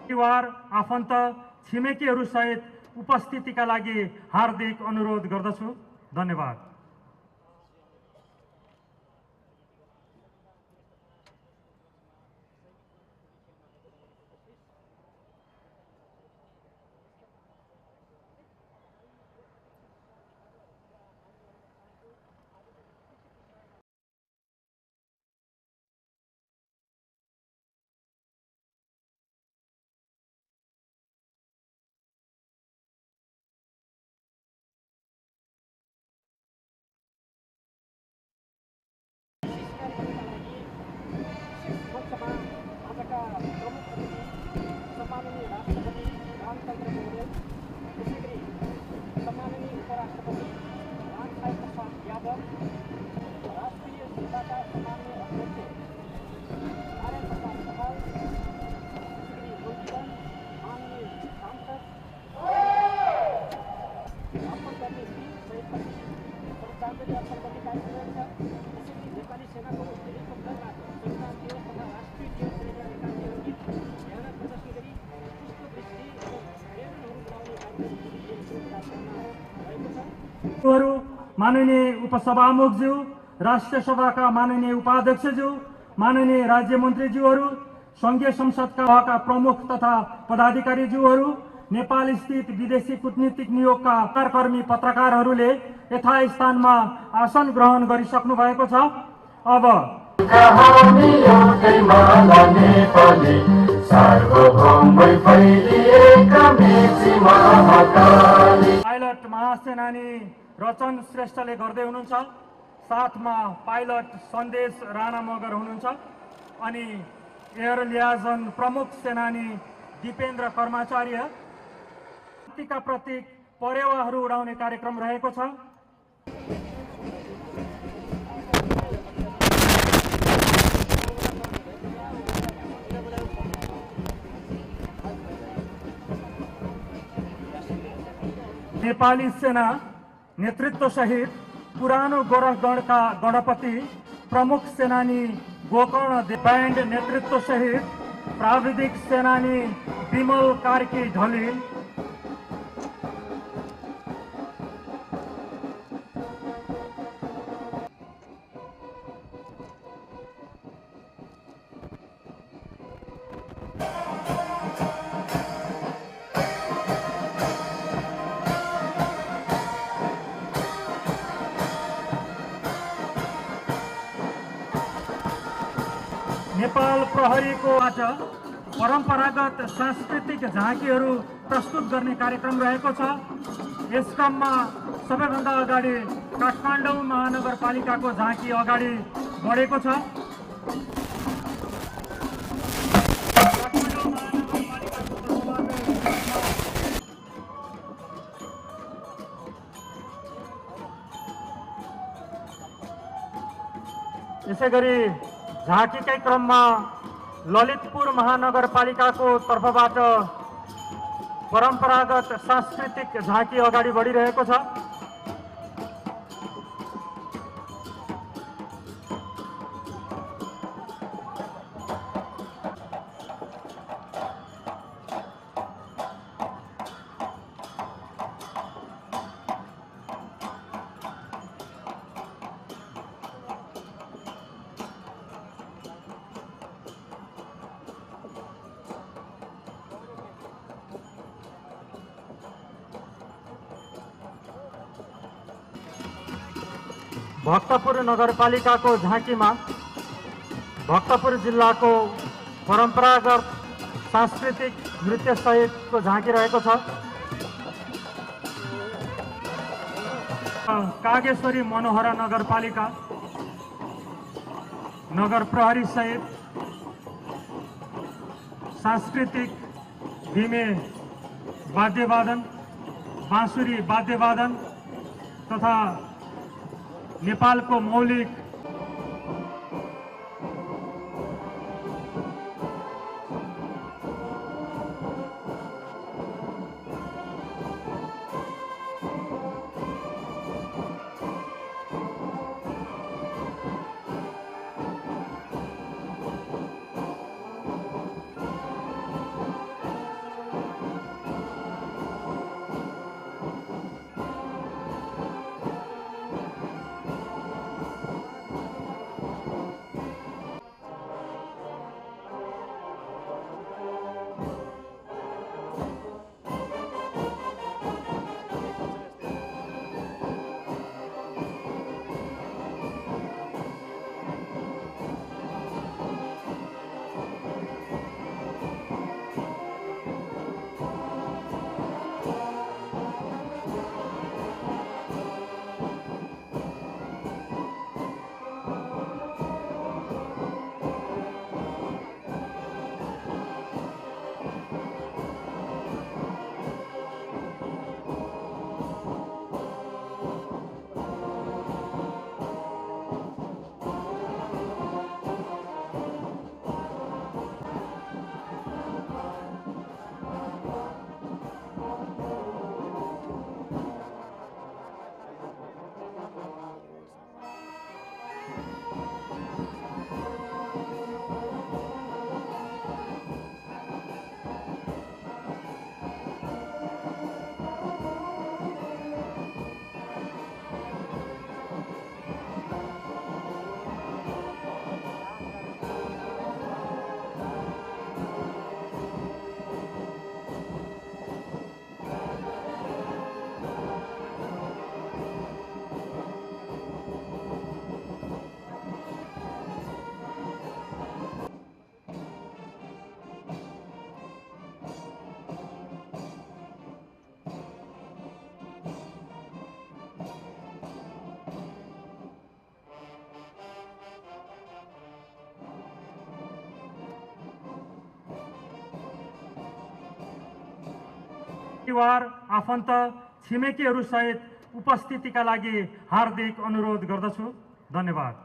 परिवार आफन्त छिमेकीहरू सहित उपस्थितिका लागि हार्दिक अनुरोध गर्दछु। धन्यवाद। माननीय उपसभामुखज्यू, राष्ट्रिय सभाका माननीय उपाध्यक्षज्यू, माननीय राज्य मन्त्रीज्यूहरू, संघीय संसदका प्रमुख तथा पदाधिकारीज्यूहरू, नेपाल स्थित विदेशी कूटनीतिक नियोगका कर्मी पत्रकारहरूले यथास्थानमा आसन ग्रहण गरिसक्नु भएको छ। अब पाइलट महासेनानी रचन श्रेष्ठले गर्दै हुनुहुन्छ। साथमा पाइलट सन्देश राणा मगर हुनुहुन्छ अनि एयर लियाजन प्रमुख सेनानी दिपेन्द्र कर्माचार्य। शक्तिका प्रतीक परेवाहरू उडाउने कार्यक्रम रहेको छ। नेपाली सेना नेतृत्व सहित पुरानो गोरखगढका गणपति प्रमुख सेनानी गोकर्ण ब्यान्ड नेतृत्व सहित प्राविधिक सेनानी विमल कार्की ढलिल, नेपाल प्रहरीको परम्परागत सांस्कृतिक झाँकीहरू प्रस्तुत गर्ने कार्यक्रम रहेको छ। यस क्रममा सबैभन्दा अगाडि काठमाडौँ महानगरपालिकाको झाँकी अगाडि बढेको छ। यसैगरी झाँकीकै क्रममा ललितपुर महानगरपालिकाको तर्फबाट परम्परागत सांस्कृतिक झाँकी अगाडि बढिरहेको छ। भक्तपुर नगरपालिकाको झाँकीमा भक्तपुर जिल्लाको परम्परागत सांस्कृतिक नृत्य सहितको झाँकी रहेको छ। कागेश्वरी मनोहरा नगरपालिका नगर प्रहरी सहित सांस्कृतिक धिमे वाद्यवादन, बाँसुरी वाद्यवादन तथा नेपालको मौलिक परिवार, आफन्त, छिमेकीहरू सहित उपस्थितिका लागि हार्दिक अनुरोध गर्दछु। धन्यवाद।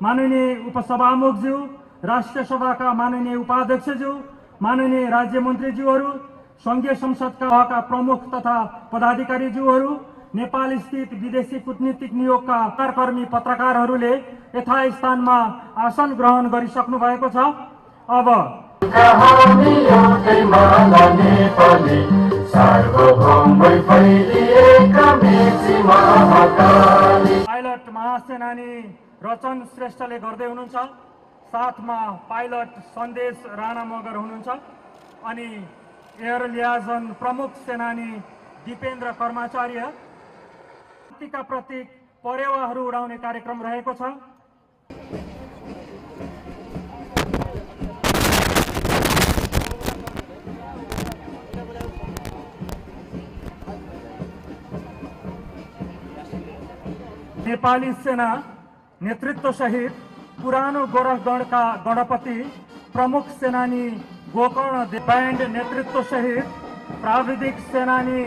माननीय उपसभामुखज्यू, राष्ट्रिय सभाका माननीय उपाध्यक्षज्यू, माननीय राज्य मन्त्रीज्यूहरू, संघीय संसदका प्रमुख तथा पदाधिकारीज्यूहरू, नेपाल स्थित विदेशी कूटनीतिक नियोगका कर्मी पत्रकारहरूले यथास्थानमा आसन ग्रहण गरिसक्नु भएको छ। अब पाइलट महासेनानी रचन श्रेष्ठले गर्दै हुनुहुन्छ। साथमा पाइलट सन्देश राणा मगर हुनुहुन्छ अनि एयर लियाजन प्रमुख सेनानी दिपेन्द्र कर्माचार्य। शक्तिका प्रतीक परेवाहरू उडाउने कार्यक्रम रहेको छ। नेपाली सेना नेतृत्व सहित पुरानो गोरखगढका गणपति प्रमुख सेनानी गोकर्ण ब्यान्ड नेतृत्व सहित प्राविधिक सेनानी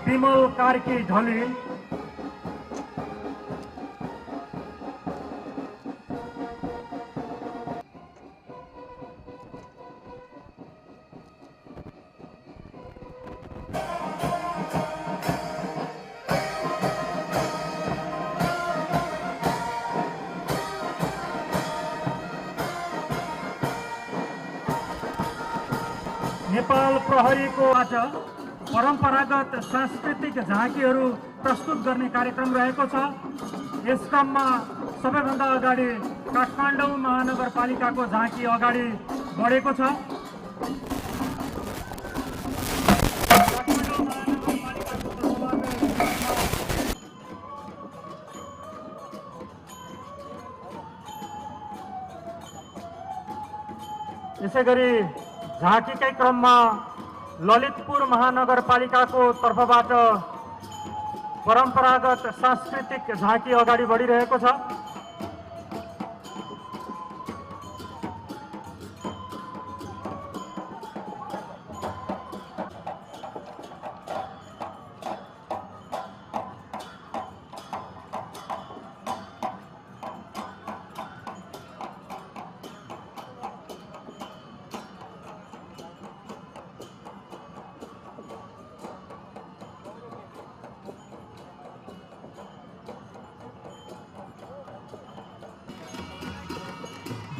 विमल कार्की ढली, नेपाल प्रहरीको आज परम्परागत सांस्कृतिक झाँकीहरू प्रस्तुत गर्ने कार्यक्रम रहेको छ। यस क्रममा सबैभन्दा अगाडि काठमाडौँ महानगरपालिकाको झाँकी अगाडि बढेको छ। यसैगरी झाँकीकै क्रममा ललितपुर महानगरपालिकाको तर्फबाट परम्परागत सांस्कृतिक झाँकी अगाडि बढिरहेको छ।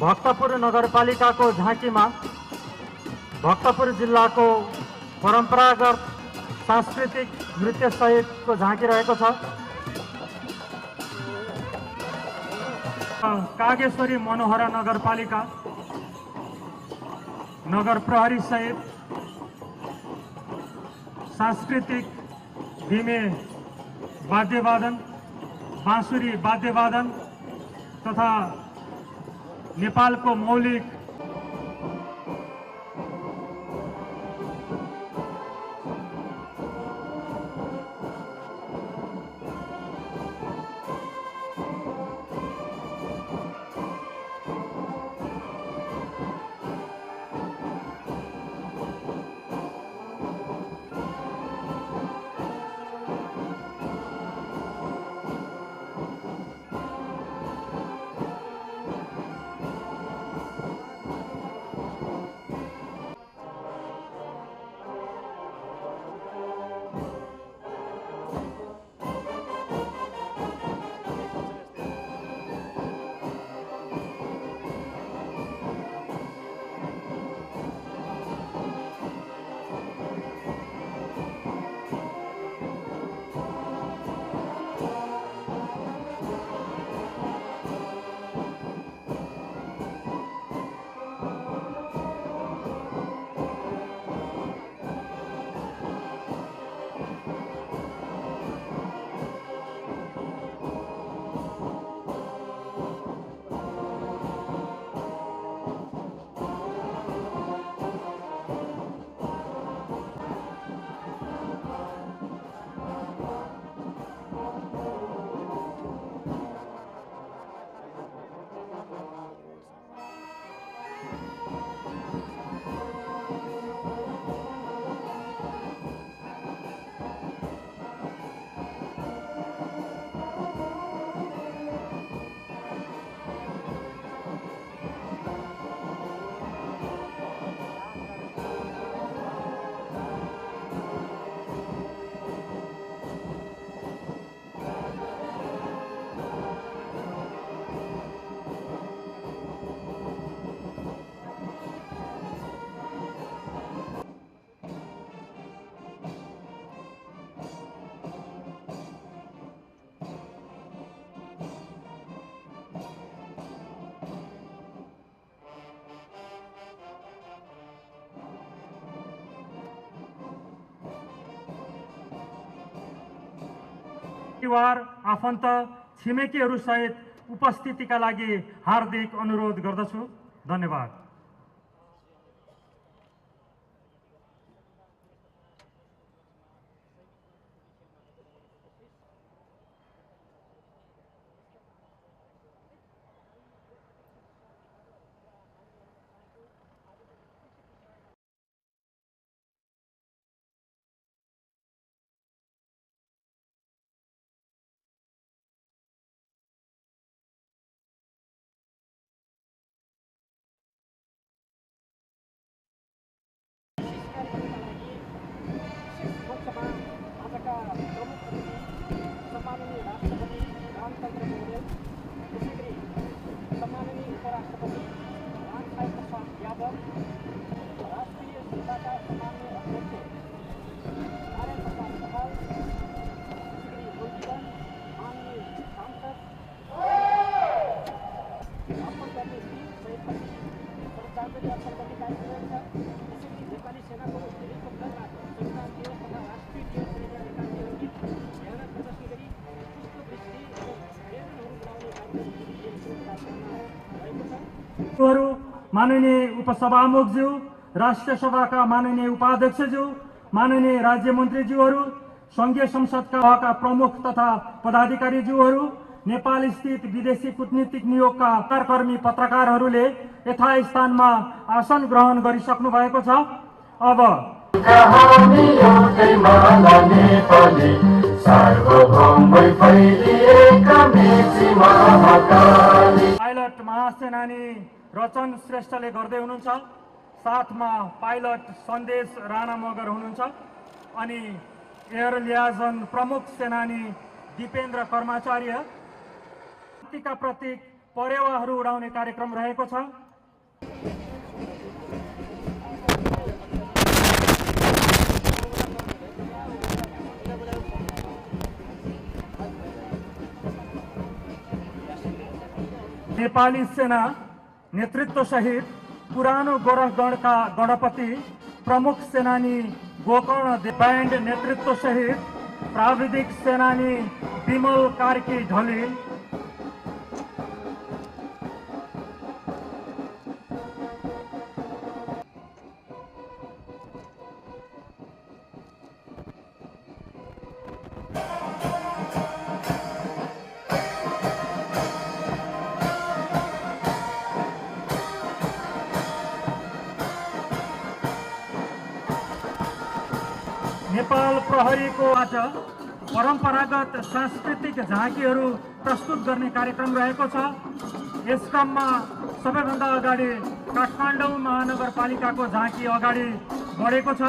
भक्तपुर नगरपालिकाको झाँकीमा भक्तपुर जिल्लाको परम्परागत सांस्कृतिक नृत्य सहितको झाँकी रहेको छ। कागेश्वरी मनोहरा नगरपालिका नगर प्रहरी सहित सांस्कृतिक धिमे वाद्यवादन, बाँसुरी वाद्यवादन तथा नेपालको मौलिक परिवार, आफन्त, छिमेकीहरूसहित उपस्थितिका लागि हार्दिक अनुरोध गर्दछु। धन्यवाद। माननीय उपसभामुखज्यू, राष्ट्रिय सभाका माननीय उपाध्यक्षज्यू, माननीय राज्य मन्त्रीज्यूहरू, संघीय संसदका प्रमुख तथा पदाधिकारीज्यूहरू, नेपाल स्थित विदेशी कूटनीतिक नियोगका कर्मी पत्रकारहरूले यथास्थानमा आसन ग्रहण गरिसक्नु भएको छ। अब पाइलट महासेनानी रचन श्रेष्ठले गर्दै हुनुहुन्छ। साथमा पाइलट सन्देश राणा मगर हुनुहुन्छ अनि एयर लियाजन प्रमुख सेनानी दिपेन्द्र कर्माचार्य। शक्तिका प्रतीक परेवाहरू उडाउने कार्यक्रम रहेको छ। नेपाली सेना नेतृत्व सहित पुरानो गोरखगढका गणपति प्रमुख सेनानी गोकर्ण ब्यान्ड नेतृत्व सहित प्राविधिक सेनानी विमल कार्की ढलिल, नेपाल प्रहरीको आज परम्परागत सांस्कृतिक झाँकीहरू प्रस्तुत गर्ने कार्यक्रम रहेको छ। यस क्रममा सबैभन्दा अगाडि काठमाडौँ महानगरपालिकाको झाँकी अगाडि बढेको छ।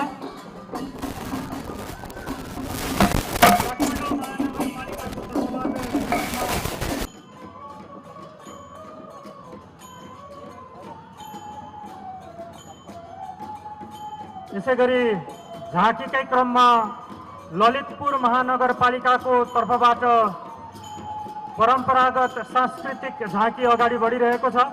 यसैगरी झाँकीकै क्रममा ललितपुर महानगरपालिकाको तर्फबाट परम्परागत सांस्कृतिक झाँकी अगाडि बढिरहेको छ।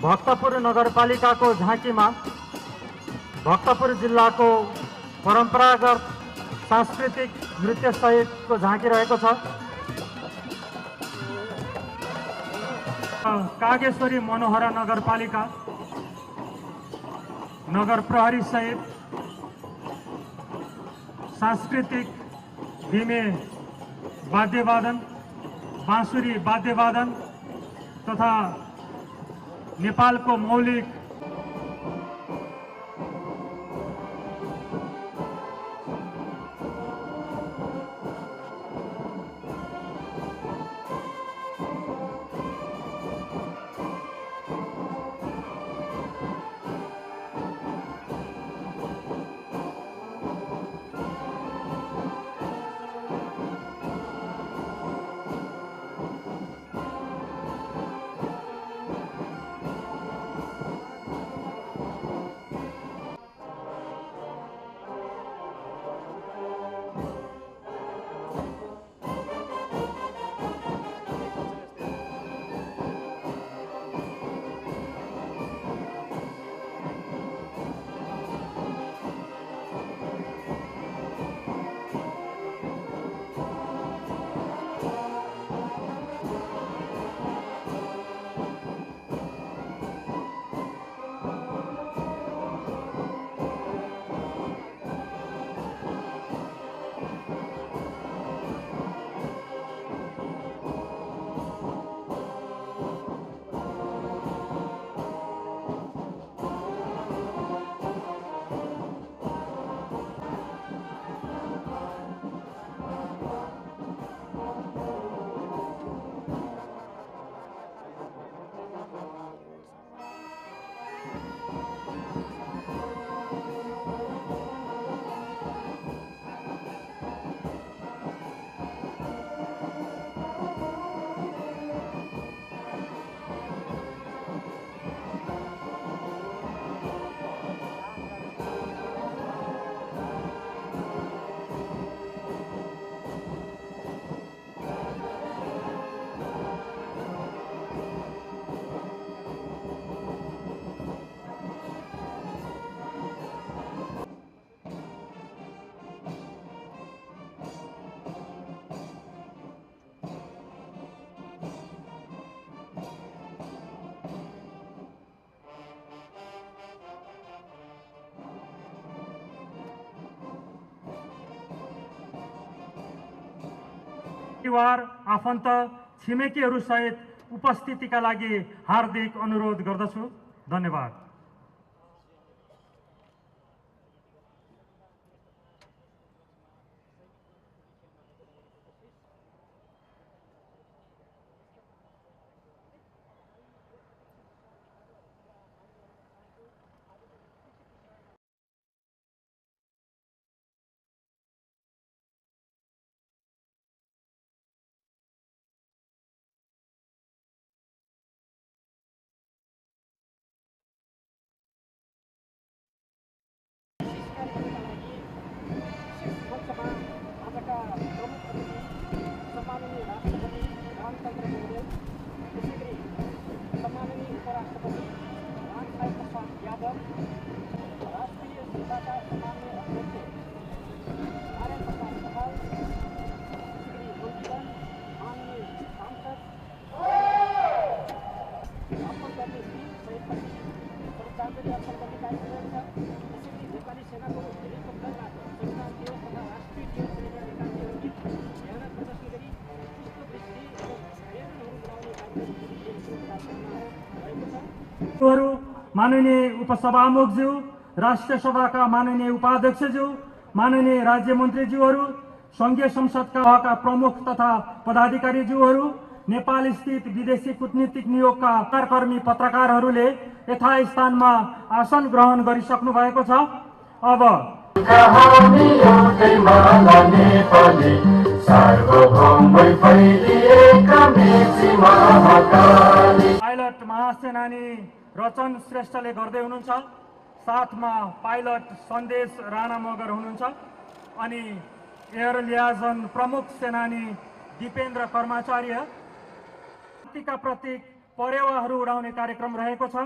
भक्तपुर नगरपालिकाको झाँकीमा भक्तपुर जिल्लाको परम्परागत सांस्कृतिक नृत्य सहितको झाँकी रहेको छ। कागेश्वरी मनोहरा नगरपालिका नगर प्रहरी सहित सांस्कृतिक धिमे वाद्यवादन, बाँसुरी वाद्यवादन तथा नेपालको मौलिक परिवार, आफन्त, छिमेकीहरू सहित उपस्थितिका लागि हार्दिक अनुरोध गर्दछु। धन्यवाद। माननीय उपसभामुखज्यू, राष्ट्रिय सभाका माननीय उपाध्यक्षज्यू, माननीय राज्य मन्त्रीज्यूहरू, संघीय संसदका प्रमुख तथा पदाधिकारीज्यूहरू, नेपाल स्थित विदेशी कूटनीतिक नियोगका कर्मी पत्रकारहरूले यथास्थानमा आसन ग्रहण गरिसक्नु भएको छ। अब पाइलट महासेनानी रचन श्रेष्ठले गर्दै हुनुहुन्छ। साथमा पाइलट सन्देश राणा मगर हुनुहुन्छ अनि एयर लियाजन प्रमुख सेनानी दिपेन्द्र कर्माचार्य। शक्तिका प्रतीक परेवाहरू उडाउने कार्यक्रम रहेको छ।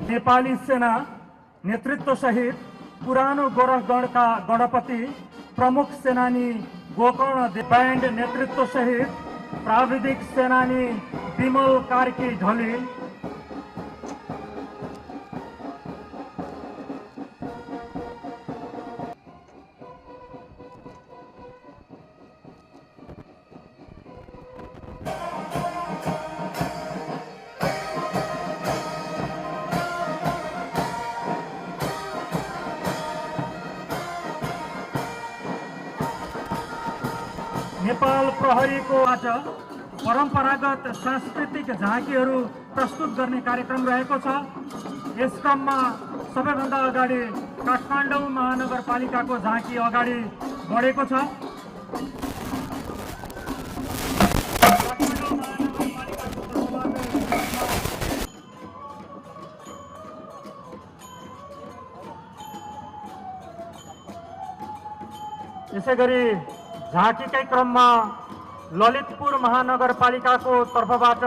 नेपाली सेना नेतृत्व सहित पुरानो गोरखगढका गणपति प्रमुख सेनानी गोकर्ण ब्यान्ड नेतृत्व सहित प्राविधिक सेनानी विमल कार्की ढलिल, नेपाल प्रहरीको आज परम्परागत सांस्कृतिक झाँकीहरू प्रस्तुत गर्ने कार्यक्रम रहेको छ। यस क्रममा सबैभन्दा अगाडि काठमाडौँ महानगरपालिकाको झाँकी अगाडि बढेको छ। यसैगरी झाँकीकै क्रममा ललितपुर महानगरपालिकाको तर्फबाट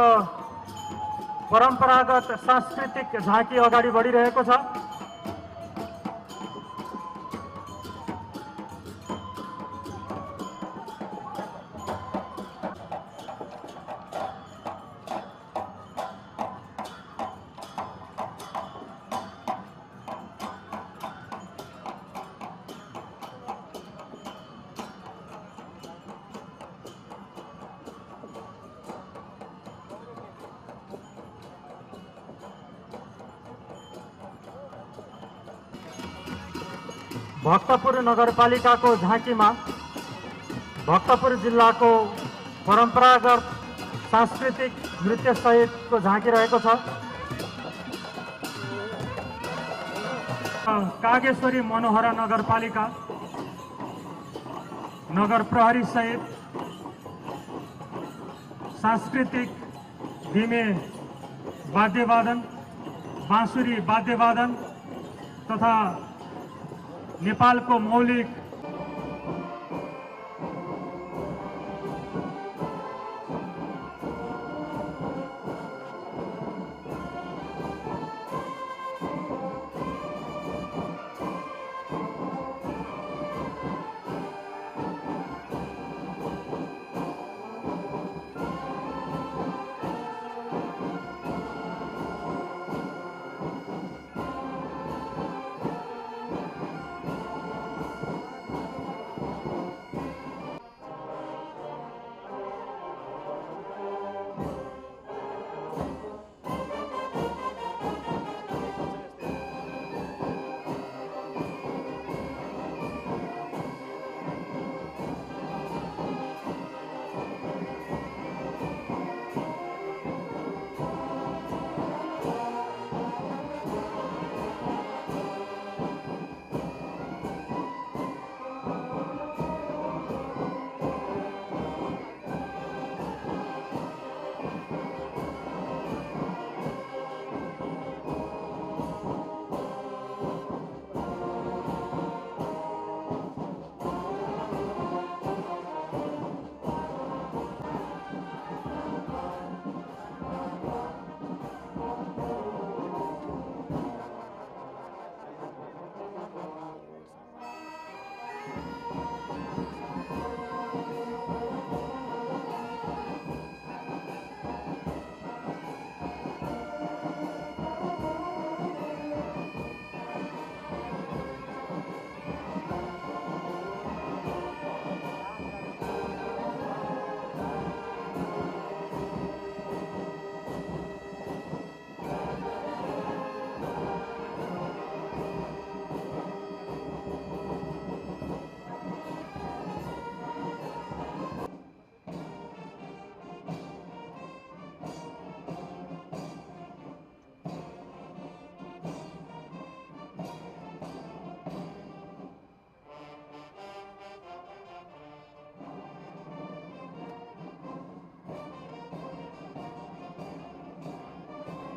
परम्परागत सांस्कृतिक झाँकी अगाडि बढिरहेको छ। भक्तपुर नगरपालिकाको झाँकीमा भक्तपुर जिल्लाको परम्परागत सांस्कृतिक नृत्य सहितको झाँकी रहेको छ। कागेश्वरी मनोहरा नगरपालिका नगर प्रहरी सहित सांस्कृतिक धिमे वाद्यवादन, बाँसुरी वाद्यवादन तथा नेपालको मौलिक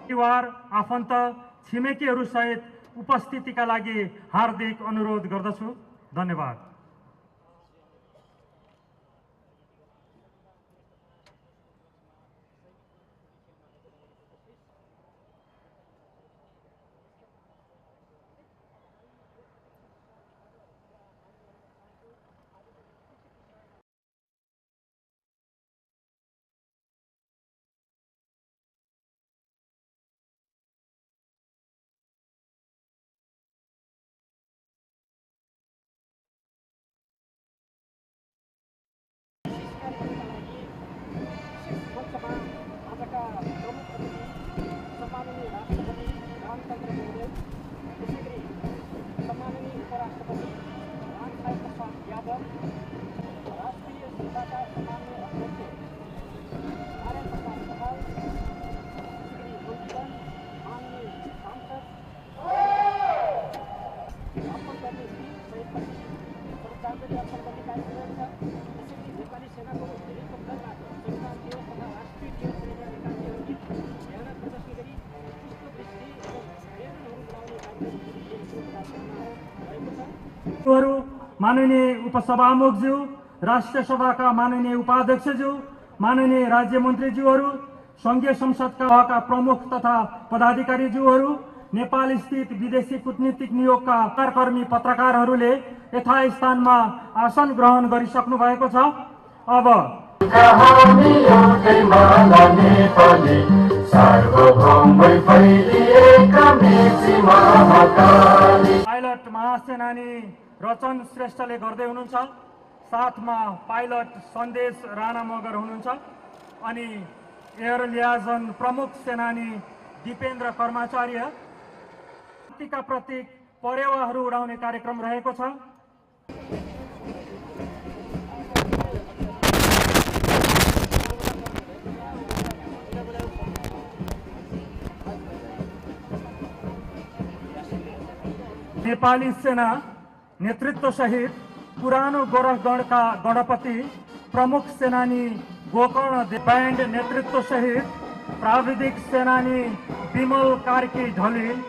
परिवार, आफन्त, छिमेकीहरूसहित उपस्थितिका लागि हार्दिक अनुरोध गर्दछु। धन्यवाद। माननीय उपसभामुखज्यू, राष्ट्रिय सभाका माननीय उपाध्यक्षज्यू, माननीय राज्य मन्त्रीज्यूहरू, संघीय संसदका प्रमुख तथा पदाधिकारीज्यूहरू, नेपाल स्थित विदेशी कूटनीतिक नियोगका कर्मी पत्रकारहरूले यथास्थानमा आसन ग्रहण गरिसक्नु भएको छ। अब पाइलट महासेनानी रचन श्रेष्ठले गर्दै हुनुहुन्छ। साथमा पाइलट सन्देश राणा मगर हुनुहुन्छ अनि एयर लियाजन प्रमुख सेनानी दिपेन्द्र कर्माचार्य। का प्रतीक परेवाहरू उडाउने कार्यक्रम रहेको छ। नेपाली सेना नेतृत्व सहित पुरानो गोरखगढका गणपति प्रमुख सेनानी गोकर्ण ब्यान्ड नेतृत्व सहित प्राविधिक सेनानी विमल कार्की ढलिल,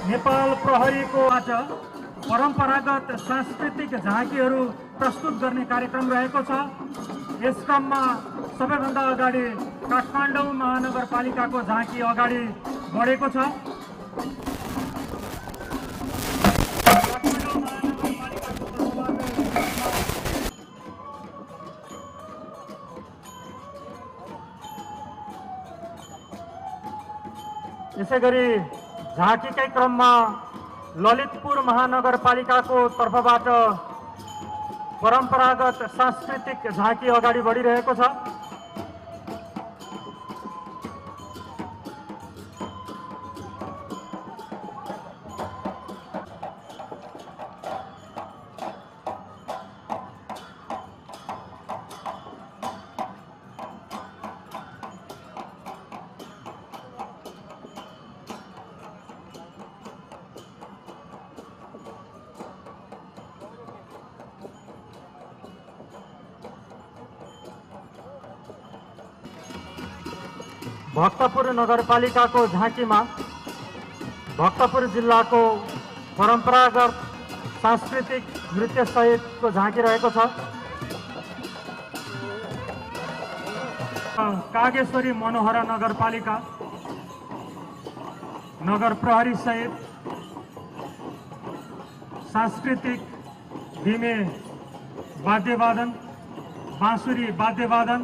नेपाल प्रहरीको आज परम्परागत सांस्कृतिक झाँकीहरू प्रस्तुत गर्ने कार्यक्रम रहेको छ। यस क्रममा सबैभन्दा अगाडि काठमाडौँ महानगरपालिकाको झाँकी अगाडि बढेको छ। यसैगरी झाँकीकै क्रममा ललितपुर महानगरपालिकाको तर्फबाट परम्परागत सांस्कृतिक झाँकी अगाडि बढिरहेको छ। भक्तपुर नगरपालिकाको झाँकीमा भक्तपुर जिल्लाको परम्परागत सांस्कृतिक नृत्य सहितको झाँकी रहेको छ। कागेश्वरी मनोहरा नगरपालिका नगर प्रहरी सहित सांस्कृतिक धिमे वाद्यवादन, बाँसुरी वाद्यवादन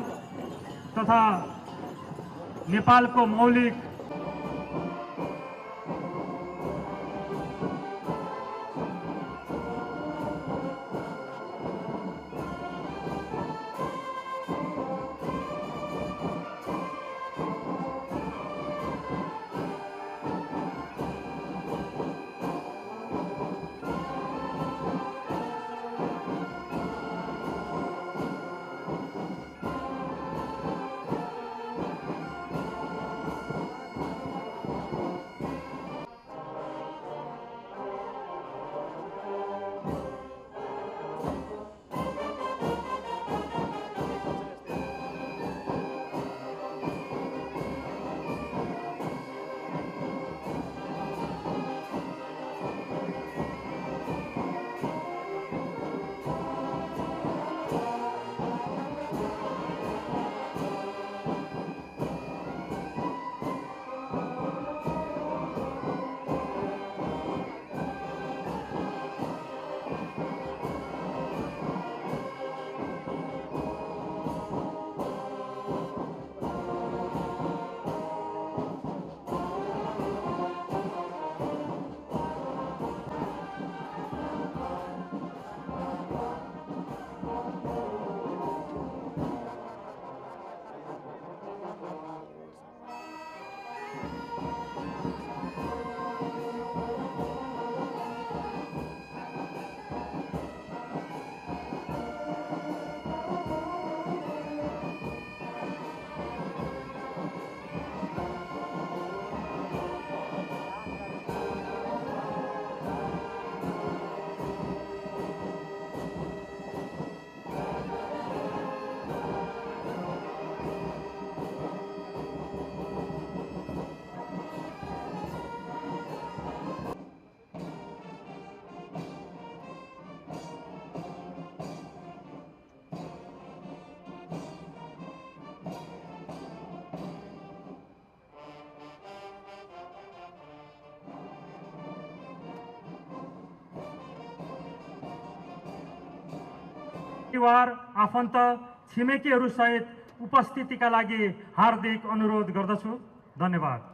तथा नेपालको मौलिक परिवार आफन्त छिमेकीहरू सहित उपस्थितिका लागि हार्दिक अनुरोध गर्दछु। धन्यवाद।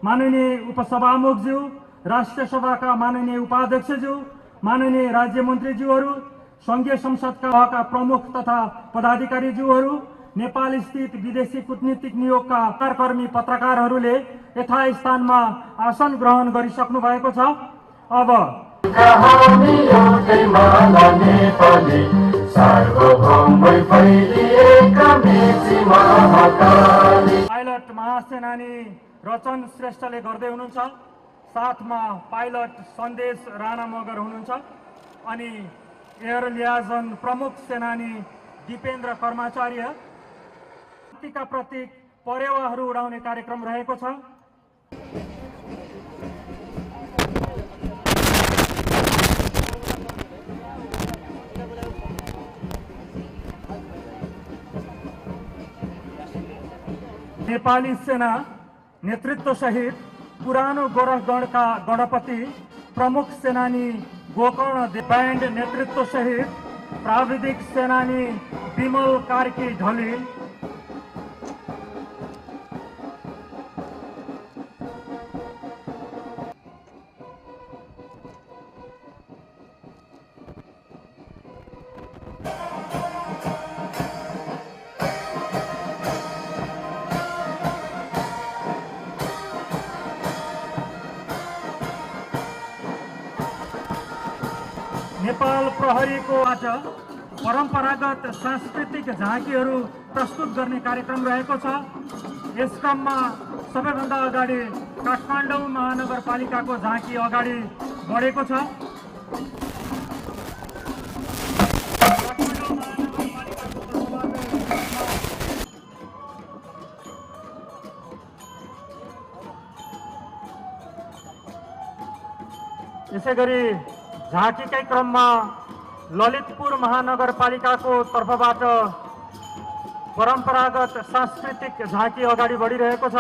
माननीय उपसभामुखज्यू, राष्ट्रिय सभाका माननीय उपाध्यक्षज्यू, माननीय राज्य मन्त्रीज्यूहरू, संघीय संसदका प्रमुख तथा पदाधिकारीज्यूहरू, नेपाल स्थित विदेशी कूटनीतिक नियोगका कर्मी पत्रकारहरूले यथास्थानमा आसन ग्रहण गरिसक्नु भएको छ। अब पाइलट महासेनानी रचन श्रेष्ठले गर्दै हुनुहुन्छ। साथमा पाइलट सन्देश राणा मगर हुनुहुन्छ अनि एयर लियाजन प्रमुख सेनानी दिपेन्द्र कर्माचार्य। शक्तिका प्रतीक परेवाहरू उडाउने कार्यक्रम रहेको छ। नेपाली सेना नेतृत्व सहित पुरानो गोरखगढका गणपति प्रमुख सेनानी गोकर्ण ब्यान्ड नेतृत्व सहित प्राविधिक सेनानी विमल कार्की ढलिल, नेपाल प्रहरीको आज परम्परागत सांस्कृतिक झाँकीहरू प्रस्तुत गर्ने कार्यक्रम रहेको छ। यस क्रममा सबैभन्दा अगाडि काठमाडौँ महानगरपालिकाको झाँकी अगाडि बढेको छ। यसैगरी झाँकीकै क्रममा ललितपुर महानगरपालिकाको तर्फबाट परम्परागत सांस्कृतिक झाँकी अगाडि बढिरहेको छ।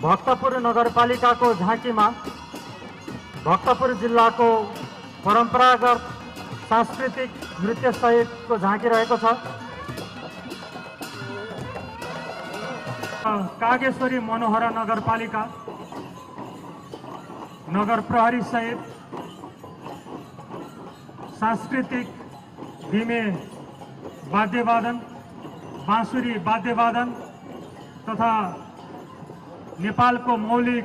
भक्तपुर नगरपालिकाको झाँकीमा भक्तपुर जिल्लाको परम्परागत सांस्कृतिक नृत्य सहितको झाँकी रहेको छ। कागेश्वरी मनोहरा नगरपालिका नगर प्रहरी सहित सांस्कृतिक धिमे वाद्यवादन, बाँसुरी वाद्यवादन तथा नेपालको मौलिक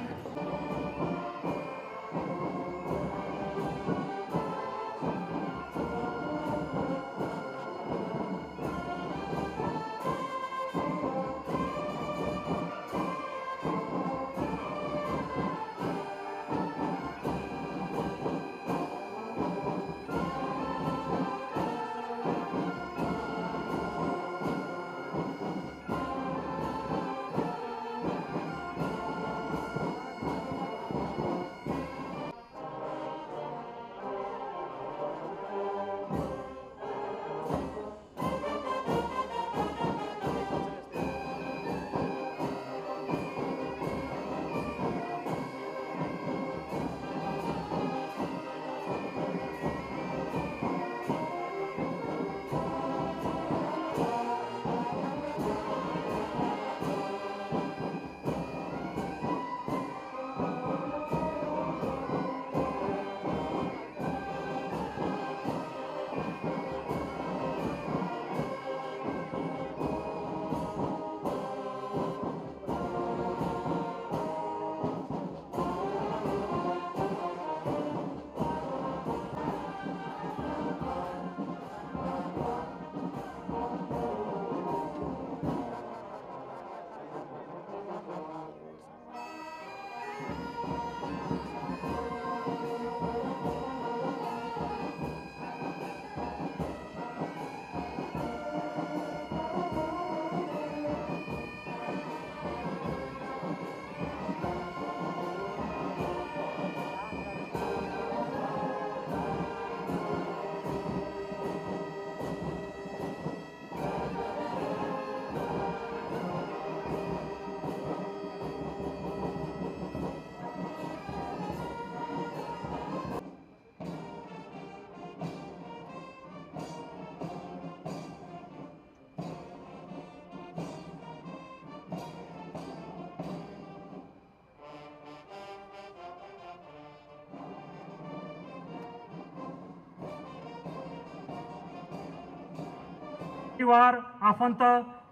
परिवार, आफन्त,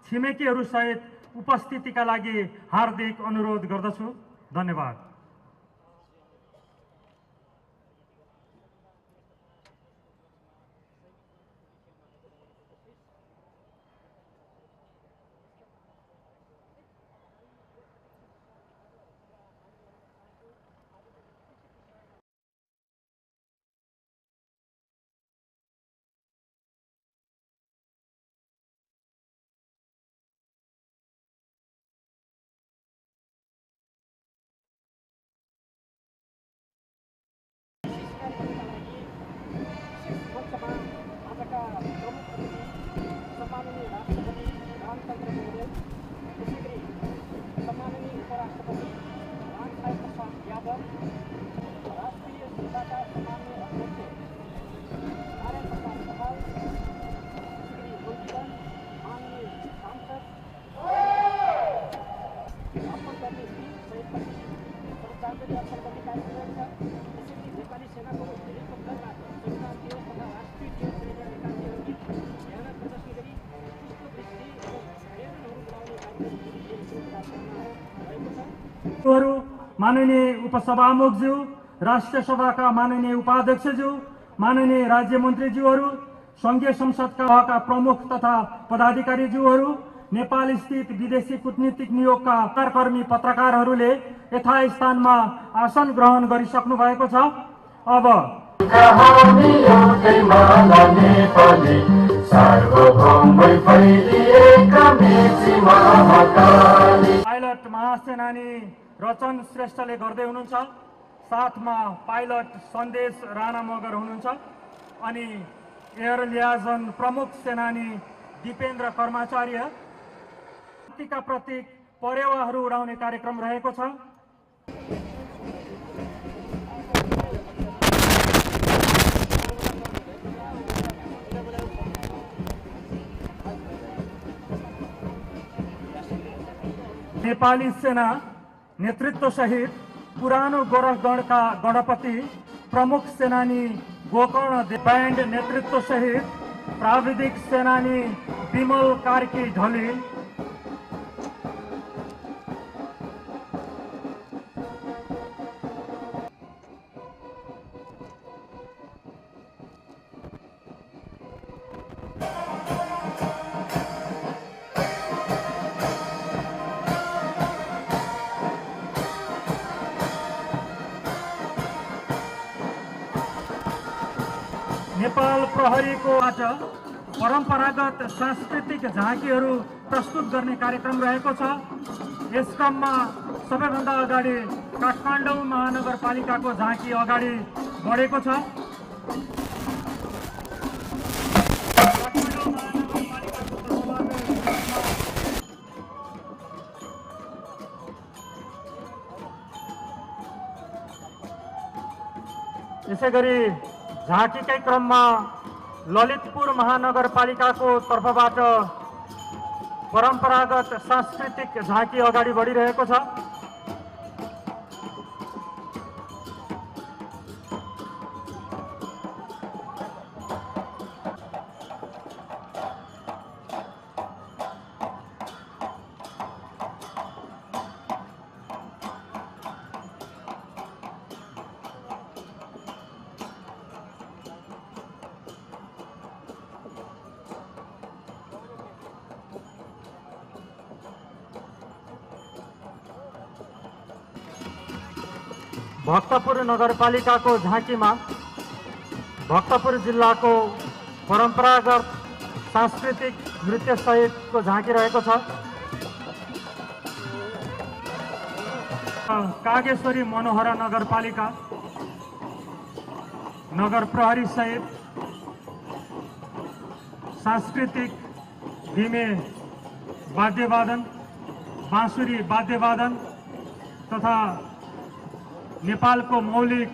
छिमेकीहरू सहित उपस्थितिका लागि हार्दिक अनुरोध गर्दछु। धन्यवाद। माननीय उपसभामुखज्यू, राष्ट्रिय सभाका माननीय उपाध्यक्षज्यू, माननीय राज्य मन्त्रीज्यूहरू, संघीय संसदका प्रमुख तथा पदाधिकारीज्यूहरू, नेपाल स्थित विदेशी कूटनीतिक नियोगका कर्मी पत्रकारहरूले यथास्थानमा आसन ग्रहण गरिसक्नु भएको छ। अब पाइलट महासेनानी रचन श्रेष्ठले गर्दै हुनुहुन्छ। साथमा पाइलट सन्देश राणा मगर हुनुहुन्छ अनि एयर लियाजन प्रमुख सेनानी दिपेन्द्र कर्माचार्य। का प्रतीक परेवाहरू उडाउने कार्यक्रम रहेको छ। नेपाली सेना नेतृत्व सहित पुरानो गोरखगढका गणपति प्रमुख सेनानी गोकर्ण बैंड नेतृत्व सहित प्राविधिक सेनानी विमल कार्की ढली, नेपाल प्रहरीको आज परम्परागत सांस्कृतिक झाँकीहरू प्रस्तुत गर्ने कार्यक्रम रहेको छ। यस क्रममा सबैभन्दा अगाडि काठमाडौँ महानगरपालिकाको झाँकी अगाडि बढेको छ। यसैगरी झाँकीकै क्रममा ललितपुर महानगरपालिकाको तर्फबाट परम्परागत सांस्कृतिक झाँकी अगाडि बढिरहेको छ। भक्तपुर नगरपालिकाको झाँकीमा भक्तपुर जिल्लाको परम्परागत सांस्कृतिक नृत्य सहितको झाँकी रहेको छ। कागेश्वरी मनोहरा नगरपालिका नगर प्रहरी सहित सांस्कृतिक धिमे वाद्यवादन, बाँसुरी वाद्यवादन तथा नेपालको मौलिक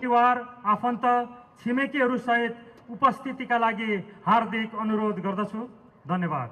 परिवार, आफन्त, छिमेकीहरूसहित उपस्थितिका लागि हार्दिक अनुरोध गर्दछु। धन्यवाद।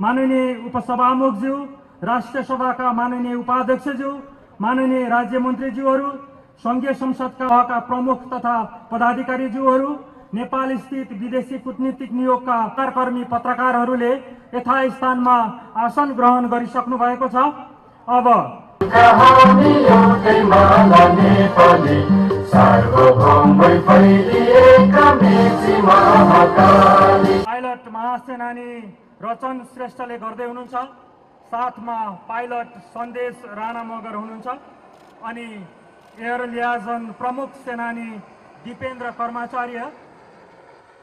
माननीय उपसभामुखज्यू, राष्ट्रिय सभाका माननीय उपाध्यक्षज्यू, माननीय राज्य मन्त्रीज्यूहरू, संघीय संसदका प्रमुख तथा पदाधिकारीज्यूहरू, नेपाल स्थित विदेशी कूटनीतिक नियोगका कर्मी पत्रकारहरूले यथास्थानमा आसन ग्रहण गरिसक्नु भएको छ। अब पाइलट महासेनानी रचन श्रेष्ठले गर्दै हुनुहुन्छ। साथमा पाइलट सन्देश राणा मगर हुनुहुन्छ अनि एयर लियाजन प्रमुख सेनानी दिपेन्द्र कर्माचार्य।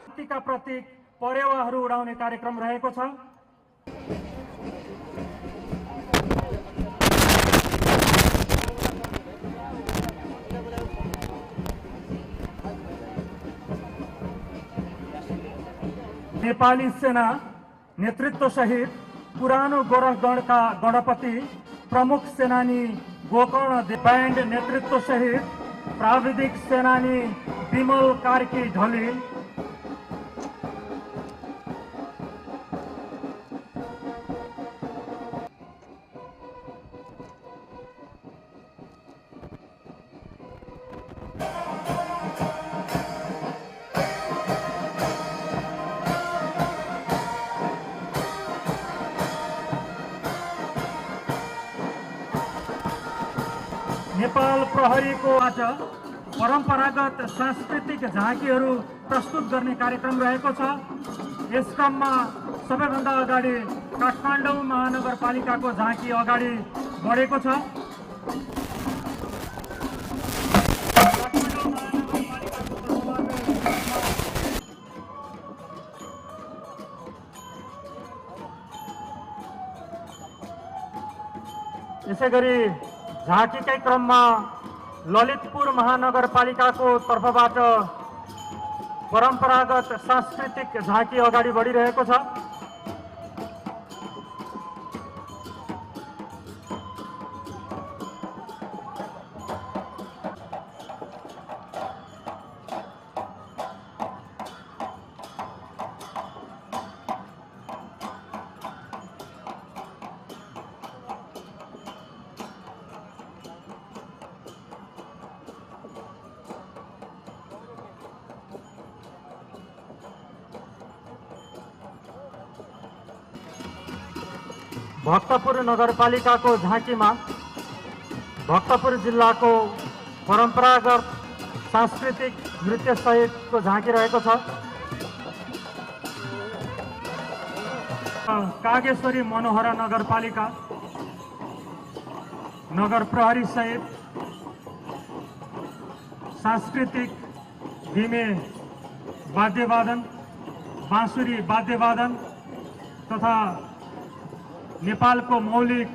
शक्तिका प्रतीक परेवाहरू उडाउने कार्यक्रम रहेको छ। नेपाली सेना नेतृत्व सहित पुरानो गोरखगढका गणपति प्रमुख सेनानी गोकर्ण ब्यान्ड नेतृत्व सहित प्राविधिक सेनानी विमल कार्की ढलिल, नेपाल प्रहरीको आज परम्परागत सांस्कृतिक झाँकीहरू प्रस्तुत गर्ने कार्यक्रम रहेको छ। यस क्रममा सबैभन्दा अगाडि काठमाडौँ महानगरपालिकाको झाँकी अगाडि बढेको छ। यसैगरी झाँकीकै क्रममा ललितपुर महानगरपालिकाको तर्फबाट परम्परागत सांस्कृतिक झाँकी अगाडि बढिरहेको छ। भक्तपुर नगरपालिकाको झाँकीमा भक्तपुर जिल्लाको परम्परागत सांस्कृतिक नृत्य सहितको झाँकी रहेको छ। कागेश्वरी मनोहरा नगरपालिका नगर प्रहरी सहित सांस्कृतिक धिमे वाद्यवादन, बाँसुरी वाद्यवादन तथा नेपालको मौलिक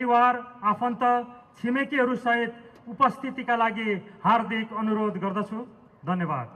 परिवार, आफन्त, छिमेकीहरूसहित उपस्थितिका लागि हार्दिक अनुरोध गर्दछु। धन्यवाद।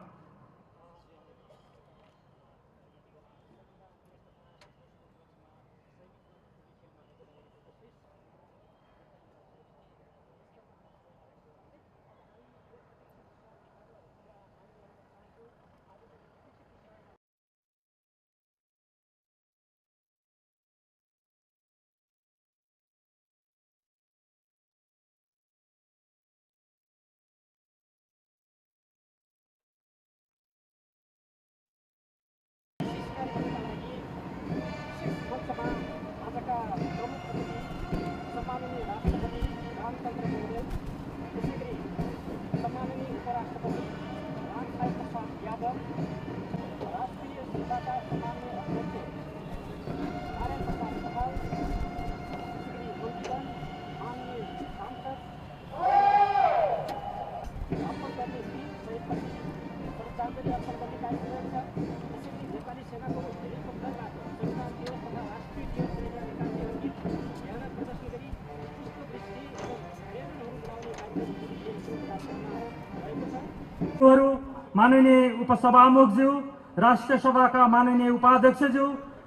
माननीय उपसभामुखज्यू, राष्ट्रिय सभाका माननीय उपाध्यक्षज्यू,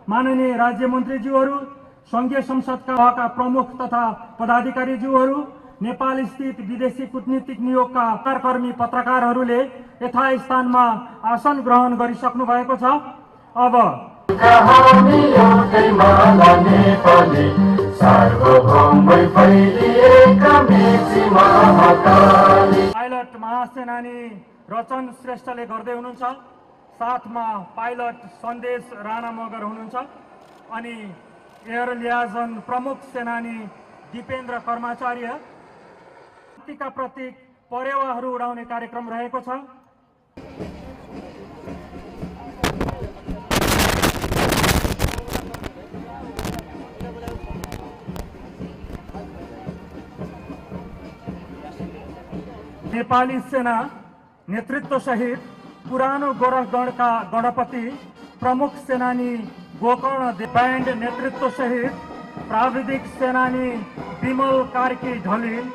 माननीय राज्य मन्त्रीज्यूहरू, संघीय संसदका प्रमुख तथा पदाधिकारीज्यूहरू, नेपाल स्थित विदेशी कूटनीतिक नियोगका कर्मी पत्रकारहरूले यथास्थानमा आसन ग्रहण गरिसक्नु भएको छ। अब पाइलट महासेनानी रचन श्रेष्ठले गर्दै हुनुहुन्छ। साथमा पाइलट सन्देश राणा मगर हुनुहुन्छ अनि एयर लियाजन प्रमुख सेनानी दिपेन्द्र कर्माचार्य। शक्तिका प्रतीक परेवाहरू उडाउने कार्यक्रम रहेको छ। नेपाली सेना नेतृत्व सहित पुरानो गोरखगढका गणपति प्रमुख सेनानी गोकर्ण ब्यान्ड नेतृत्व सहित प्राविधिक सेनानी विमल कार्की ढलिल,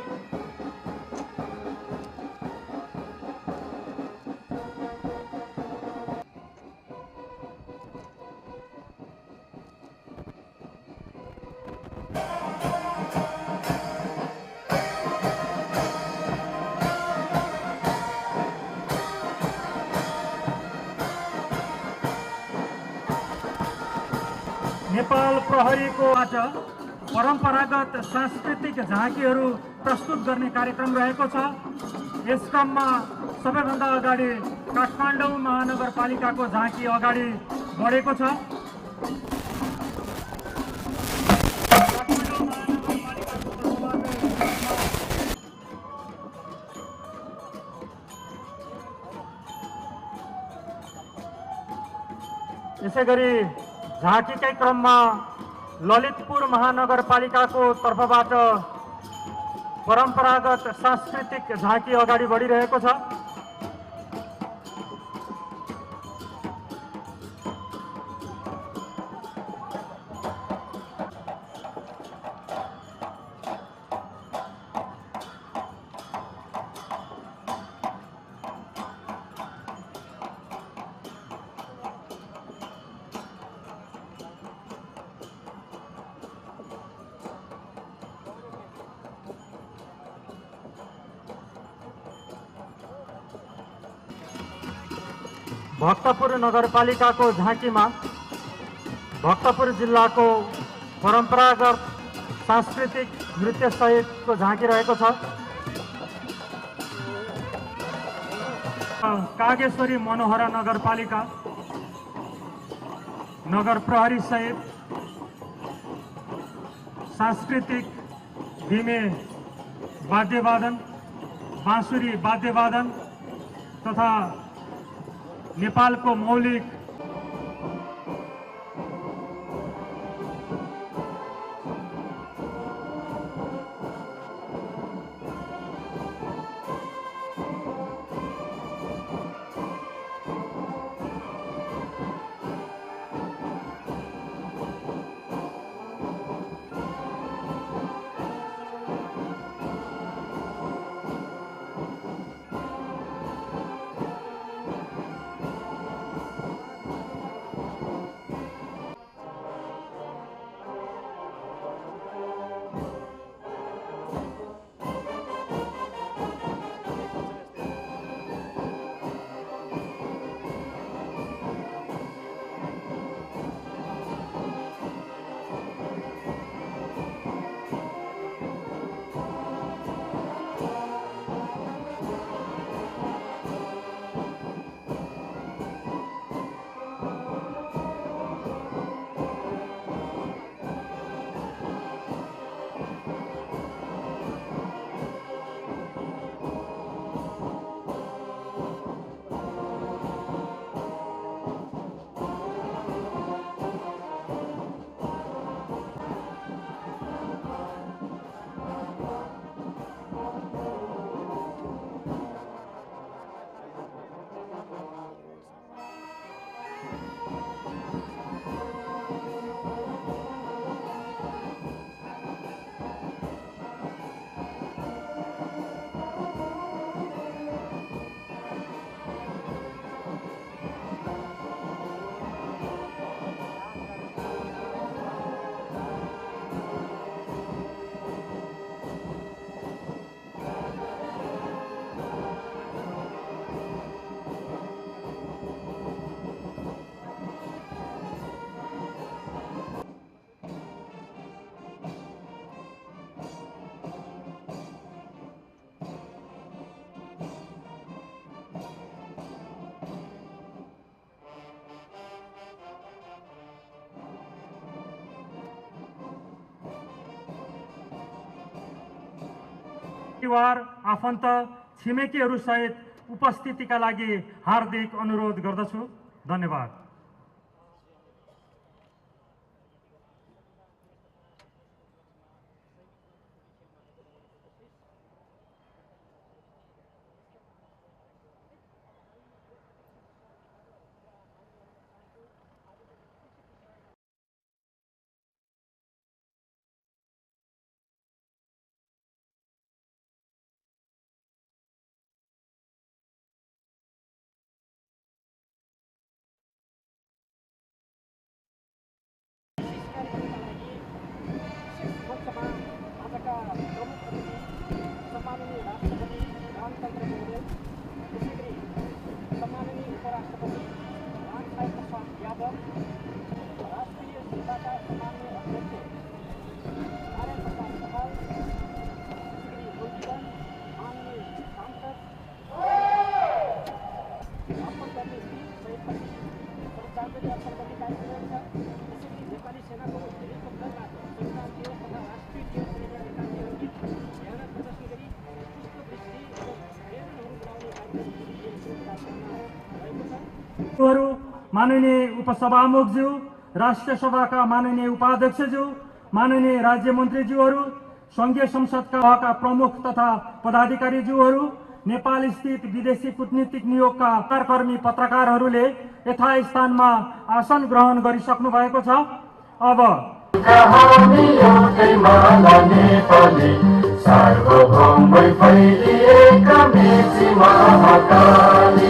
नेपाल प्रहरीको परम्परागत सांस्कृतिक झाँकीहरू प्रस्तुत गर्ने कार्यक्रम रहेको छ। यस क्रममा सबैभन्दा अगाडि काठमाडौँ महानगरपालिकाको झाँकी अगाडि बढेको छ। यसैगरी झाँकीकै क्रममा ललितपुर महानगरपालिकाको तर्फबाट परम्परागत सांस्कृतिक झाँकी अगाडि बढिरहेको छ। भक्तपुर नगरपालिकाको झाँकीमा भक्तपुर जिल्लाको परम्परागत सांस्कृतिक नृत्य सहितको झाँकी रहेको छ। कागेश्वरी मनोहरा नगरपालिका नगर प्रहरी सहित सांस्कृतिक धिमे वाद्यवादन, बाँसुरी वाद्यवादन तथा नेपालको मौलिक परिवार, आफन्त, छिमेकीहरूसहित उपस्थितिका लागि हार्दिक अनुरोध गर्दछु। धन्यवाद। माननीय उपसभामुखज्यू, राष्ट्रिय सभाका माननीय उपाध्यक्षज्यू, माननीय राज्य मन्त्रीज्यूहरू, संघीय संसदका प्रमुख तथा पदाधिकारीज्यूहरू, नेपाल स्थित विदेशी कूटनीतिक नियोगका कर्मी पत्रकारहरूले यथास्थानमा आसन ग्रहण गरिसक्नु भएको छ। अब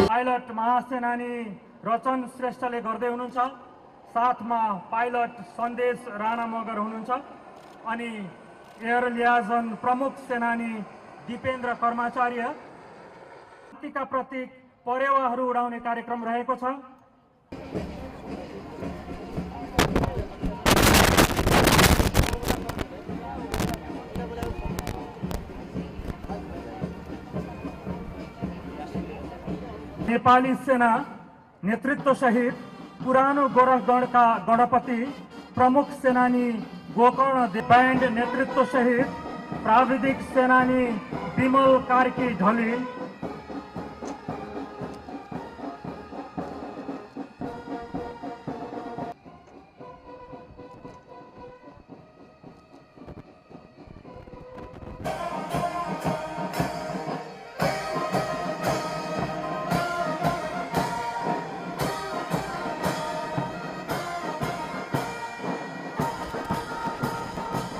पाइलट महासेनानी रचन श्रेष्ठले गर्दै हुनुहुन्छ। साथमा पाइलट सन्देश राणा मगर हुनुहुन्छ अनि एयर लियाजन प्रमुख सेनानी दिपेन्द्र कर्माचार्य। क्रान्तिका प्रतीक परेवाहरू उडाउने कार्यक्रम रहेको छ। नेपाली सेना नेतृत्व सहित पुरानो गोरखगढका गणपति प्रमुख सेनानी गोकर्ण ब्यान्ड नेतृत्व सहित प्राविधिक सेनानी विमल कार्की ढली,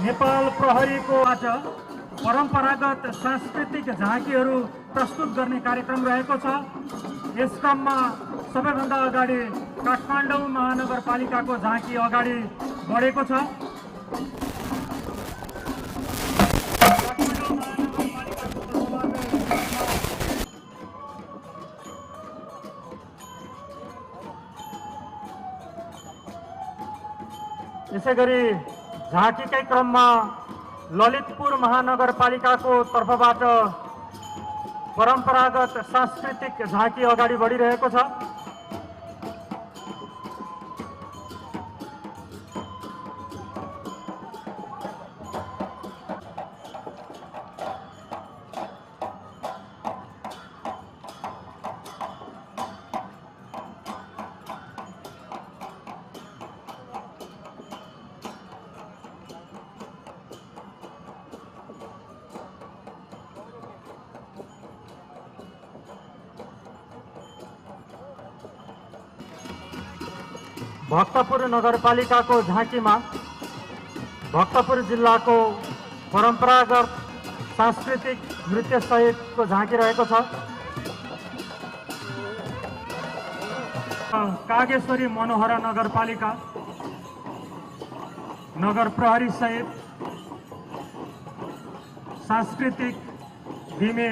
नेपाल प्रहरीको आज परम्परागत सांस्कृतिक झाँकीहरू प्रस्तुत गर्ने कार्यक्रम रहेको छ। यस क्रममा सबैभन्दा अगाडि काठमाडौँ महानगरपालिकाको झाँकी अगाडि बढेको छ। यसैगरी झाँकीकै क्रममा ललितपुर महानगरपालिकाको तर्फबाट परम्परागत सांस्कृतिक झाँकी अगाडि बढिरहेको छ। भक्तपुर नगरपालिकाको झाँकीमा भक्तपुर जिल्लाको परम्परागत सांस्कृतिक नृत्य सहितको झाँकी रहेको छ। कागेश्वरी मनोहरा नगरपालिका नगर प्रहरी सहित सांस्कृतिक धिमे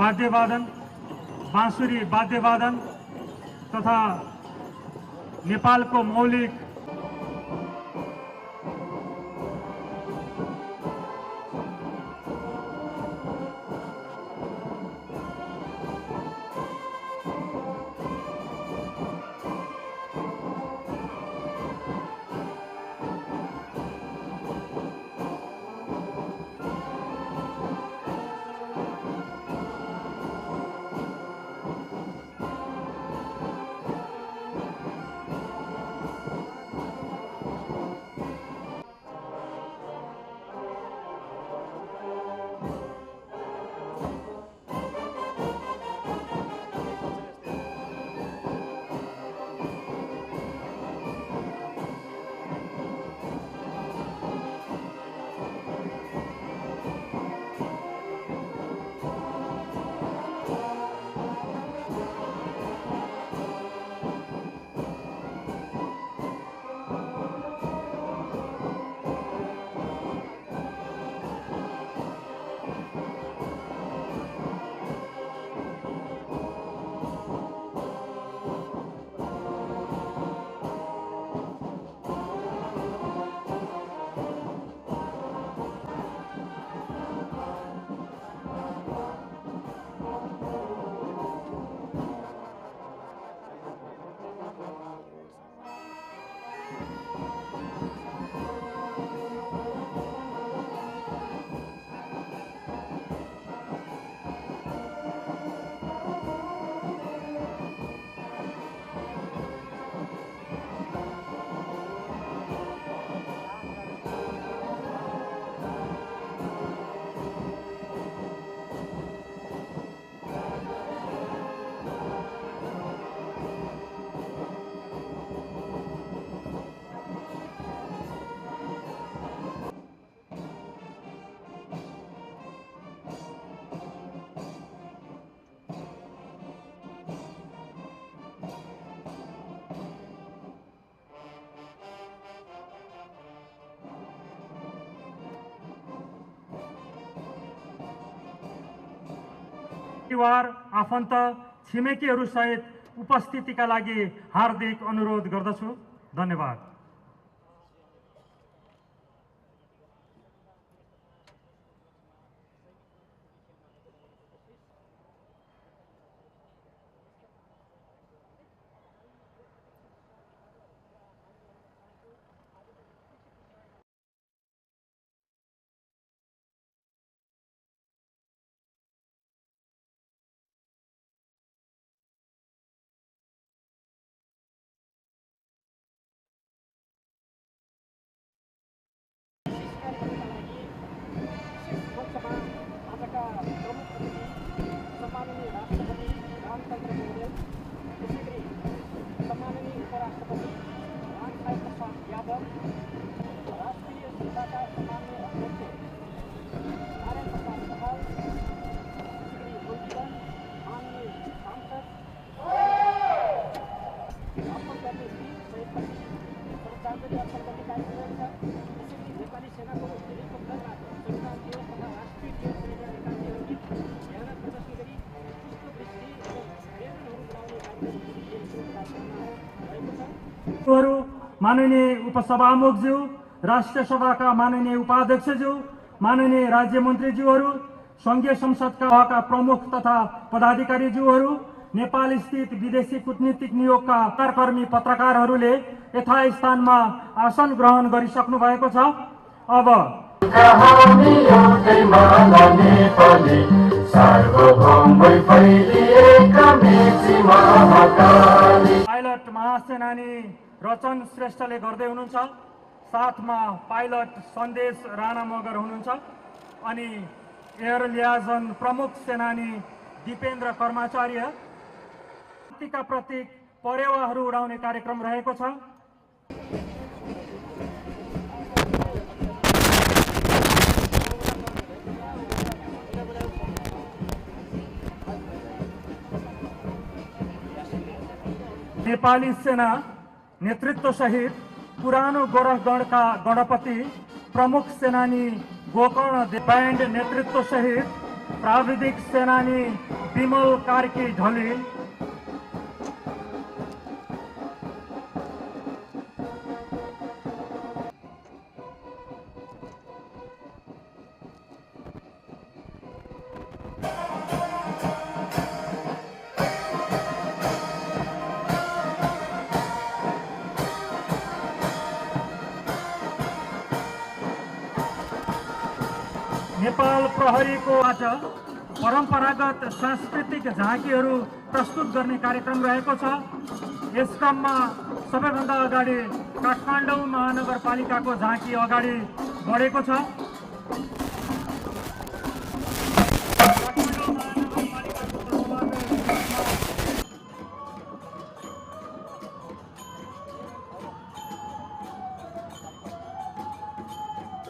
वाद्यवादन, बाँसुरी वाद्यवादन तथा नेपालको मौलिक परिवार, आफन्त, छिमेकीहरूसहित उपस्थितिका लागि हार्दिक अनुरोध गर्दछु। धन्यवाद। माननीय उपसभामुखज्यू, राष्ट्रिय सभाका माननीय उपाध्यक्षज्यू, माननीय राज्य मन्त्रीज्यूहरू, संघीय संसदका प्रमुख तथा पदाधिकारीज्यूहरू, नेपाल स्थित विदेशी कूटनीतिक नियोगका कर्मी पत्रकारहरूले यथास्थानमा आसन ग्रहण गरिसक्नु भएको छ। अब पाइलट महासेनानी रचन श्रेष्ठले गर्दै हुनुहुन्छ। साथमा पाइलट सन्देश राणा मगर हुनुहुन्छ अनि एयर लियाजन प्रमुख सेनानी दिपेन्द्र कर्माचार्य। शक्तिका प्रतीक परेवाहरू उडाउने कार्यक्रम रहेको छ। नेपाली सेना नेतृत्व सहित पुरानो गोरखगढका गणपति प्रमुख सेनानी गोकर्ण ब्यान्ड नेतृत्व सहित प्राविधिक सेनानी विमल कार्की ढली, नेपाल प्रहरीको आज परम्परागत सांस्कृतिक झाँकीहरू प्रस्तुत गर्ने कार्यक्रम रहेको छ। यस क्रममा सबैभन्दा अगाडि काठमाडौँ महानगरपालिकाको झाँकी अगाडि बढेको छ।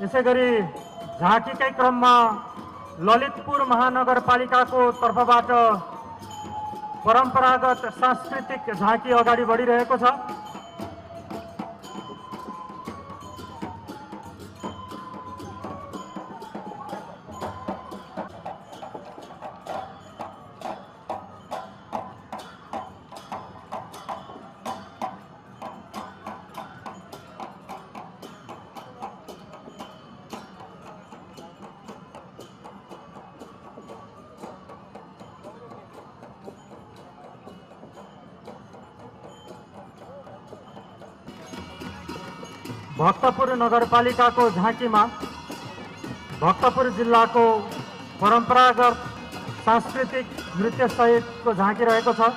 यसैगरी झाँकीकै क्रममा ललितपुर महानगरपालिकाको तर्फबाट परम्परागत सांस्कृतिक झाँकी अगाडि बढिरहेको छ। भक्तपुर नगरपालिकाको झाँकीमा भक्तपुर जिल्लाको परम्परागत सांस्कृतिक नृत्य सहितको झाँकी रहेको छ।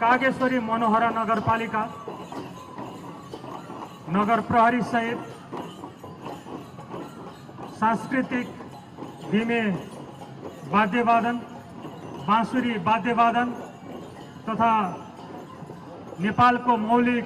कागेश्वरी मनोहरा नगरपालिका नगर प्रहरी सहित सांस्कृतिक धिमे वाद्यवादन, बाँसुरी वाद्यवादन तथा नेपालको मौलिक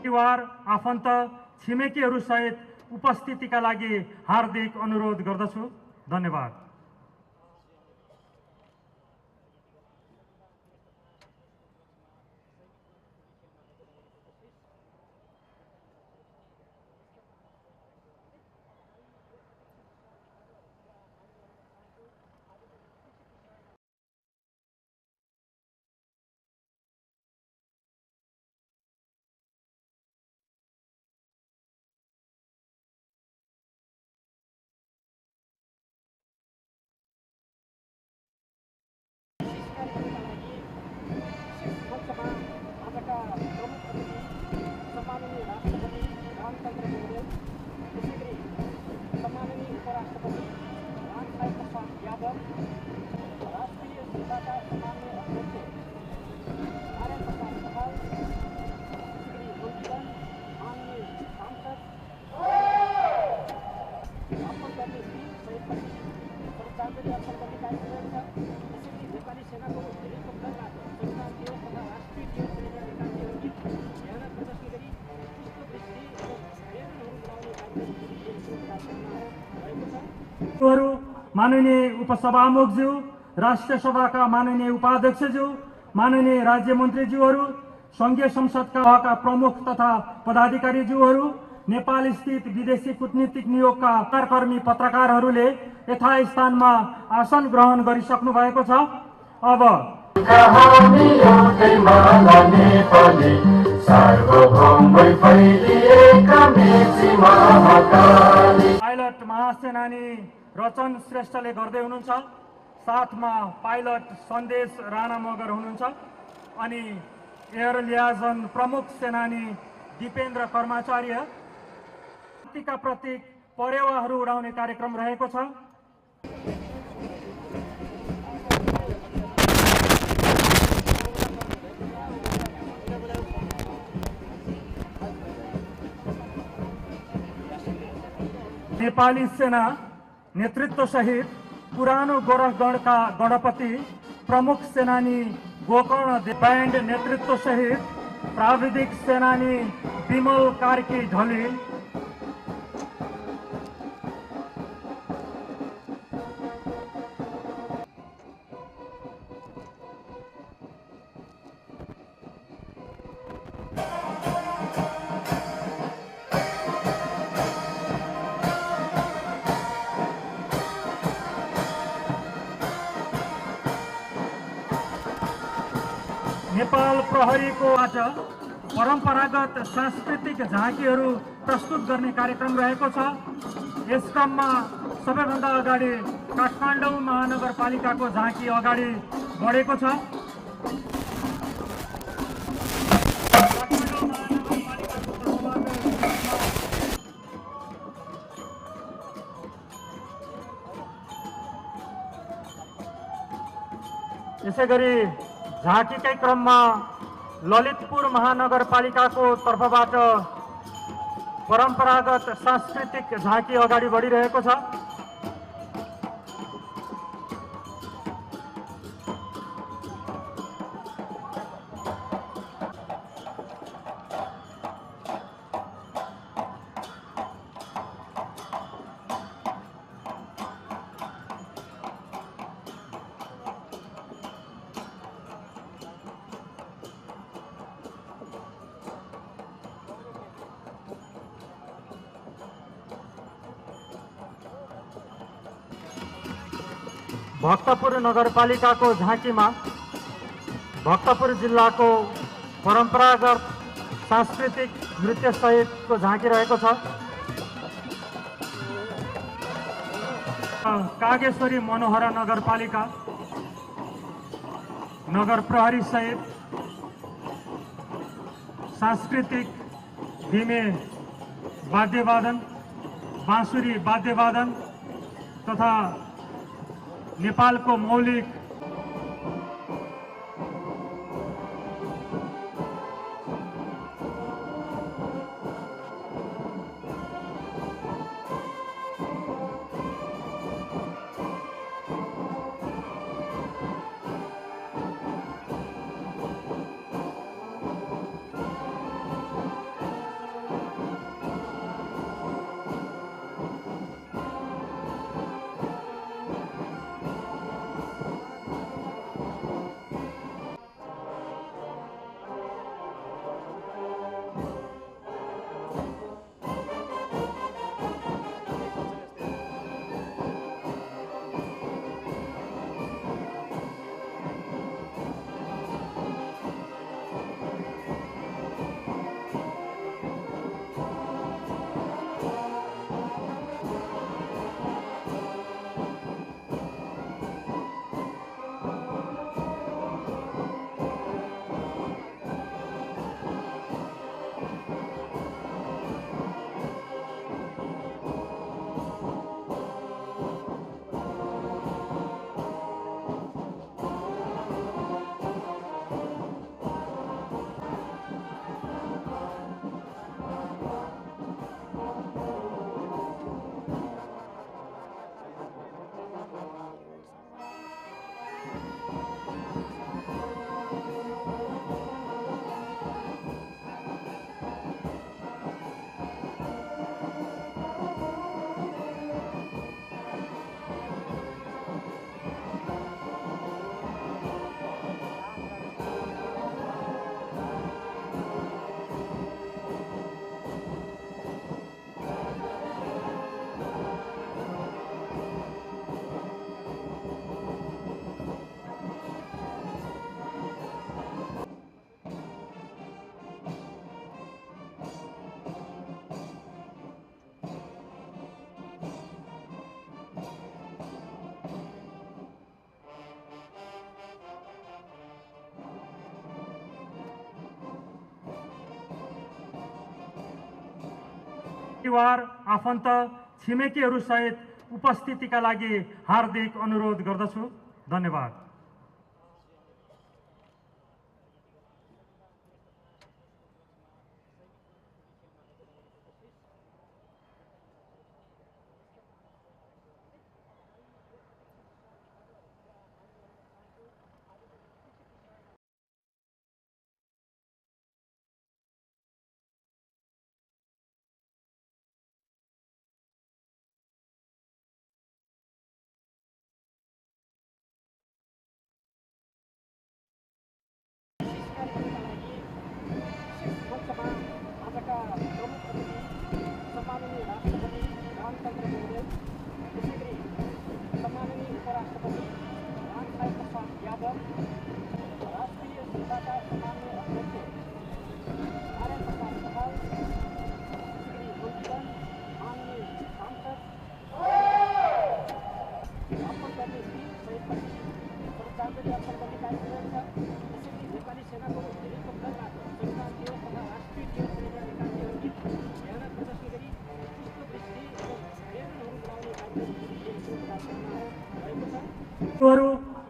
परिवार, आफन्त, छिमेकीहरूसहित उपस्थितिका लागि हार्दिक अनुरोध गर्दछु। धन्यवाद। माननीय उपसभामुखज्यू, राष्ट्रिय सभाका माननीय उपाध्यक्षज्यू, माननीय राज्य मन्त्रीज्यूहरू, संघीय संसदका प्रमुख तथा पदाधिकारीज्यूहरू, नेपाल स्थित विदेशी कूटनीतिक नियोगका कर्मी पत्रकारहरूले यथास्थानमा आसन ग्रहण गरिसक्नु भएको छ। अब पाइलट महासेनानी रचन श्रेष्ठले गर्दै हुनुहुन्छ। साथमा पाइलट सन्देश राणा मगर हुनुहुन्छ अनि एयर लियाजन प्रमुख सेनानी दिपेन्द्र कर्माचार्य। शक्तिका प्रतीक परेवाहरू उडाउने कार्यक्रम रहेको छ। नेपाली सेना नेतृत्व सहित पुरानो गोरखगढका गणपति प्रमुख सेनानी गोकर्ण ब्यान्ड नेतृत्व सहित प्राविधिक सेनानी विमल कार्की ढलिल, नेपाल प्रहरीको आज परम्परागत सांस्कृतिक झाँकीहरू प्रस्तुत गर्ने कार्यक्रम रहेको छ। यस क्रममा सबैभन्दा अगाडि काठमाडौँ महानगरपालिकाको झाँकी अगाडि बढेको छ। यसैगरी झाँकीकै क्रममा ललितपुर महानगरपालिकाको तर्फबाट परम्परागत सांस्कृतिक झाँकी अगाडि बढिरहेको छ। भक्तपुर नगरपालिकाको झाँकीमा भक्तपुर जिल्लाको परम्परागत सांस्कृतिक नृत्य सहितको झाँकी रहेको छ। कागेश्वरी मनोहरा नगरपालिका नगर प्रहरी सहित सांस्कृतिक धिमे वाद्यवादन, बाँसुरी वाद्यवादन तथा नेपालको मौलिक परिवार, आफन्त, छिमेकीहरूसहित उपस्थितिका लागि हार्दिक अनुरोध गर्दछु। धन्यवाद।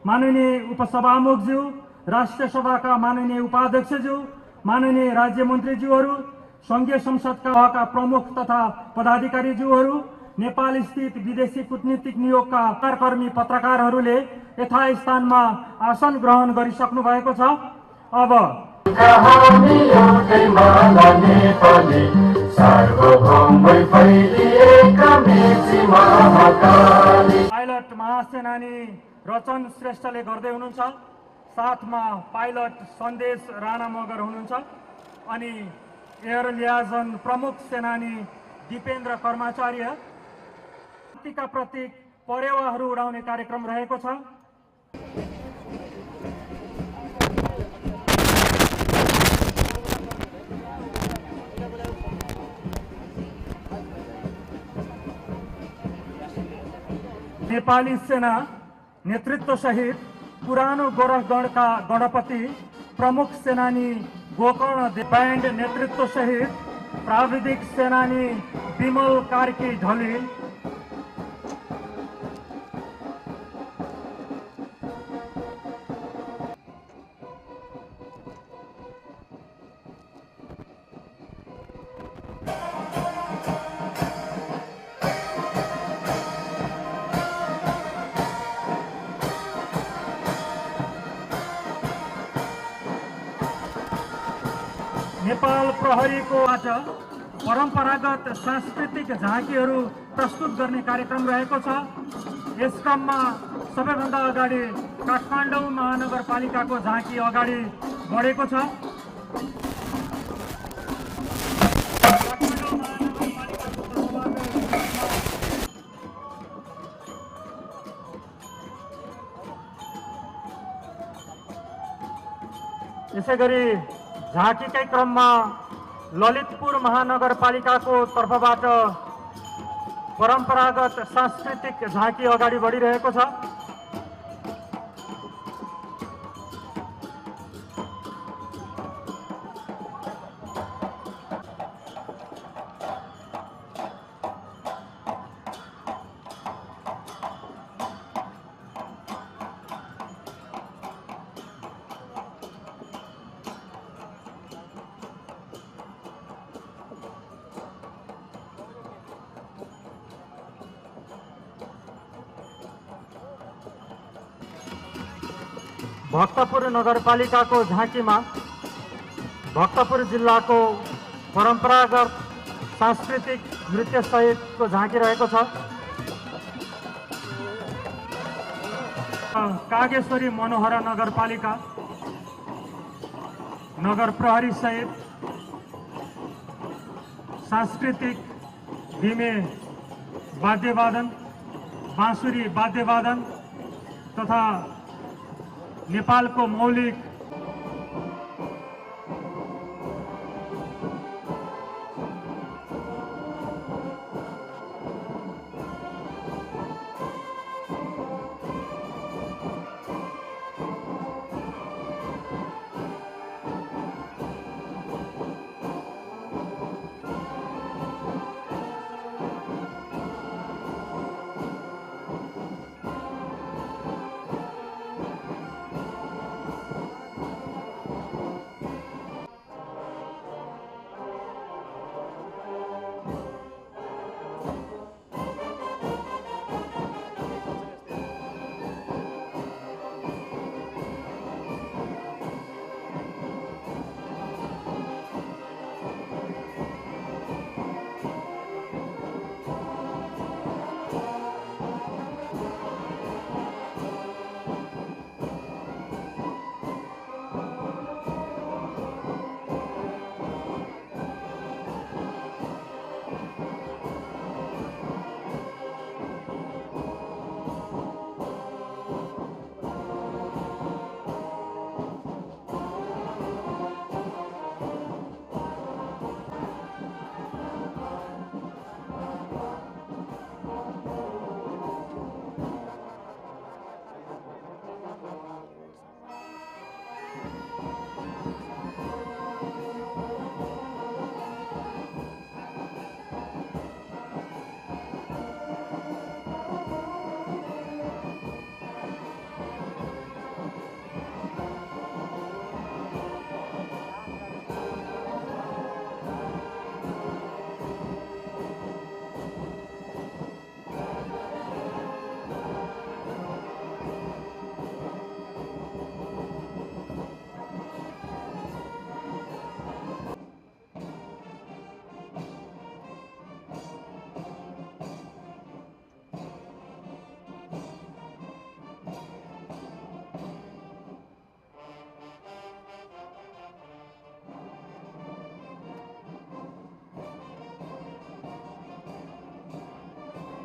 माननीय उपसभामुखज्यू, राष्ट्रिय सभाका माननीय उपाध्यक्षज्यू, माननीय राज्य मन्त्रीज्यूहरू, संघीय संसदका प्रमुख तथा पदाधिकारीज्यूहरू, नेपाल स्थित विदेशी कूटनीतिक नियोगका कर्मी पत्रकारहरूले यथास्थानमा आसन ग्रहण गरिसक्नु भएको छ। अब पाइलट महासेनानी रचन श्रेष्ठले गर्दै हुनुहुन्छ। साथमा पाइलट सन्देश राणा मगर हुनुहुन्छ अनि एयर लियाजन प्रमुख सेनानी दिपेन्द्र कर्माचार्य। शक्तिका प्रतीक परेवाहरू उडाउने कार्यक्रम रहेको छ। नेपाली सेना नेतृत्व सहित पुरानो गोरखगढका गणपति प्रमुख सेनानी गोकर्ण ब्यान्ड नेतृत्व सहित प्राविधिक सेनानी विमल कार्की ढलिल, नेपाल प्रहरीको आज परम्परागत सांस्कृतिक झाँकीहरू प्रस्तुत गर्ने कार्यक्रम रहेको छ। यस क्रममा सबैभन्दा अगाडि काठमाडौँ महानगरपालिकाको झाँकी अगाडि बढेको छ। यसैगरी झाँकीकै क्रममा ललितपुर महानगरपालिकाको तर्फबाट परम्परागत सांस्कृतिक झाँकी अगाडि बढिरहेको छ। भक्तपुर नगरपालिकाको झाँकीमा भक्तपुर जिल्लाको परम्परागत सांस्कृतिक नृत्य सहितको झाँकी रहेको छ। कागेश्वरी मनोहरा नगरपालिका नगर प्रहरी सहित सांस्कृतिक धिमे वाद्यवादन, बाँसुरी वाद्यवादन तथा नेपालको मौलिक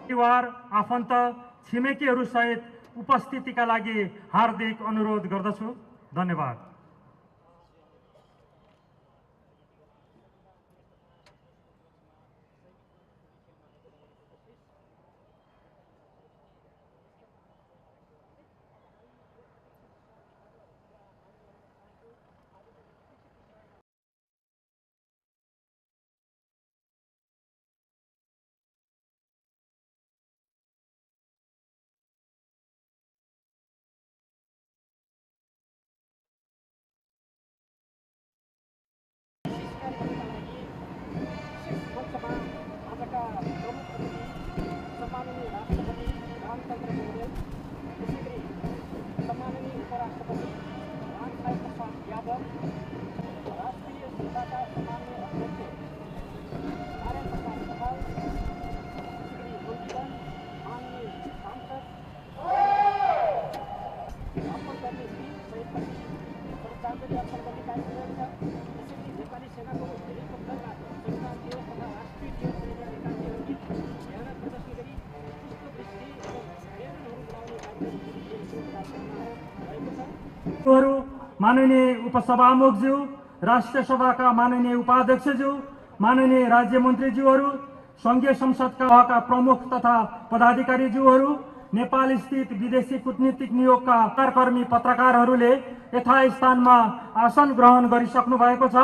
परिवार, आफन्त, छिमेकीहरू सहित उपस्थितिका लागि हार्दिक अनुरोध गर्दछु। धन्यवाद। माननीय उपसभामुखज्यू, राष्ट्रिय सभाका माननीय उपाध्यक्षज्यू, माननीय राज्य मन्त्रीज्यूहरू, संघीय संसदका प्रमुख तथा पदाधिकारीज्यूहरू, नेपाल स्थित विदेशी कूटनीतिक नियोगका कर्मी पत्रकारहरूले यथास्थानमा आसन ग्रहण गरिसक्नु भएको छ।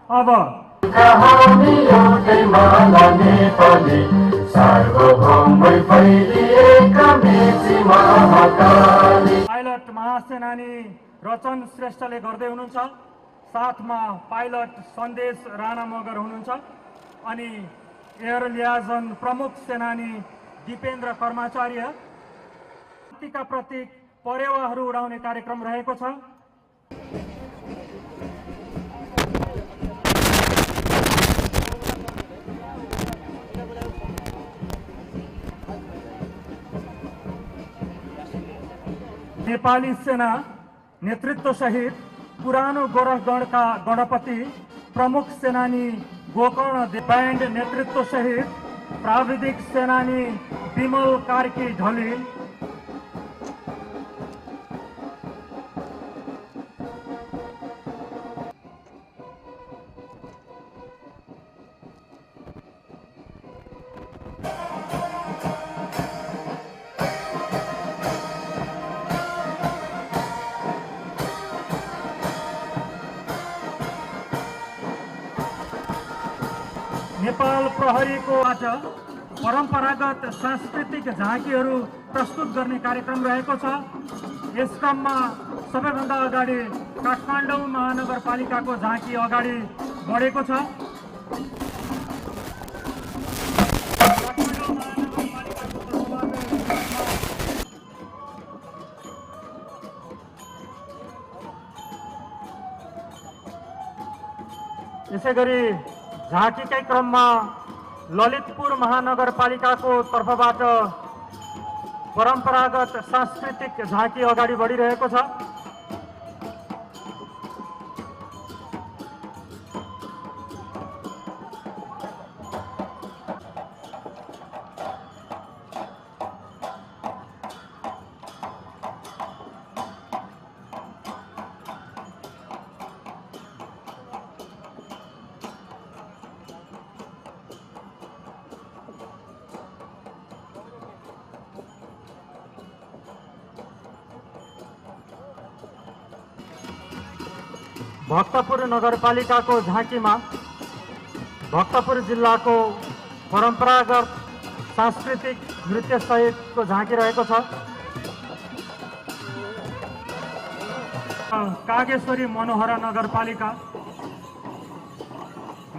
अब पाइलट महासेनानी रचन श्रेष्ठले गर्दै हुनुहुन्छ। साथमा पाइलट सन्देश राणा मगर हुनुहुन्छ अनि एयर लियाजन प्रमुख सेनानी दिपेन्द्र कर्माचार्य। शक्तिका प्रतीक परेवाहरू उडाउने कार्यक्रम रहेको छ। नेपाली सेना नेतृत्व सहित पुरानो गोरखगढका गणपति प्रमुख सेनानी गोकर्ण ब्यान्ड नेतृत्व सहित प्राविधिक सेनानी विमल कार्की ढलिल, नेपाल प्रहरीको आज परम्परागत सांस्कृतिक झाँकीहरू प्रस्तुत गर्ने कार्यक्रम रहेको छ। यस क्रममा सबैभन्दा अगाडि काठमाडौँ महानगरपालिकाको झाँकी अगाडि बढेको छ। यसैगरी झाँकीकै क्रममा ललितपुर महानगरपालिकाको तर्फबाट परम्परागत सांस्कृतिक झाँकी अगाडि बढिरहेको छ। भक्तपुर नगरपालिकाको झाँकीमा भक्तपुर जिल्लाको परम्परागत सांस्कृतिक नृत्य सहितको झाँकी रहेको छ। कागेश्वरी मनोहरा नगरपालिका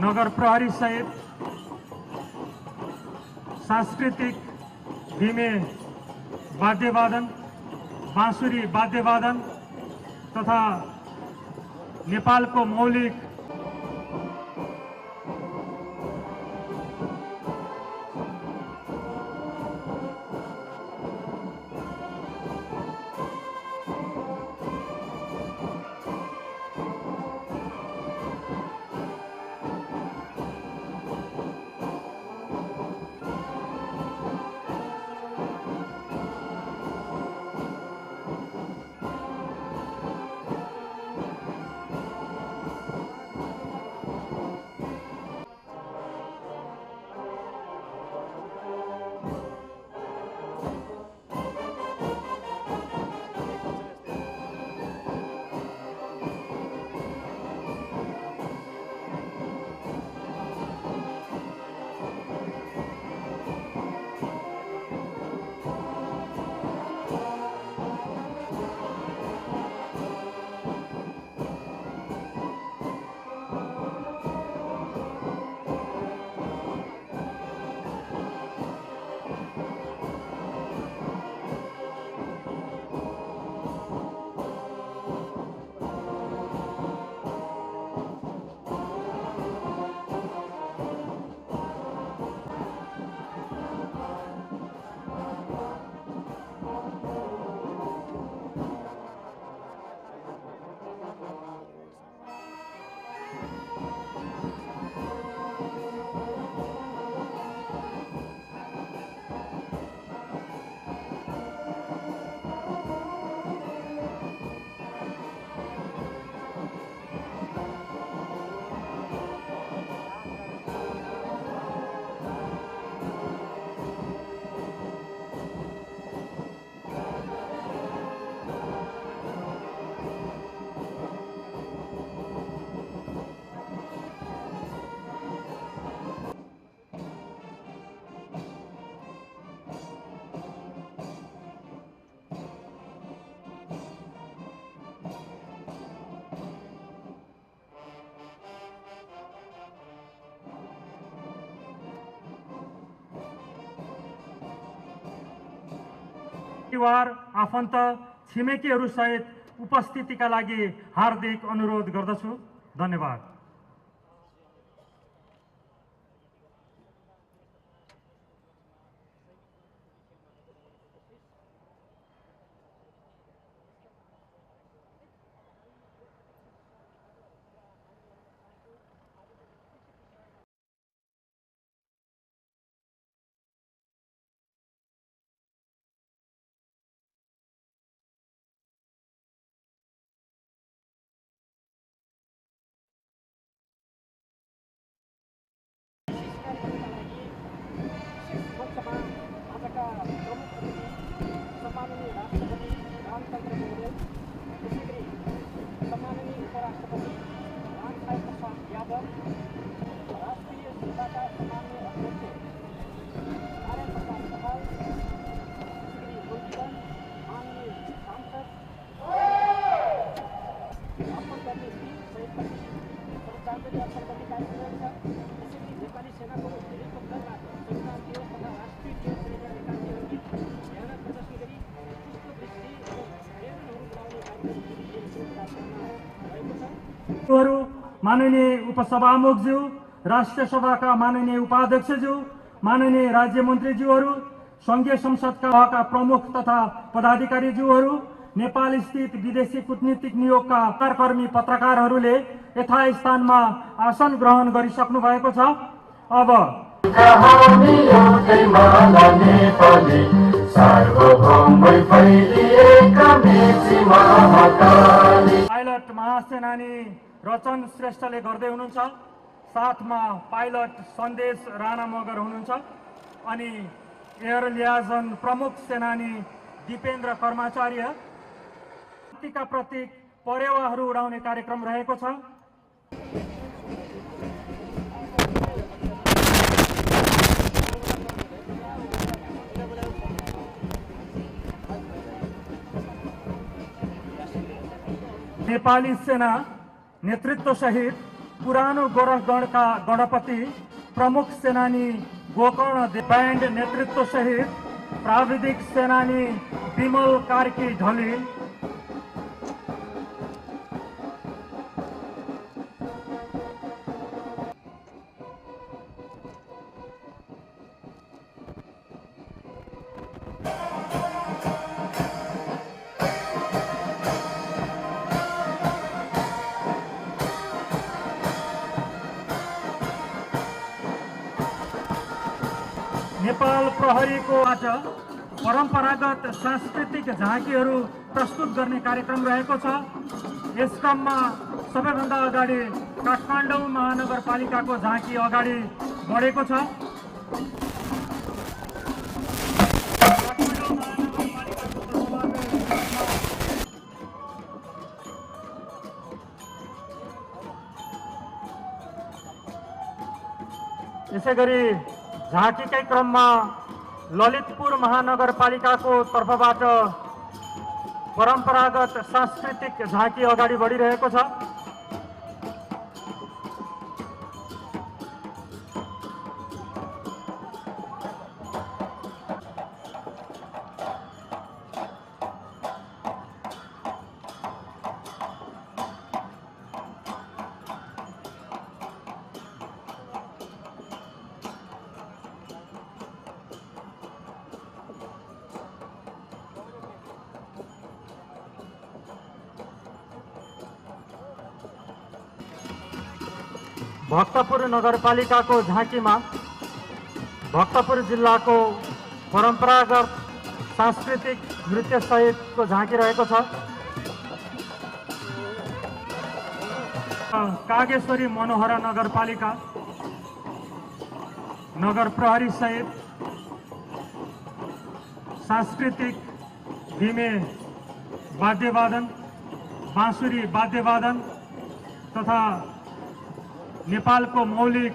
नगर प्रहरी सहित सांस्कृतिक धिमे वाद्यवादन, बाँसुरी वाद्यवादन तथा नेपालको मौलिक परिवार, आफन्त, छिमेकीहरूसहित उपस्थितिका लागि हार्दिक अनुरोध गर्दछु। धन्यवाद। माननीय उपसभामुखज्यू, राष्ट्रिय सभाका माननीय उपाध्यक्षज्यू, माननीय राज्य मन्त्रीज्यूहरू, संघीय संसदका प्रमुख तथा पदाधिकारीज्यूहरू, नेपाल स्थित विदेशी कूटनीतिक नियोगका कर्मी पत्रकारहरूले यथास्थानमा आसन ग्रहण गरिसक्नु भएको छ। अब पाइलट महासेनानी रचन श्रेष्ठले गर्दै हुनुहुन्छ। साथमा पाइलट सन्देश राणा मगर हुनुहुन्छ अनि एयर लियाजन प्रमुख सेनानी दिपेन्द्र कर्माचार्य। शक्तिका प्रतीक परेवाहरू उडाउने कार्यक्रम रहेको छ। नेपाली सेना नेतृत्व सहित पुरानो गोरखगढका गणपति प्रमुख सेनानी गोकर्ण ब्यान्ड नेतृत्व सहित प्राविधिक सेनानी विमल कार्की ढली, नेपाल प्रहरीको आज परम्परागत सांस्कृतिक झाँकीहरू प्रस्तुत गर्ने कार्यक्रम रहेको छ। यस क्रममा सबैभन्दा अगाडि काठमाडौँ महानगरपालिकाको झाँकी अगाडि बढेको छ। यसैगरी झाँकीकै क्रममा ललितपुर महानगरपालिकाको तर्फबाट परम्परागत सांस्कृतिक झाँकी अगाडि बढिरहेको छ। भक्तपुर नगरपालिकाको झाँकीमा भक्तपुर जिल्लाको परम्परागत सांस्कृतिक नृत्य सहितको झाँकी रहेको छ। कागेश्वरी मनोहरा नगरपालिका नगर प्रहरी सहित सांस्कृतिक धिमे वाद्यवादन, बाँसुरी वाद्यवादन तथा नेपालको मौलिक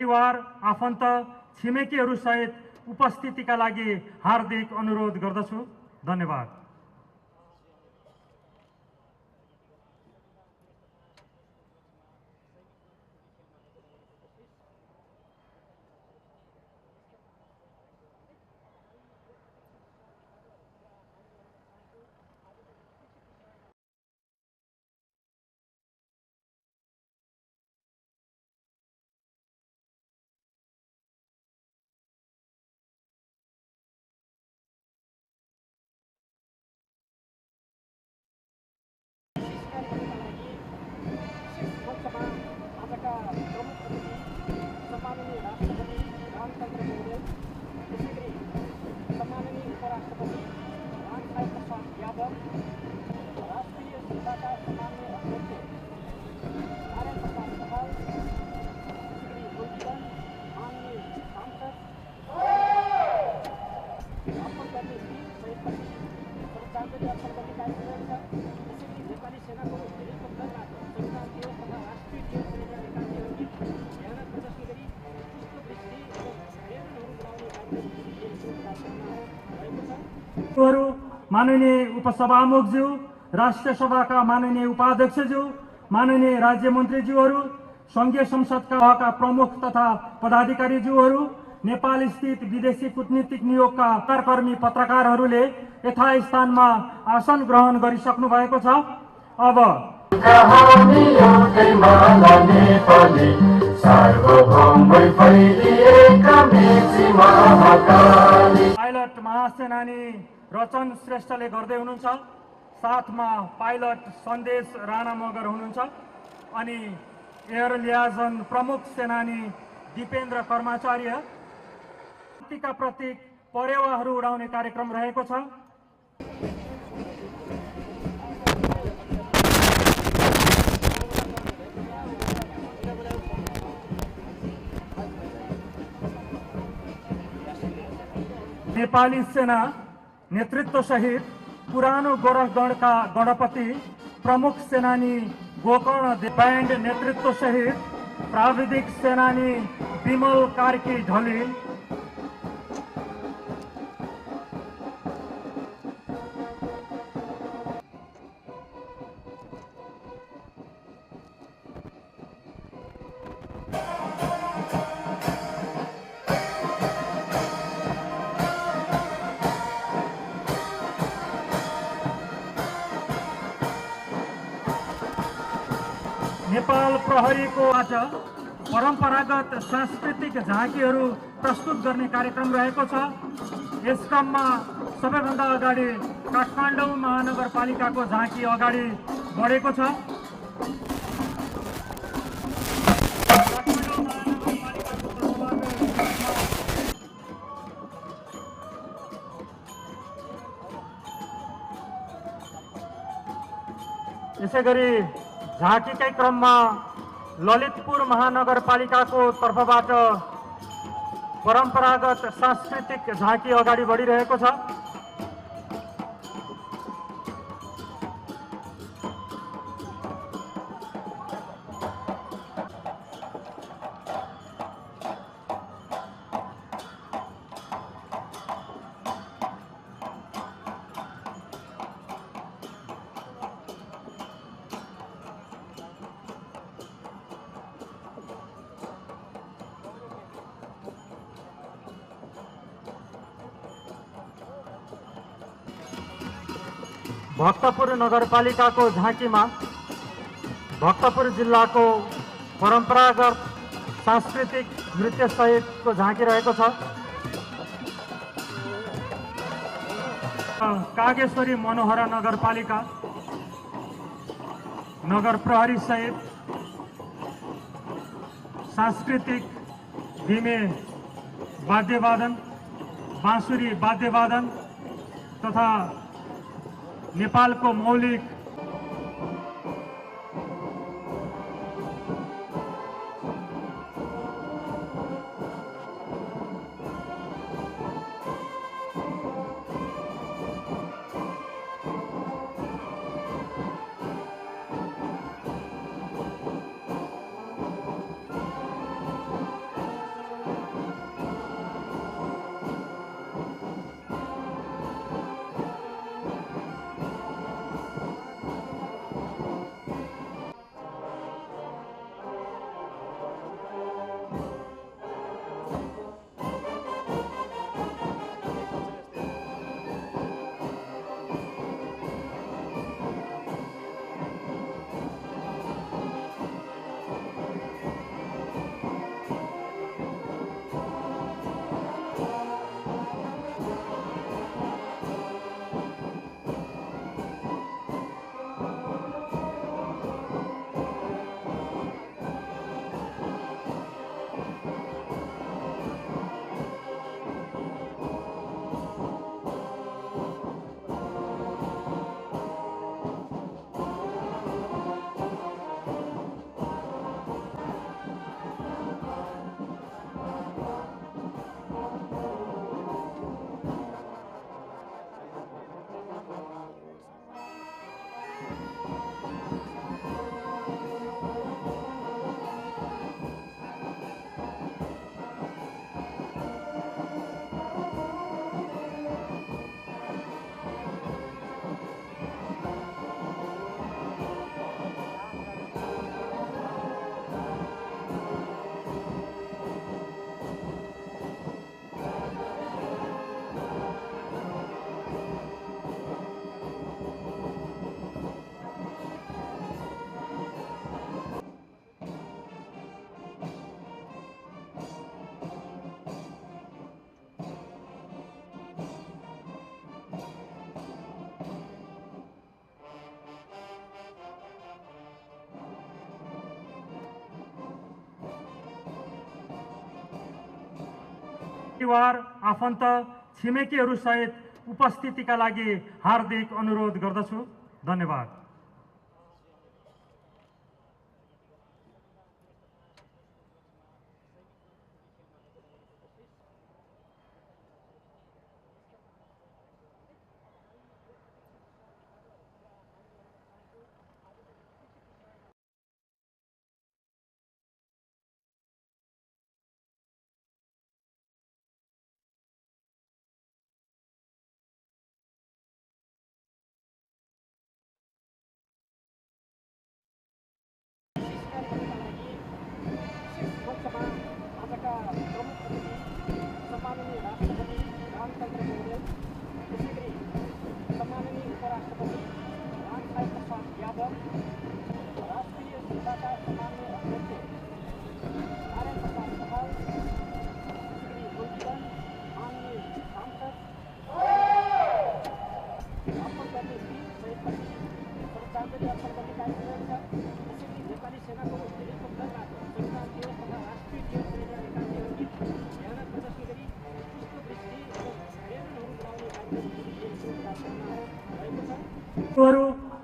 परिवार, आफन्त, छिमेकीहरू सहित उपस्थितिका लागि हार्दिक अनुरोध गर्दछु। धन्यवाद। माननीय उपसभामुखज्यू, राष्ट्रिय सभाका माननीय उपाध्यक्षज्यू, माननीय राज्य मन्त्रीज्यूहरू, संघीय संसदका प्रमुख तथा पदाधिकारीज्यूहरू, नेपाल स्थित विदेशी कूटनीतिक नियोगका कर्मी पत्रकारहरूले यथास्थानमा आसन ग्रहण गरिसक्नु भएको छ। अब पाइलट महासेनानी रचन श्रेष्ठले गर्दै हुनुहुन्छ। साथमा पाइलट सन्देश राणा मगर हुनुहुन्छ अनि एयर लियाजन प्रमुख सेनानी दिपेन्द्र कर्माचार्य। शक्तिका प्रतीक परेवाहरू उडाउने कार्यक्रम रहेको छ। नेपाली सेना नेतृत्व सहित पुरानो गोरखगढका गणपति प्रमुख सेनानी गोकर्ण ब्यान्ड नेतृत्व सहित प्राविधिक सेनानी विमल कार्की ढलिल, नेपाल प्रहरीको आज परम्परागत सांस्कृतिक झाँकीहरू प्रस्तुत गर्ने कार्यक्रम रहेको छ। यस क्रममा सबैभन्दा अगाडि काठमाडौँ महानगरपालिकाको झाँकी अगाडि बढेको छ। यसैगरी झाँकीकै क्रममा ललितपुर महानगरपालिकाको तर्फबाट परम्परागत सांस्कृतिक झाँकी अगाडि बढिरहेको छ। भक्तपुर नगरपालिकाको झाँकीमा भक्तपुर जिल्लाको परम्परागत सांस्कृतिक नृत्य सहितको झाँकी रहेको छ। कागेश्वरी मनोहरा नगरपालिका नगर प्रहरी सहित सांस्कृतिक धिमे वाद्यवादन, बाँसुरी वाद्यवादन तथा नेपालको मौलिक परिवार, आफन्त, छिमेकीहरूसहित उपस्थितिका लागि हार्दिक अनुरोध गर्दछु। धन्यवाद।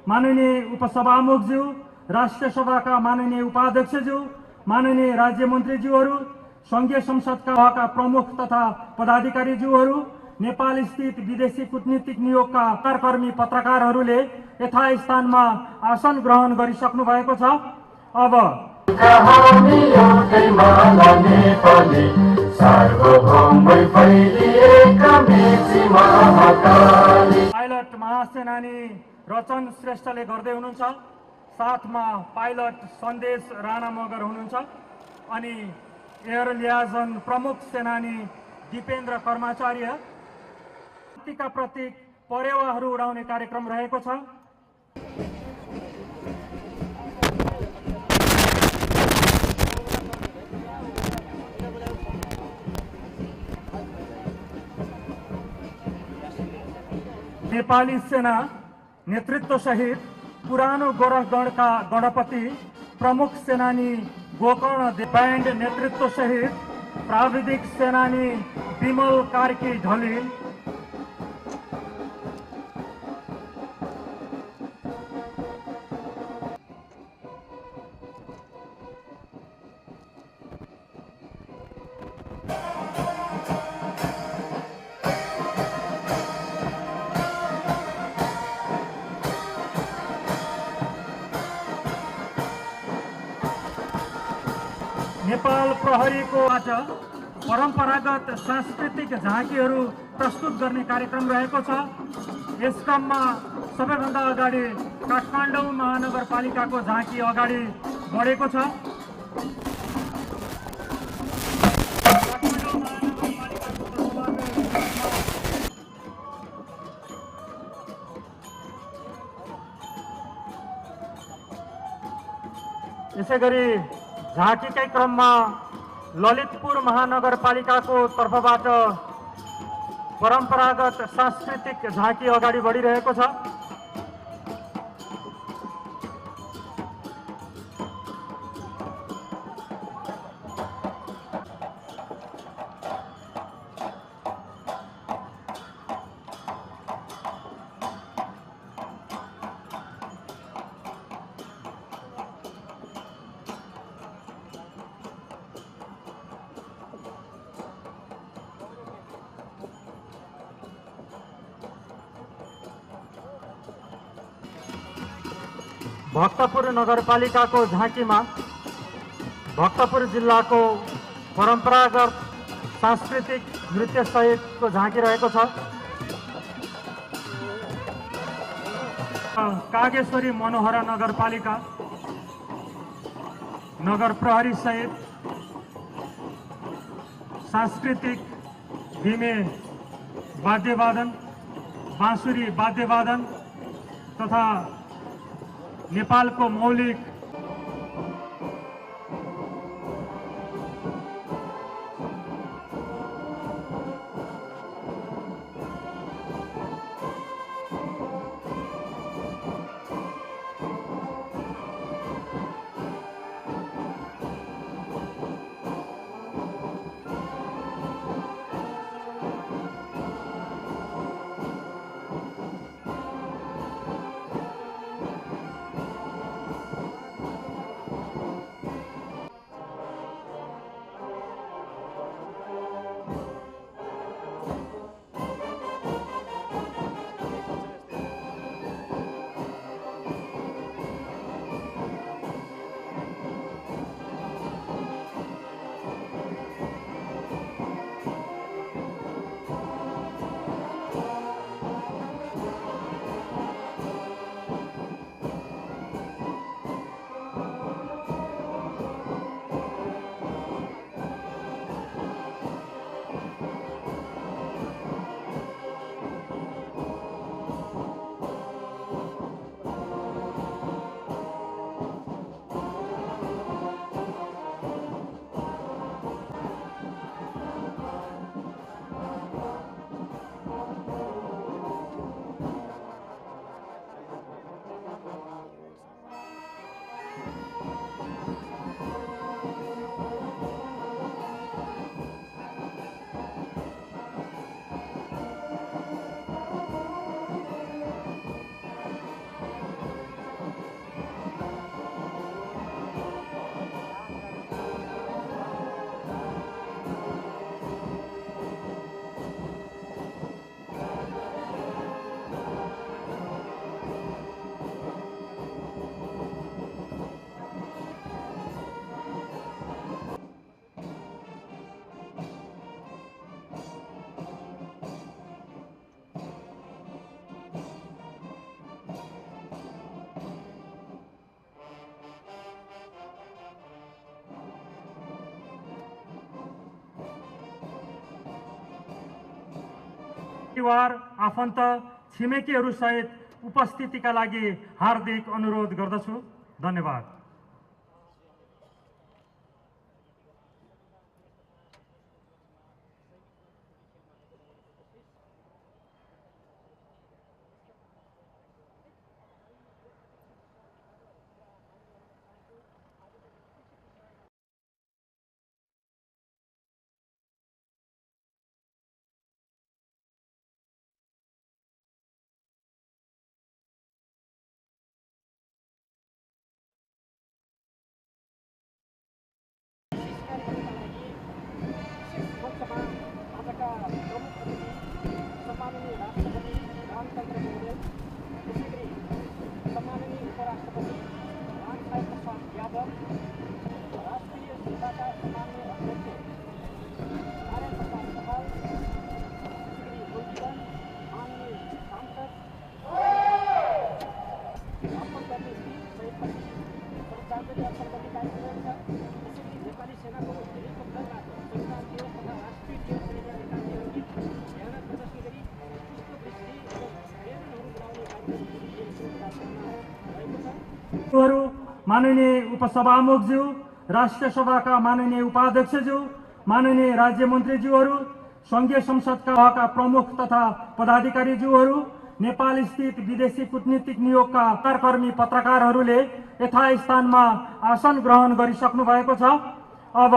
माननीय उपसभामुखज्यू, राष्ट्रिय सभाका माननीय उपाध्यक्षज्यू, माननीय राज्य मन्त्रीज्यूहरू, संघीय संसदका प्रमुख तथा पदाधिकारीज्यूहरू, नेपाल स्थित विदेशी कूटनीतिक नियोगका कर्मी पत्रकारहरूले यथास्थानमा आसन ग्रहण गरिसक्नु भएको छ। अब पाइलट महासेनानी रचन श्रेष्ठले गर्दै हुनुहुन्छ। साथमा पाइलट सन्देश राणा मगर हुनुहुन्छ अनि एयर लियाजन प्रमुख सेनानी दिपेन्द्र कर्माचार्य। शक्तिका प्रतीक परेवाहरू उडाउने कार्यक्रम रहेको छ। नेपाली सेना नेतृत्व सहित पुरानो गोरखगढका गणपति प्रमुख सेनानी गोकर्ण ब्यान्ड नेतृत्व सहित प्राविधिक सेनानी विमल कार्की ढलिल, नेपाल प्रहरीको परम्परागत सांस्कृतिक झाँकीहरू प्रस्तुत गर्ने कार्यक्रम रहेको छ। यस क्रममा सबैभन्दा अगाडि काठमाडौँ महानगरपालिकाको झाँकी अगाडि बढेको छ। यसैगरी झाँकीकै क्रममा ललितपुर महानगरपालिकाको तर्फबाट परम्परागत सांस्कृतिक झाँकी अगाडि बढिरहेको छ। भक्तपुर नगरपालिकाको झाँकीमा भक्तपुर जिल्लाको परम्परागत सांस्कृतिक नृत्य सहितको झाँकी रहेको छ। कागेश्वरी मनोहरा नगरपालिका नगर प्रहरी सहित सांस्कृतिक धिमे वाद्यवादन, बाँसुरी वाद्यवादन तथा नेपालको मौलिक परिवार, आफन्त, छिमेकीहरू सहित उपस्थितिका लागि हार्दिक अनुरोध गर्दछु। धन्यवाद। माननीय उपसभामुखज्यू, राष्ट्रिय सभाका माननीय उपाध्यक्षज्यू, माननीय राज्य मन्त्रीज्यूहरू, संघीय संसदका प्रमुख तथा पदाधिकारीज्यूहरू, नेपाल स्थित विदेशी कूटनीतिक नियोगका कर्मी पत्रकारहरूले यथास्थानमा आसन ग्रहण गरिसक्नु भएको छ। अब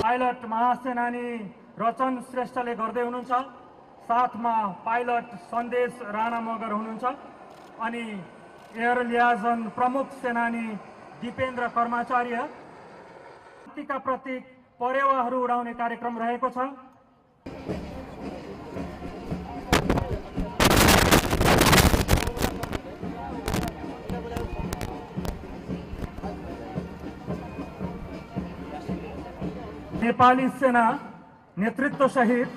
पाइलट महासेनानी रचन श्रेष्ठले गर्दै हुनुहुन्छ। साथमा पाइलट सन्देश राणा मगर हुनुहुन्छ अनि एयर लियाजन प्रमुख सेनानी दिपेन्द्र कर्माचार्य। क्रान्तिका प्रतीक परेवाहरू उडाउने कार्यक्रम रहेको छ। नेपाली सेना नेतृत्व सहित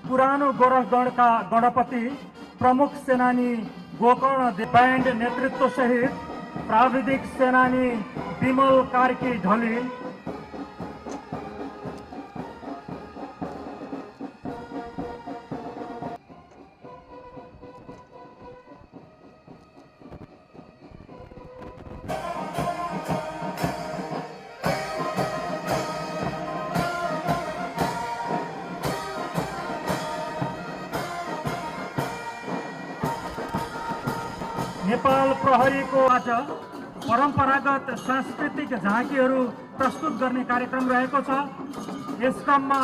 पुरानो गोरखगढका गणपति प्रमुख सेनानी गोकर्ण ब्यान्ड नेतृत्व सहित प्राविधिक सेनानी विमल कार्की ढली, नेपाल प्रहरीको आज परम्परागत सांस्कृतिक झाँकीहरू प्रस्तुत गर्ने कार्यक्रम रहेको छ। यस क्रममा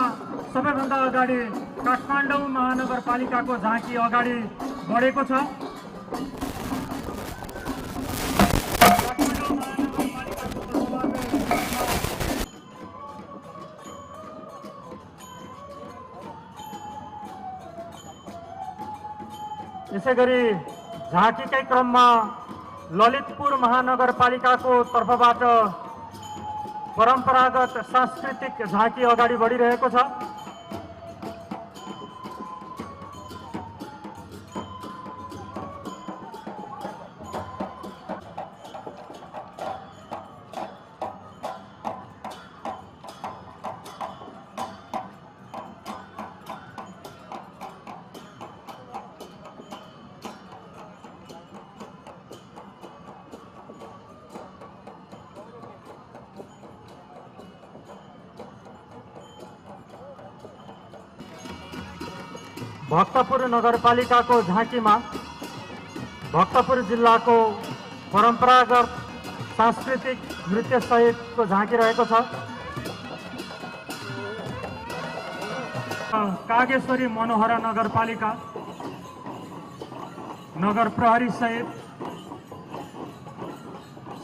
सबैभन्दा अगाडि काठमाडौँ महानगरपालिकाको झाँकी अगाडि बढेको छ। यसैगरी झाँकीकै क्रममा ललितपुर महानगरपालिकाको तर्फबाट परम्परागत सांस्कृतिक झाँकी अगाडि बढिरहेको छ। भक्तपुर नगरपालिकाको झाँकीमा भक्तपुर जिल्लाको परम्परागत सांस्कृतिक नृत्य सहितको झाँकी रहेको छ। कागेश्वरी मनोहरा नगरपालिका नगर प्रहरी सहित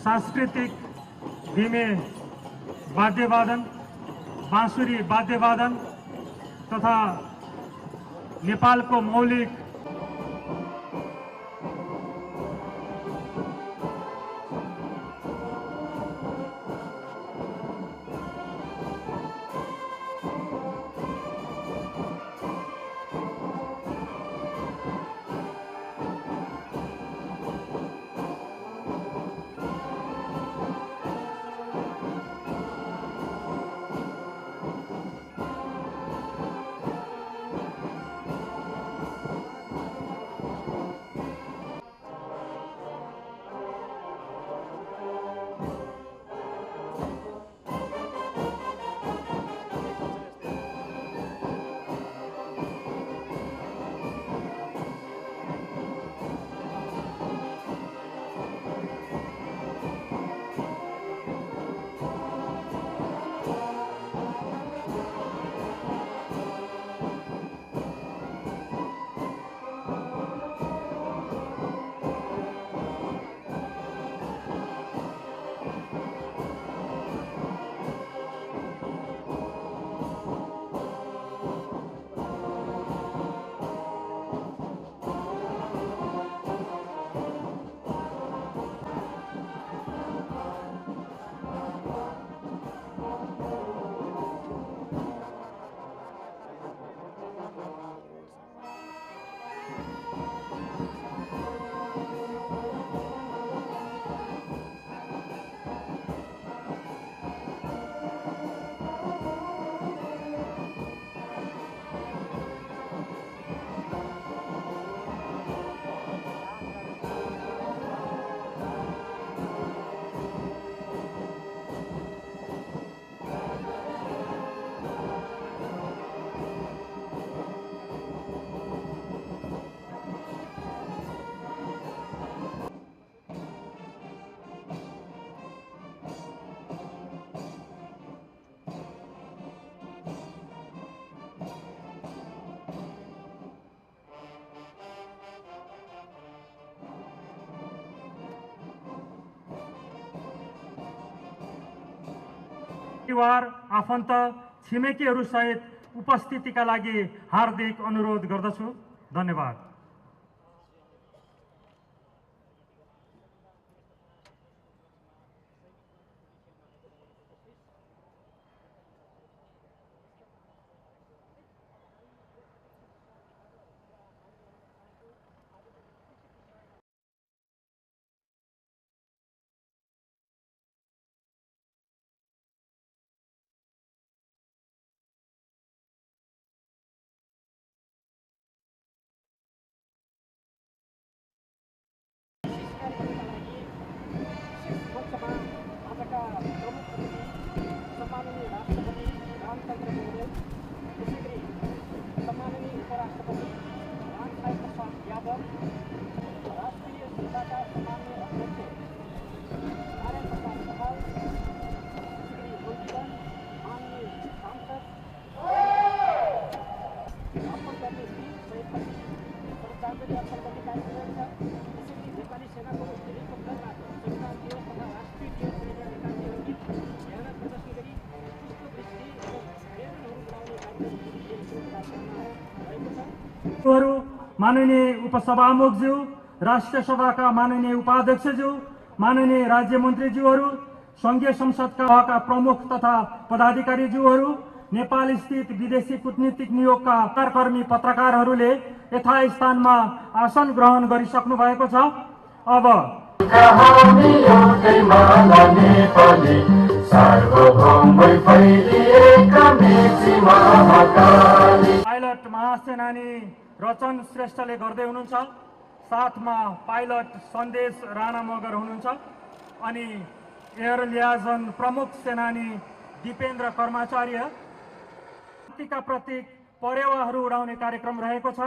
सांस्कृतिक धिमे वाद्यवादन, बाँसुरी वाद्यवादन तथा नेपालको मौलिक परिवार, आफन्त, छिमेकीहरू सहित उपस्थितिका लागि हार्दिक अनुरोध गर्दछु। धन्यवाद। माननीय उपसभामुखज्यू, राष्ट्रिय सभाका माननीय उपाध्यक्षज्यू, माननीय राज्य मन्त्रीज्यूहरू, संघीय संसदका प्रमुख तथा पदाधिकारीज्यूहरू, नेपाल स्थित विदेशी कूटनीतिक नियोगका कर्मी पत्रकारहरूले यथास्थानमा आसन ग्रहण गरिसक्नु भएको छ। अब पाइलट महासेनानी रचन श्रेष्ठले गर्दै हुनुहुन्छ। साथमा पाइलट सन्देश राणा मगर हुनुहुन्छ अनि एयर लियाजन प्रमुख सेनानी दिपेन्द्र कर्माचार्य। शक्तिका प्रतीक परेवाहरू उडाउने कार्यक्रम रहेको छ।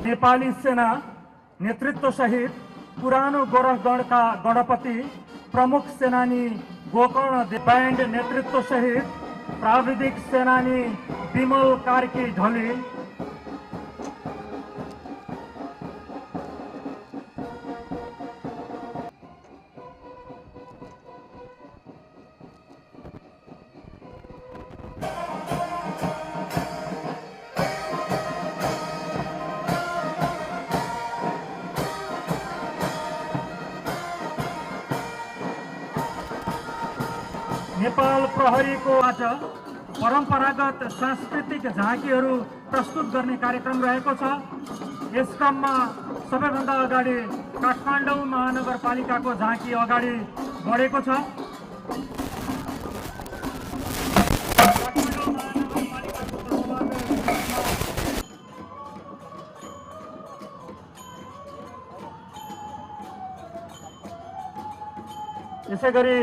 नेपाली सेना नेतृत्व सहित पुरानो गोरखगढका गणपति प्रमुख सेनानी गोकर्ण बैंड नेतृत्व सहित प्राविधिक सेनानी विमल कार्की ढली, नेपाल प्रहरीको आज परम्परागत सांस्कृतिक झाँकीहरू प्रस्तुत गर्ने कार्यक्रम रहेको छ। यस क्रममा सबैभन्दा अगाडि काठमाडौँ महानगरपालिकाको झाँकी अगाडि बढेको छ। यसैगरी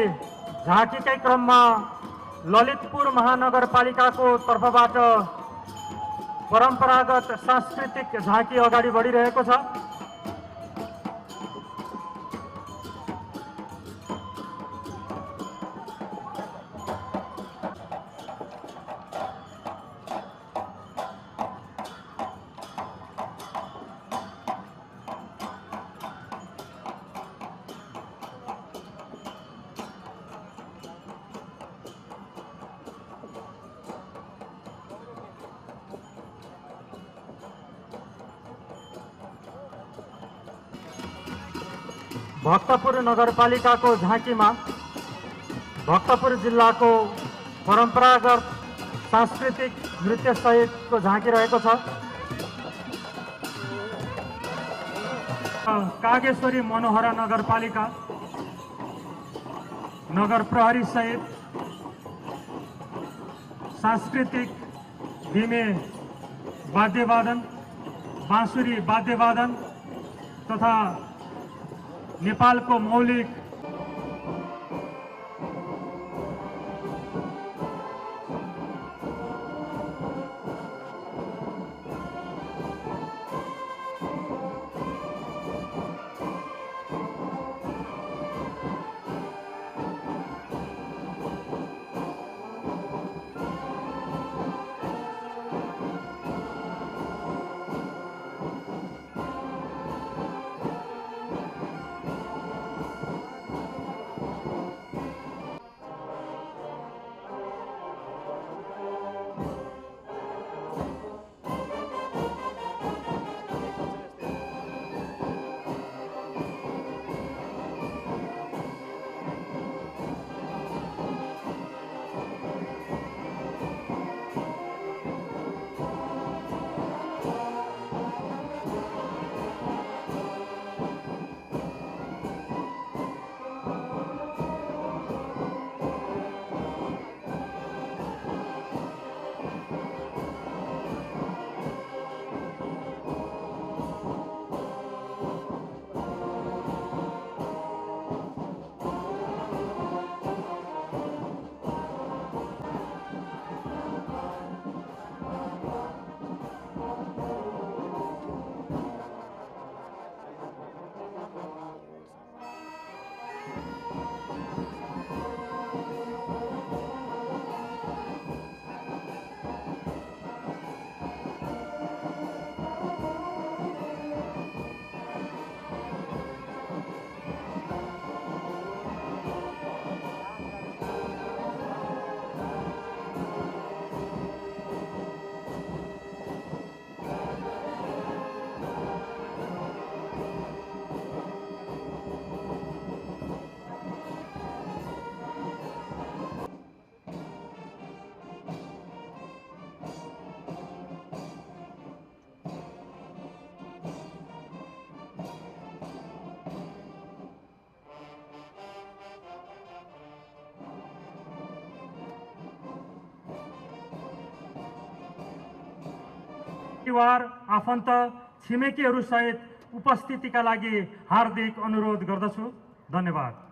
झाँकीकै क्रममा ललितपुर महानगरपालिकाको तर्फबाट परम्परागत सांस्कृतिक झाँकी अगाडि बढिरहेको छ। भक्तपुर नगरपालिकाको झाँकीमा भक्तपुर जिल्लाको परम्परागत सांस्कृतिक नृत्य सहितको झाँकी रहेको छ। कागेश्वरी मनोहरा नगरपालिका नगर प्रहरी सहित सांस्कृतिक धिमे वाद्यवादन, बाँसुरी वाद्यवादन तथा नेपालको मौलिक परिवार, आफन्त, छिमेकीहरू सहित उपस्थितिका लागि हार्दिक अनुरोध गर्दछु। धन्यवाद।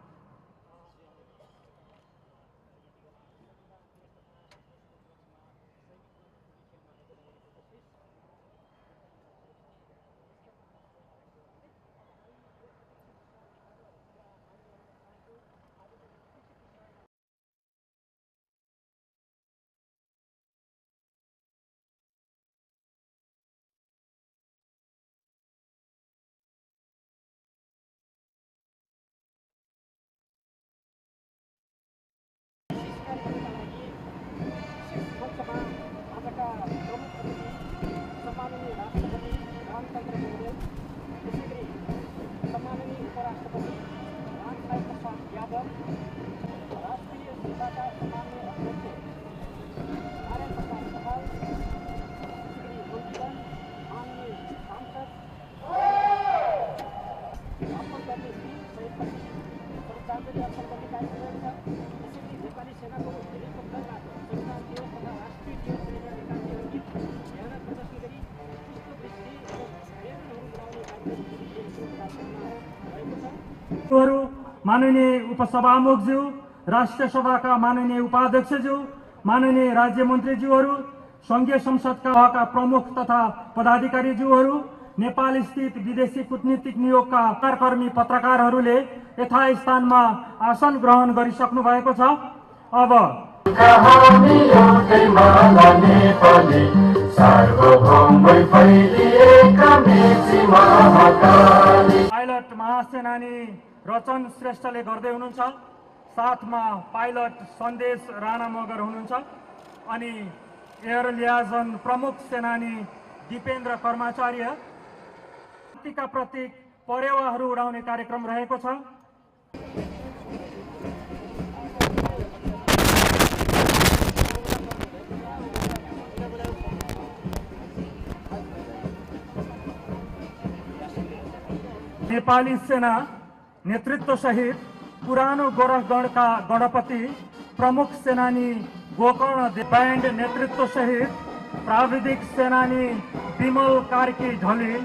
माननीय उपसभामुखज्यू, राष्ट्रिय सभाका माननीय उपाध्यक्षज्यू, माननीय राज्य मन्त्रीज्यूहरू, सङ्घीय संसदका प्रमुख तथा पदाधिकारीज्यूहरू, नेपाल स्थित विदेशी कूटनीतिक नियोगका कर्मी पत्रकारहरूले यथास्थानमा आसन ग्रहण गरिसक्नु भएको छ। अब पाइलट महासेनानी रचन श्रेष्ठले गर्दै हुनुहुन्छ, साथमा पाइलट सन्देश राणा मगर हुनुहुन्छ अनि एयर लियाजन प्रमुख सेनानी दिपेन्द्र कर्माचार्य। का प्रतीक परेवाहरू उडाउने कार्यक्रम रहेको छ। नेपाली सेना नेतृत्व सहित पुरानो गोरखगढका गणपति प्रमुख सेनानी गोकर्ण ब्यान्ड नेतृत्व सहित प्राविधिक सेनानी विमल कार्की ढलिल,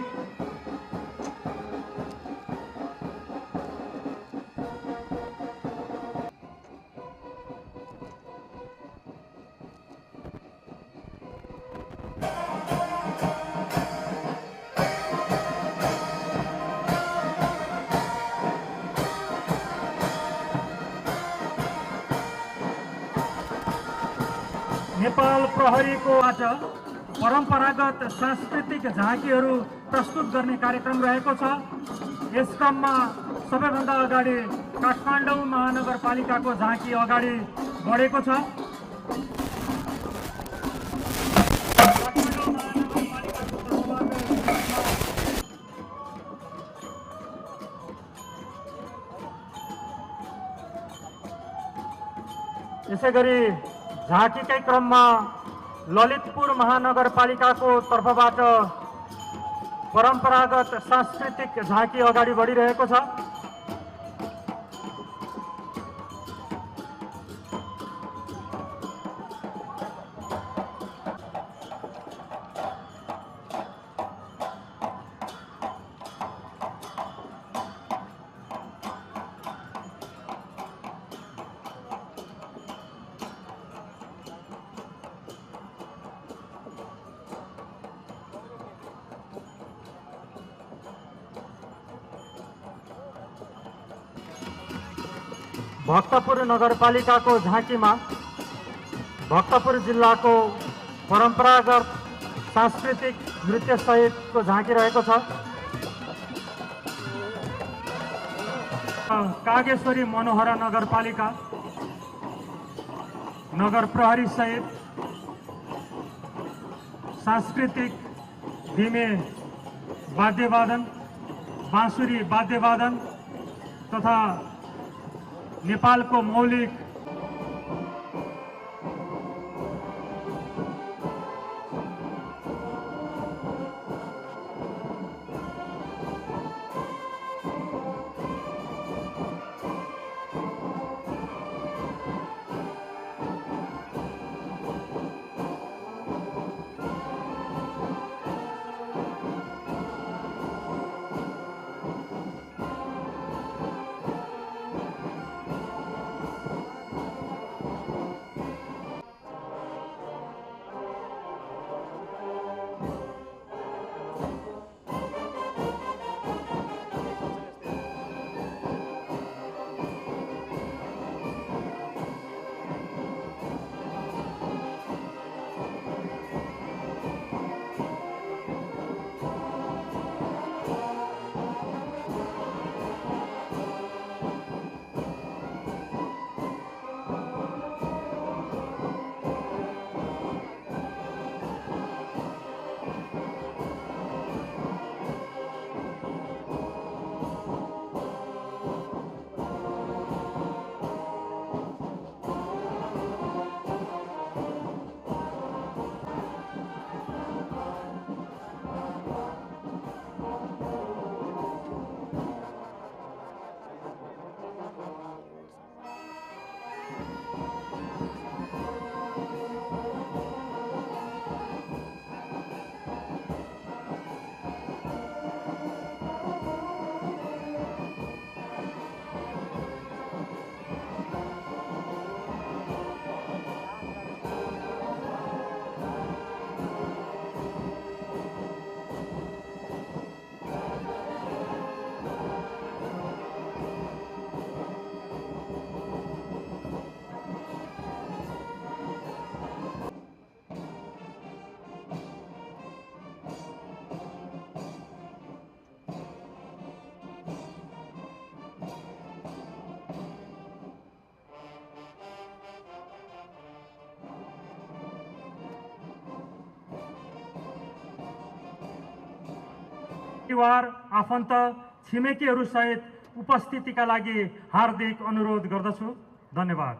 नेपाल प्रहरीको आज परम्परागत सांस्कृतिक झाँकीहरू प्रस्तुत गर्ने कार्यक्रम रहेको छ। यस क्रममा सबैभन्दा अगाडि काठमाडौँ महानगरपालिकाको झाँकी अगाडि बढेको छ। यसैगरी झाँकीकै क्रममा ललितपुर महानगरपालिकाको तर्फबाट परम्परागत सांस्कृतिक झाँकी अगाडि बढिरहेको छ। भक्तपुर नगरपालिकाको झाँकीमा भक्तपुर जिल्लाको परम्परागत सांस्कृतिक नृत्य सहितको झाँकी रहेको छ। कागेश्वरी मनोहरा नगरपालिका नगर प्रहरी सहित सांस्कृतिक धिमे वाद्यवादन, बाँसुरी वाद्यवादन तथा नेपालको मौलिक परिवार आफन्त छिमेकीहरू सहित उपस्थितिका लागि हार्दिक अनुरोध गर्दछु। धन्यवाद।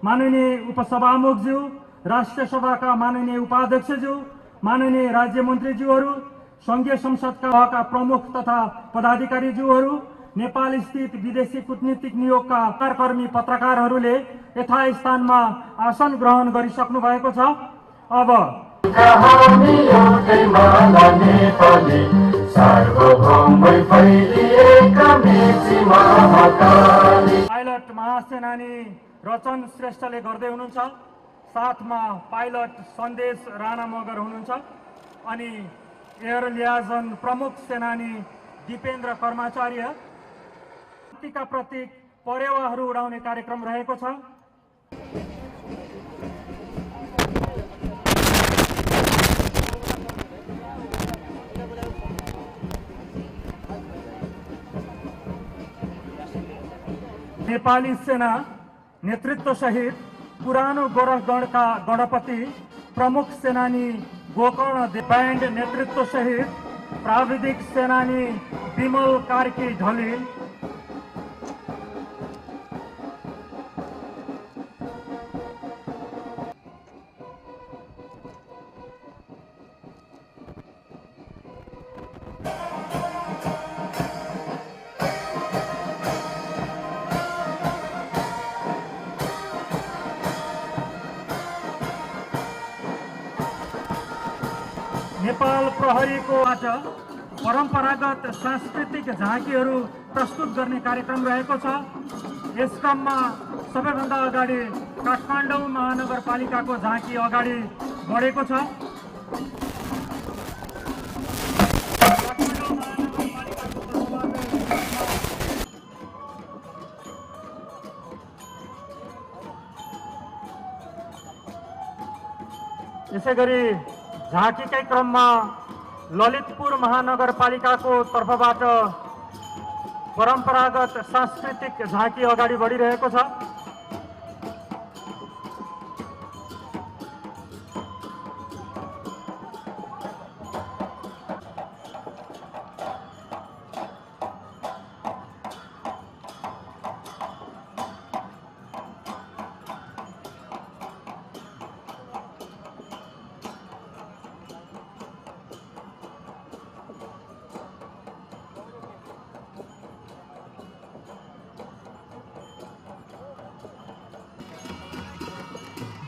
माननीय उपसभामुखज्यू, राष्ट्रिय सभाका माननीय उपाध्यक्षज्यू, माननीय राज्य मन्त्रीज्यूहरू, संघीय संसदका प्रमुख तथा पदाधिकारीज्यूहरू, नेपाल स्थित विदेशी कूटनीतिक नियोगका कर्मी पत्रकारहरूले यथास्थानमा आसन ग्रहण गरिसक्नु भएको छ। अब पाइलट महासेनानी रचन श्रेष्ठले गर्दै हुनुहुन्छ। साथमा पाइलट सन्देश राणा मगर हुनुहुन्छ अनि एयर लियाजन प्रमुख सेनानी दिपेन्द्र कर्माचार्य। का प्रतीक परेवाहरू उडाउने कार्यक्रम रहेको छ। नेपाली सेना नेतृत्व सहित पुरानो गोरखगढका गणपति प्रमुख सेनानी गोकर्ण ब्यान्ड नेतृत्व सहित प्राविधिक सेनानी विमल कार्की ढलिल, नेपाल प्रहरीको आज परम्परागत सांस्कृतिक झाँकीहरू प्रस्तुत गर्ने कार्यक्रम रहेको छ। यस क्रममा सबैभन्दा अगाडि काठमाडौँ महानगरपालिकाको झाँकी अगाडि बढेको छ। यसैगरी झाँकीकै क्रममा ललितपुर महानगरपालिकाको तर्फबाट परम्परागत सांस्कृतिक झाँकी अगाडि बढिरहेको छ।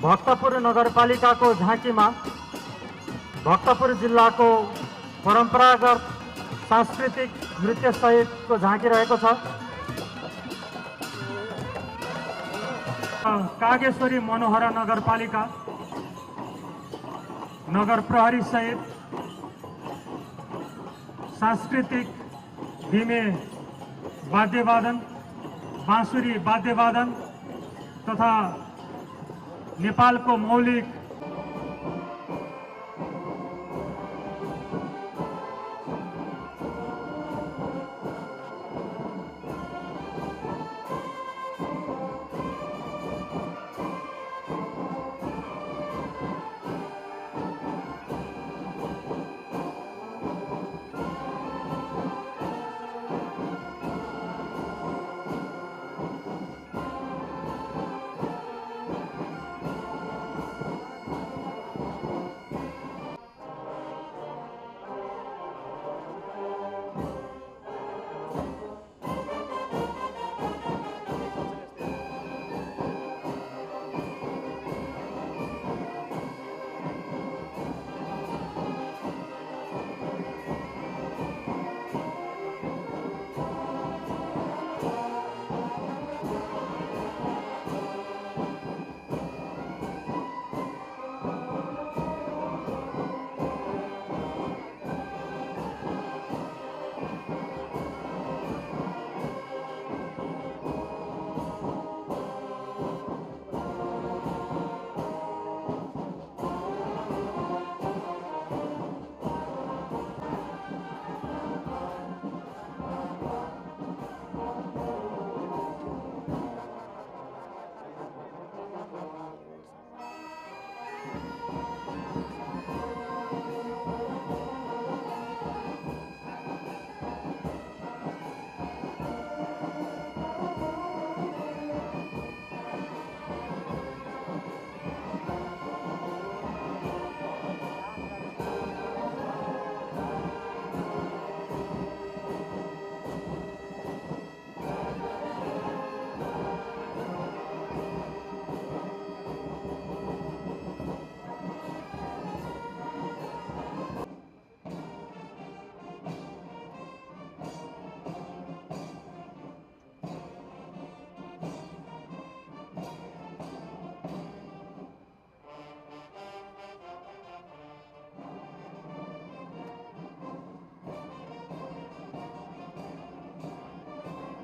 भक्तपुर नगरपालिकाको झाँकीमा भक्तपुर जिल्लाको परम्परागत सांस्कृतिक नृत्य सहितको झाँकी रहेको छ। कागेश्वरी मनोहरा नगरपालिका नगर प्रहरी सहित सांस्कृतिक धिमे वाद्यवादन, बाँसुरी वाद्यवादन तथा नेपालको मौलिक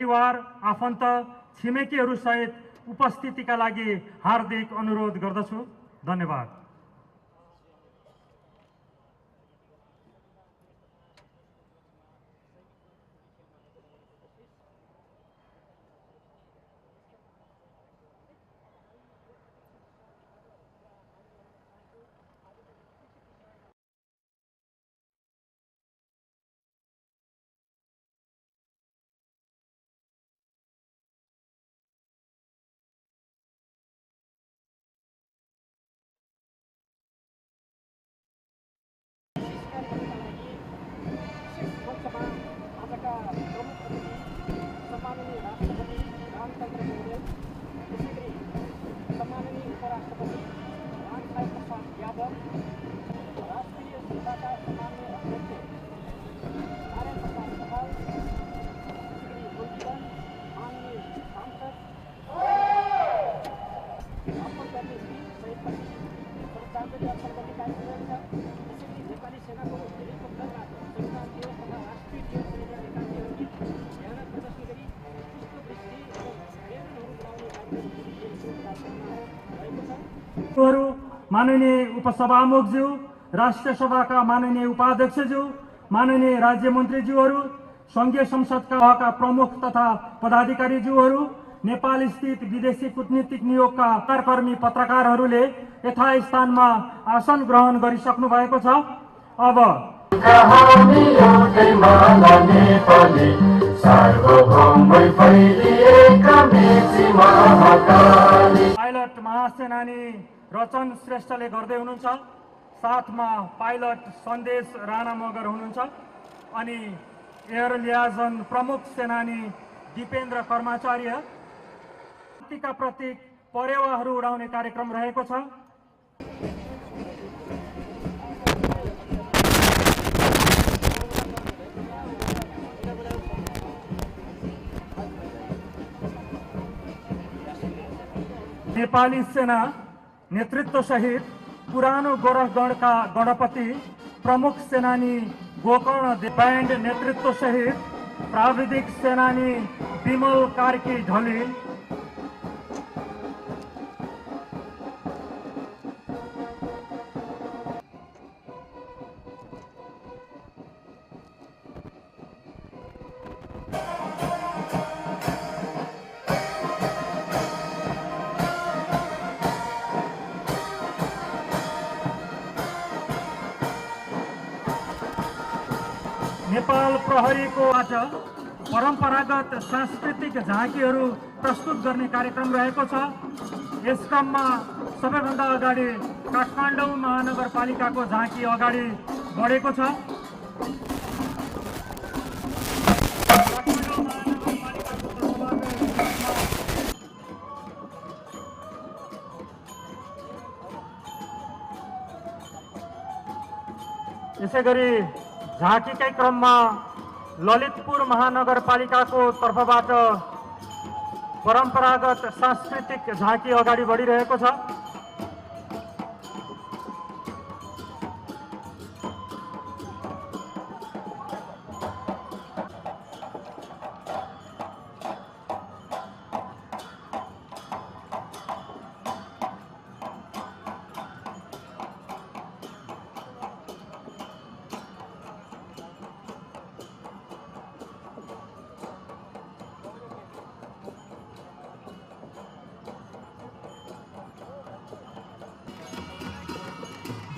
परिवार आफन्त छिमेकीहरू सहित उपस्थितिका लागि हार्दिक अनुरोध गर्दछु। धन्यवाद। माननीय उपसभामुखज्यू, राष्ट्रिय सभाका माननीय उपाध्यक्षज्यू, माननीय राज्य मन्त्रीज्यूहरू, संघीय संसदका प्रमुख तथा पदाधिकारीज्यूहरू, नेपाल स्थित विदेशी कूटनीतिक नियोगका कर्मी पत्रकारहरूले यथास्थानमा आसन ग्रहण गरिसक्नु भएको छ। अब पाइलट महासेनानी रचन श्रेष्ठले गर्दै हुनुहुन्छ। साथमा पाइलट सन्देश राणा मगर हुनुहुन्छ अनि एयर लियाजन प्रमुख सेनानी दिपेन्द्र कर्माचार्य। शक्तिका प्रतीक परेवाहरू उडाउने कार्यक्रम रहेको छ। नेपाली सेना नेतृत्व सहित पुरानो गोरखगढका गणपति प्रमुख सेनानी गोकर्ण ब्यान्ड नेतृत्व सहित प्राविधिक सेनानी विमल कार्की ढली, नेपाल प्रहरीको आज परम्परागत सांस्कृतिक झाँकीहरू प्रस्तुत गर्ने कार्यक्रम रहेको छ। यस क्रममा सबैभन्दा अगाडि काठमाडौँ महानगरपालिकाको झाँकी अगाडि बढेको छ। यसैगरी झाँकीकै क्रममा ललितपुर महानगरपालिकाको तर्फबाट परम्परागत सांस्कृतिक झाँकी अगाडि बढिरहेको छ।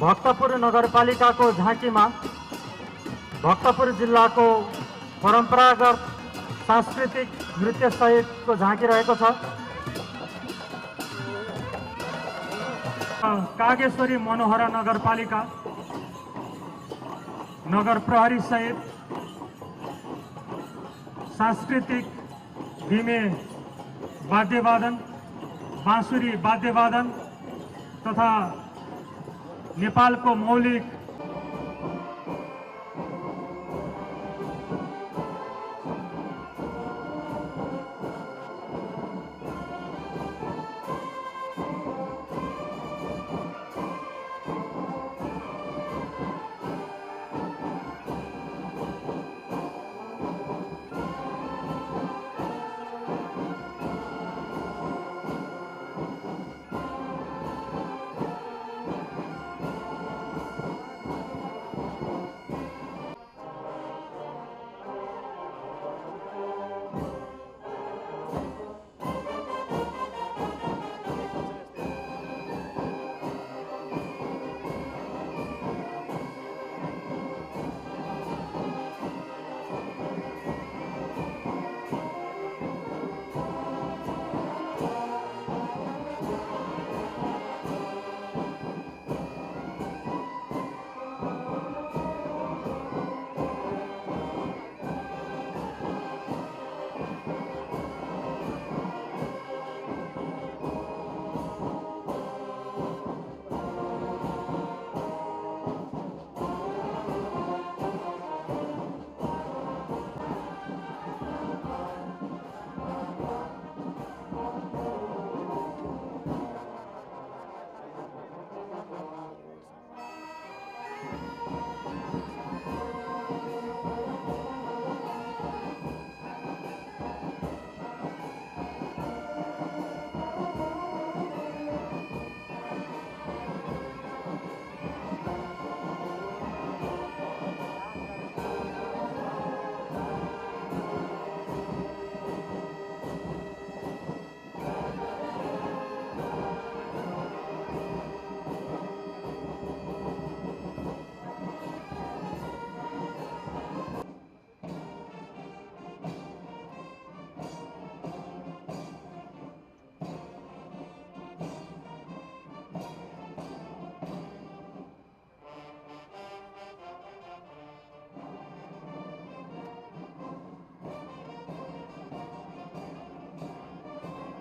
भक्तपुर नगरपालिकाको झाँकीमा भक्तपुर जिल्लाको परम्परागत सांस्कृतिक नृत्य सहितको झाँकी रहेको छ। कागेश्वरी मनोहरा नगरपालिका नगर प्रहरी सहित सांस्कृतिक धिमे वाद्यवादन, बाँसुरी वाद्यवादन तथा नेपालको मौलिक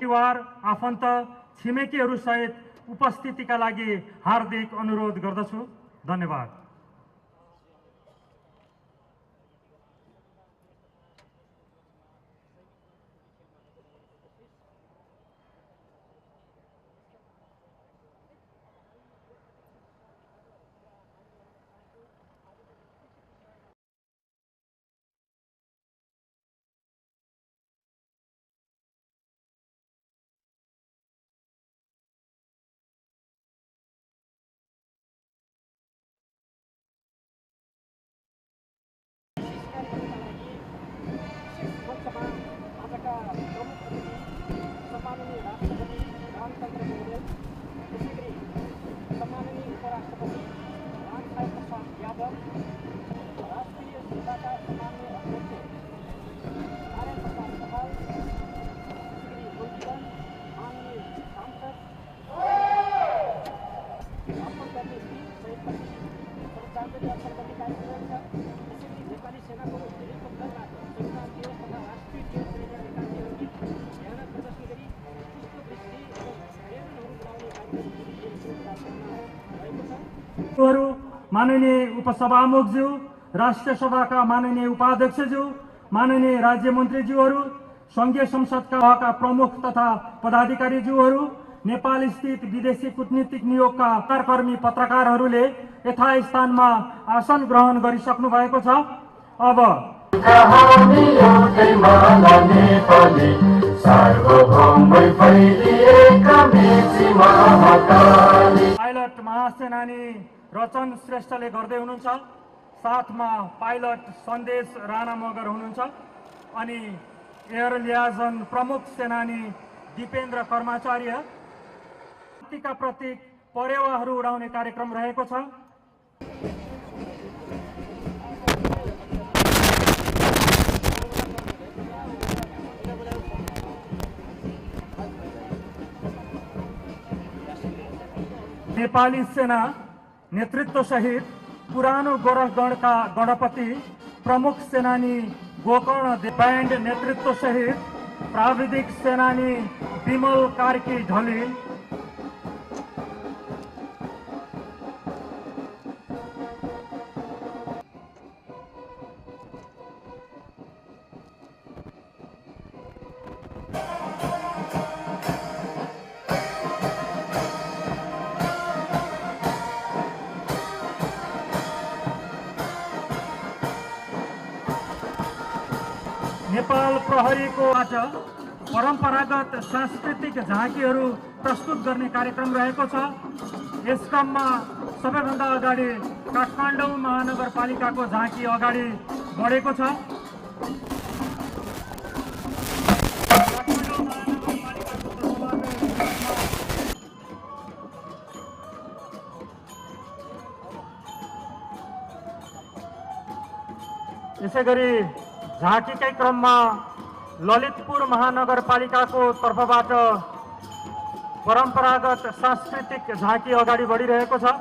परिवार आफन्त छिमेकीहरू सहित उपस्थितिका लागि हार्दिक अनुरोध गर्दछु। धन्यवाद। माननीय उपसभामुखज्यू, राष्ट्रिय सभाका माननीय उपाध्यक्षज्यू, माननीय राज्य मन्त्रीज्यूहरू, संघीय संसदका प्रमुख तथा पदाधिकारीज्यूहरू, नेपाल स्थित विदेशी कूटनीतिक नियोगका कर्मी पत्रकारहरूले यथास्थानमा आसन ग्रहण गरिसक्नु भएको छ। अब पाइलट महासेनानी रचन श्रेष्ठले गर्दै हुनुहुन्छ। साथमा पाइलट सन्देश राणा मगर हुनुहुन्छ अनि एयर लियाजन प्रमुख सेनानी दिपेन्द्र कर्माचार्य। का प्रतीक परेवाहरू उडाउने कार्यक्रम रहेको छ। नेपाली सेना नेतृत्व सहित पुरानो गोरखगढका गणपति प्रमुख सेनानी गोकर्ण ब्यान्ड नेतृत्व सहित प्राविधिक सेनानी विमल कार्की ढली, नेपाल प्रहरीको आज परम्परागत सांस्कृतिक झाँकीहरू प्रस्तुत गर्ने कार्यक्रम रहेको छ। यस क्रममा सबैभन्दा अगाडि काठमाडौँ महानगरपालिकाको झाँकी अगाडि बढेको छ। यसैगरी झाँकीकै क्रममा ललितपुर महानगरपालिकाको तर्फबाट परम्परागत सांस्कृतिक झाँकी अगाडि बढिरहेको छ।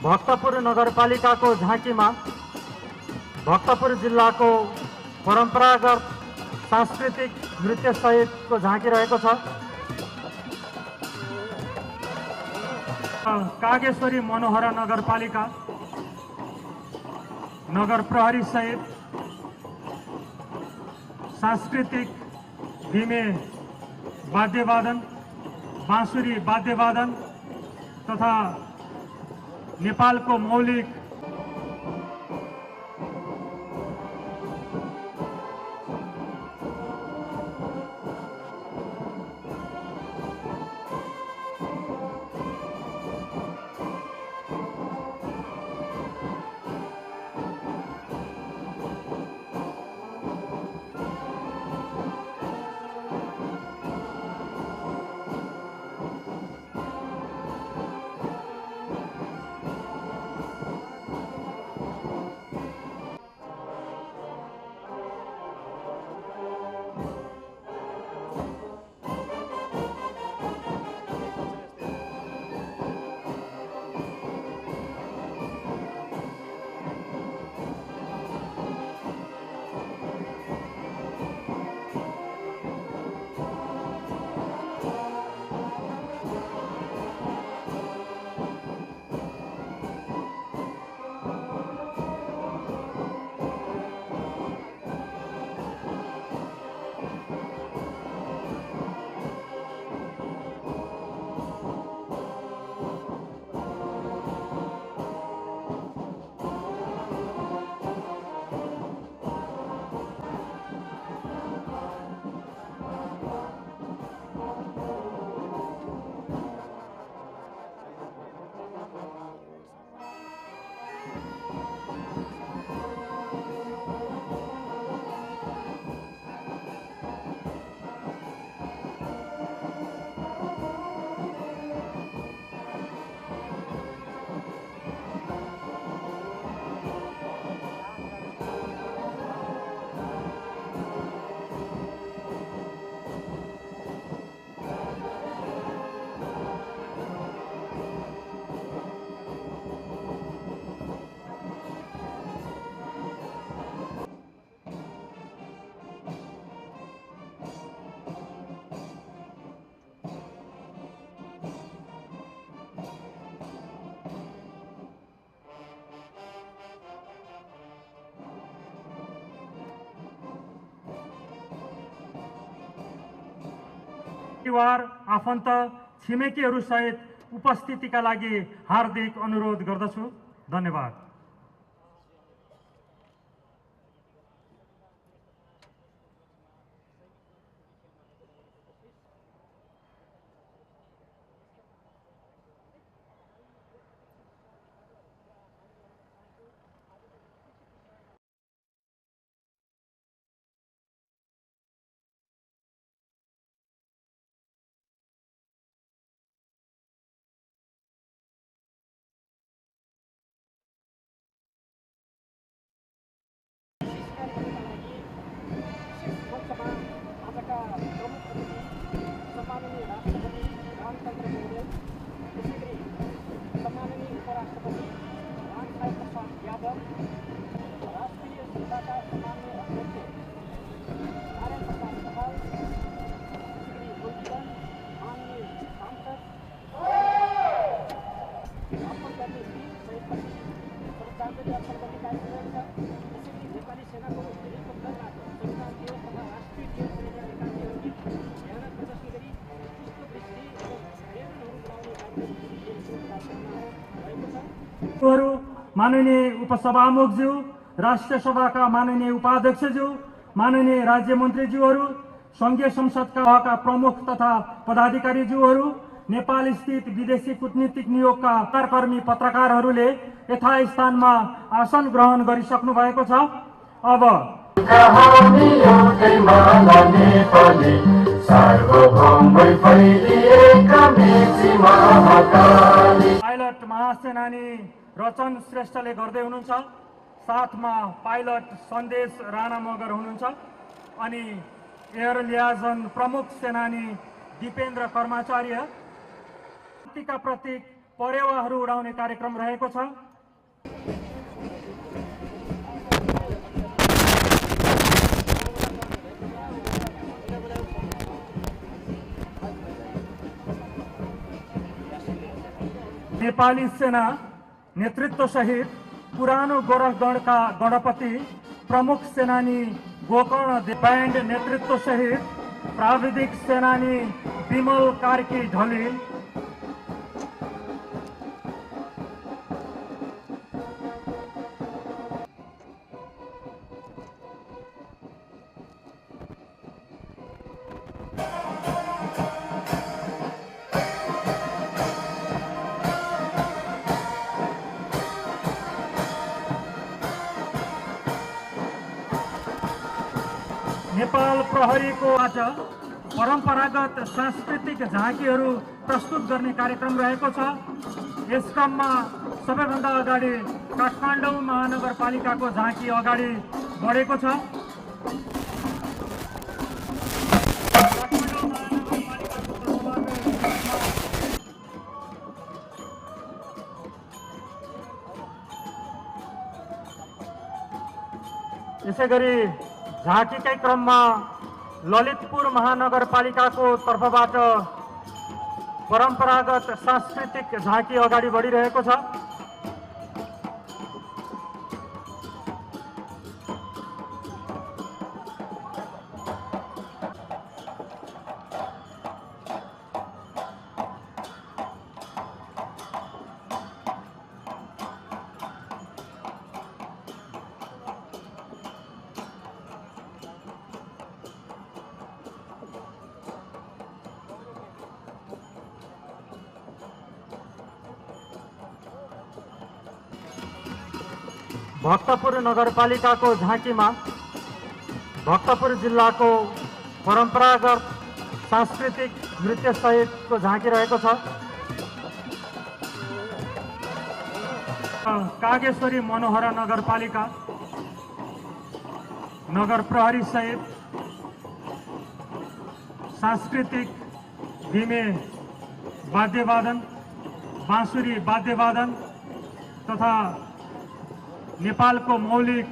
भक्तपुर नगरपालिकाको झाँकीमा भक्तपुर जिल्लाको परम्परागत सांस्कृतिक नृत्य सहितको झाँकी रहेको छ। कागेश्वरी मनोहरा नगरपालिका नगर प्रहरी सहित सांस्कृतिक धिमे वाद्यवादन, बाँसुरी वाद्यवादन तथा नेपालको मौलिक परिवार आफन्त छिमेकीहरू सहित उपस्थितिका लागि हार्दिक अनुरोध गर्दछु। धन्यवाद। माननीय उपसभामुखज्यू, राष्ट्रिय सभाका माननीय उपाध्यक्षज्यू, माननीय राज्य मन्त्रीज्यूहरू, संघीय संसदका प्रमुख तथा पदाधिकारीज्यूहरू, नेपाल स्थित विदेशी कूटनीतिक नियोगका कर्मी पत्रकारहरूले यथास्थानमा आसन ग्रहण गरिसक्नु भएको छ। अब पाइलट महासेनानी रचन श्रेष्ठले गर्दै हुनुहुन्छ। साथमा पाइलट सन्देश राणा मगर हुनुहुन्छ अनि एयर लियाजन प्रमुख सेनानी दिपेन्द्र कर्माचार्य। क्रान्तिका प्रतीक परेवाहरू उडाउने कार्यक्रम रहेको छ। नेपाली सेना नेतृत्व सहित पुरानो गोरखगढका गणपति प्रमुख सेनानी गोकर्ण ब्यान्ड नेतृत्व सहित प्राविधिक सेनानी विमल कार्की ढलिल, नेपाल प्रहरीको आज परम्परागत सांस्कृतिक झाँकीहरू प्रस्तुत गर्ने कार्यक्रम रहेको छ। यस क्रममा सबैभन्दा अगाडि काठमाडौँ महानगरपालिकाको झाँकी अगाडि बढेको छ। यसैगरी झाँकीकै क्रममा ललितपुर महानगरपालिकाको तर्फबाट परम्परागत सांस्कृतिक झाँकी अगाडि बढिरहेको छ। भक्तपुर नगरपालिकाको झाँकीमा भक्तपुर जिल्लाको परम्परागत सांस्कृतिक नृत्य सहितको झाँकी रहेको छ। कागेश्वरी मनोहरा नगरपालिका नगर प्रहरी सहित सांस्कृतिक धीमे वाद्यवादन, बाँसुरी वाद्यवादन तथा नेपालको मौलिक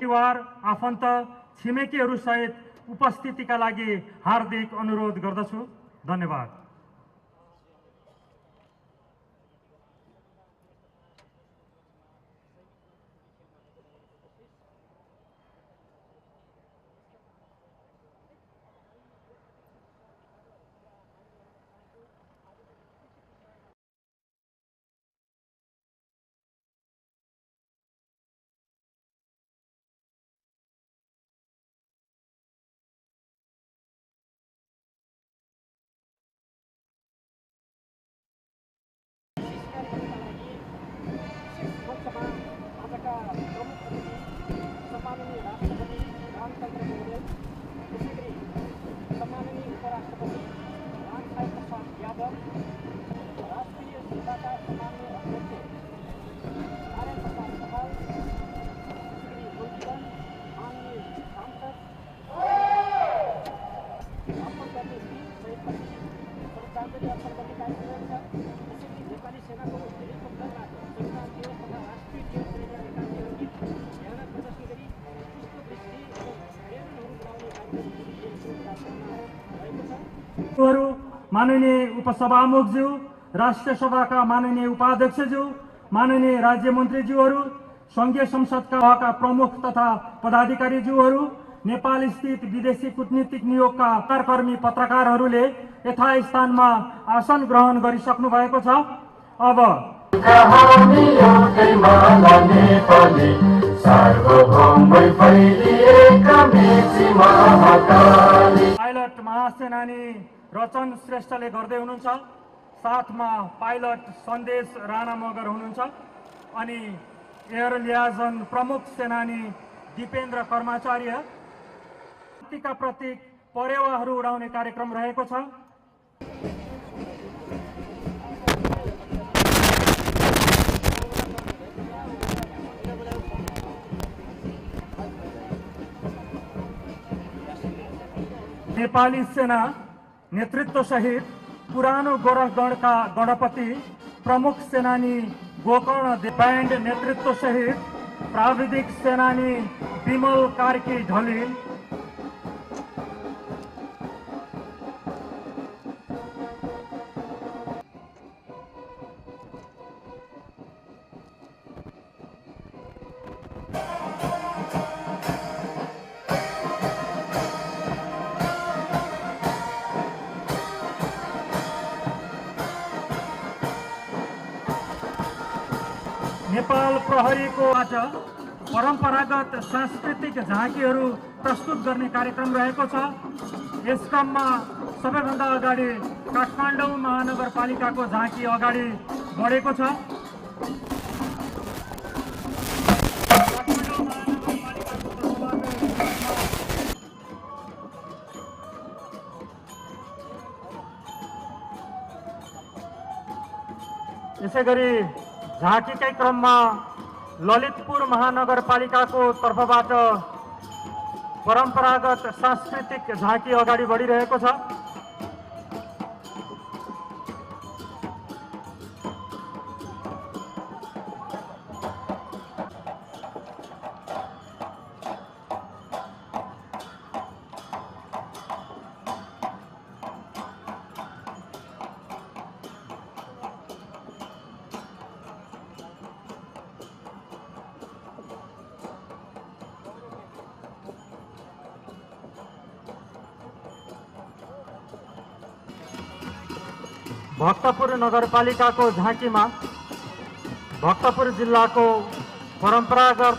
परिवार, आफन्त, छिमेकीहरू सहित उपस्थितिका लागि हार्दिक अनुरोध गर्दछु। धन्यवाद। माननीय उपसभामुखज्यू, राष्ट्रिय सभाका माननीय उपाध्यक्षज्यू, माननीय राज्य मन्त्रीज्यूहरू, संघीय संसदका प्रमुख तथा पदाधिकारीज्यूहरू, नेपाल स्थित विदेशी कूटनीतिक नियोगका कर्मी पत्रकारहरूले यथास्थानमा आसन ग्रहण गरिसक्नु भएको छ। अब पाइलट महासेनानी रचन श्रेष्ठले गर्दै हुनुहुन्छ। साथमा पाइलट सन्देश राणा मगर हुनुहुन्छ अनि एयर लियाजन प्रमुख सेनानी दिपेन्द्र कर्माचार्य। का प्रतीक परेवाहरू उडाउने कार्यक्रम रहेको छ। नेपाली सेना नेतृत्व सहित पुरानो गोरखगढका गणपति प्रमुख सेनानी गोकर्ण बैंड नेतृत्व सहित प्राविधिक सेनानी विमल कार्की ढलिल, नेपाल प्रहरीको आज परम्परागत सांस्कृतिक झाँकीहरू प्रस्तुत गर्ने कार्यक्रम रहेको छ। यस क्रममा सबैभन्दा अगाडि काठमाडौँ महानगरपालिकाको झाँकी अगाडि बढेको छ। यसैगरी झाँकीकै क्रममा ललितपुर महानगरपालिकाको तर्फबाट परम्परागत सांस्कृतिक झाँकी अगाडि बढिरहेको छ। भक्तपुर नगरपालिकाको झाँकीमा भक्तपुर जिल्लाको परम्परागत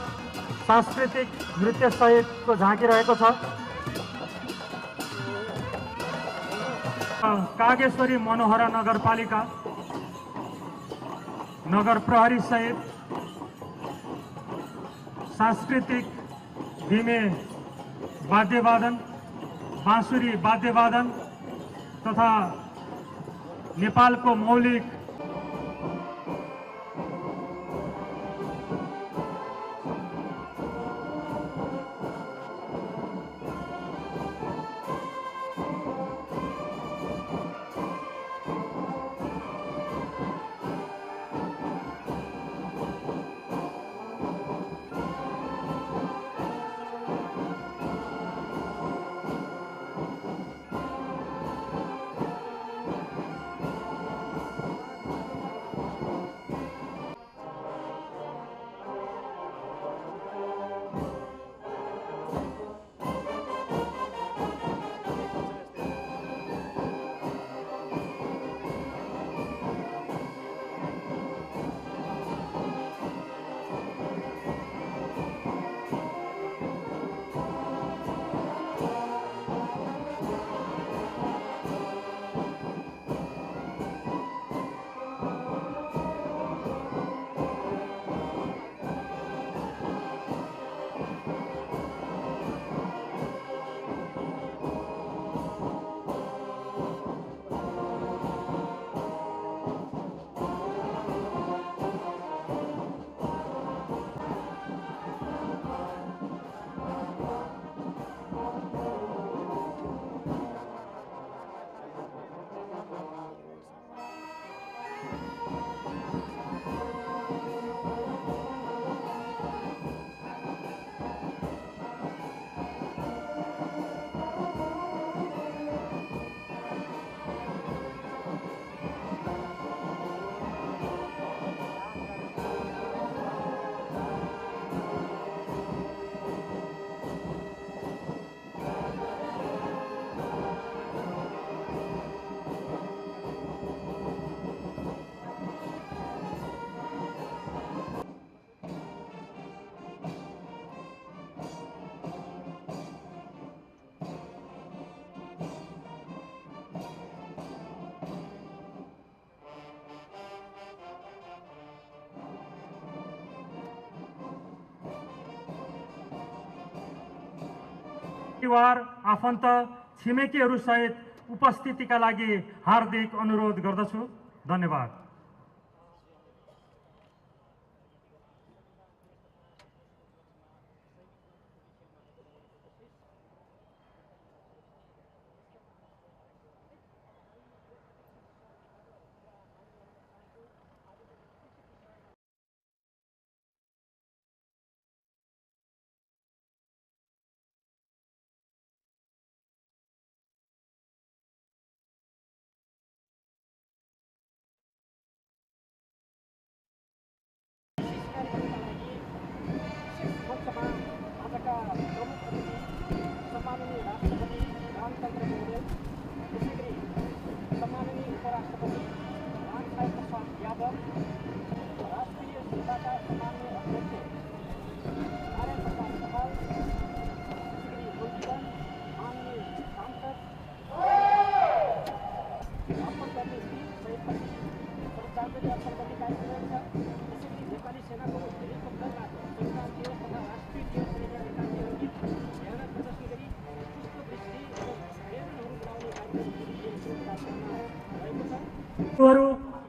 सांस्कृतिक नृत्य सहितको झाँकी रहेको छ। कागेश्वरी मनोहरा नगरपालिका नगर प्रहरी सहित सांस्कृतिक धिमे वाद्यवादन, बाँसुरी वाद्यवादन तथा नेपालको मौलिक परिवार, आफन्त छिमेकीहरूसहित उपस्थितिका लागि हार्दिक अनुरोध गर्दछु। धन्यवाद।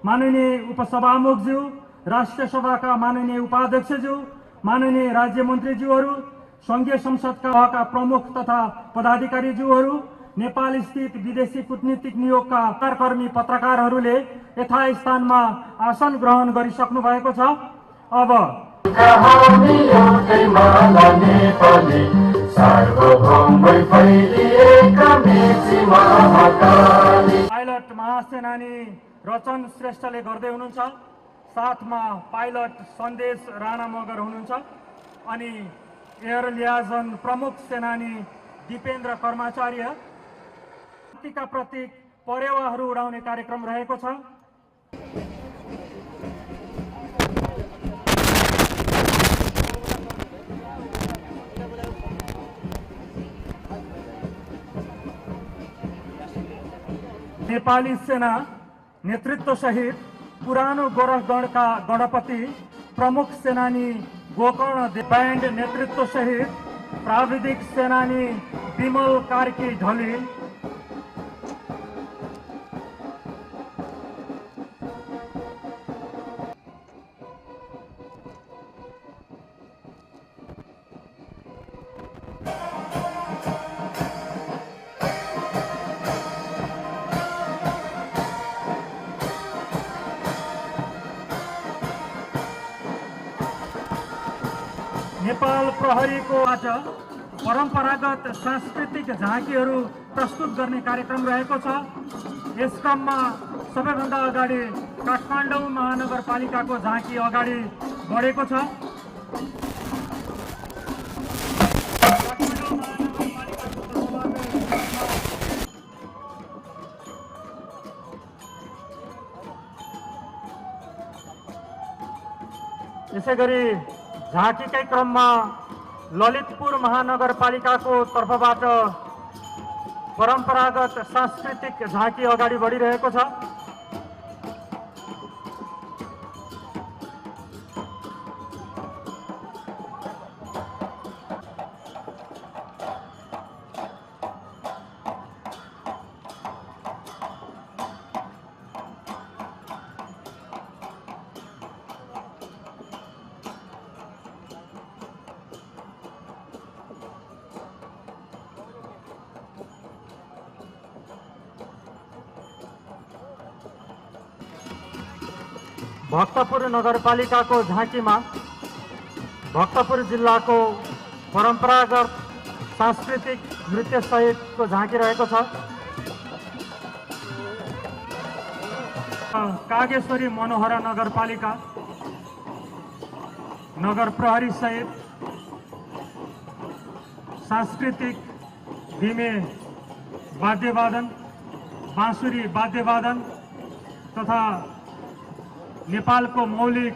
माननीय उपसभामुखज्यू, राष्ट्रिय सभाका माननीय उपाध्यक्षज्यू, माननीय राज्य मन्त्रीज्यूहरू, संघीय संसदका प्रमुख तथा पदाधिकारीज्यूहरू, नेपाल स्थित विदेशी कूटनीतिक नियोगका कर्मी पत्रकारहरूले यथास्थानमा आसन ग्रहण गरिसक्नु भएको छ। अब पाइलट महासेनानी रचन श्रेष्ठले गर्दै हुनुहुन्छ। साथमा पाइलट सन्देश राणा मगर हुनुहुन्छ अनि एयर लियाजन प्रमुख सेनानी दिपेन्द्र कर्माचार्य। क्रान्तिका प्रतीक परेवाहरू उडाउने कार्यक्रम रहेको छ। नेपाली सेना नेतृत्व सहित पुरानो गोरखगढका गणपति प्रमुख सेनानी गोकर्ण ब्यान्ड नेतृत्व सहित प्राविधिक सेनानी विमल कार्की ढली, नेपाल प्रहरीको आज परम्परागत सांस्कृतिक झाँकीहरू प्रस्तुत गर्ने कार्यक्रम रहेको छ। यस क्रममा सबैभन्दा अगाडि काठमाडौँ महानगरपालिकाको झाँकी अगाडि बढेको छ। यसैगरी झाँकीकै क्रममा ललितपुर महानगरपालिकाको तर्फबाट परम्परागत सांस्कृतिक झाँकी अगाडि बढिरहेको छ। भक्तपुर नगरपालिकाको झाँकीमा भक्तपुर जिल्लाको परम्परागत सांस्कृतिक नृत्य सहितको झाँकी रहेको छ। कागेश्वरी मनोहरा नगरपालिका नगर प्रहरी सहित सांस्कृतिक धिमे वाद्यवादन, बाँसुरी वाद्यवादन तथा नेपालको मौलिक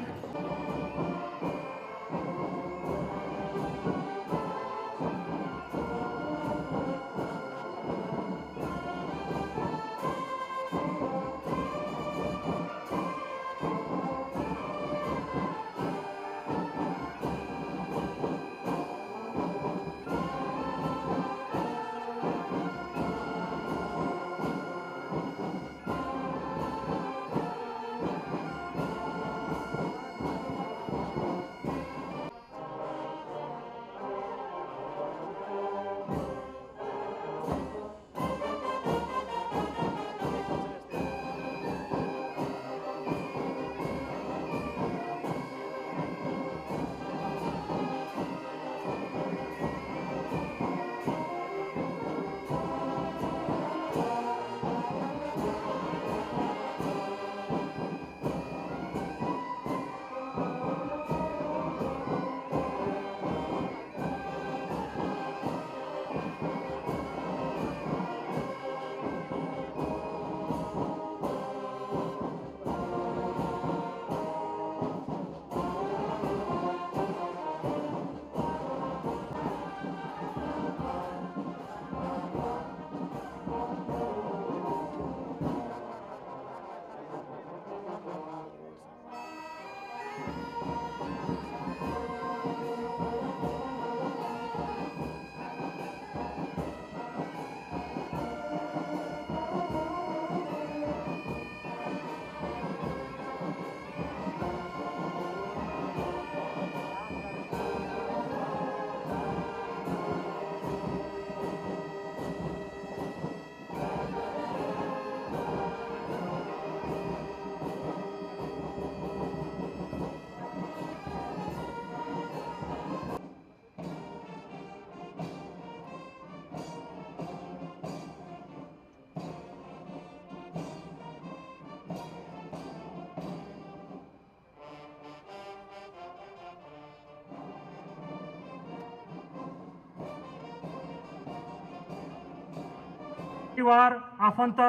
परिवार आफन्त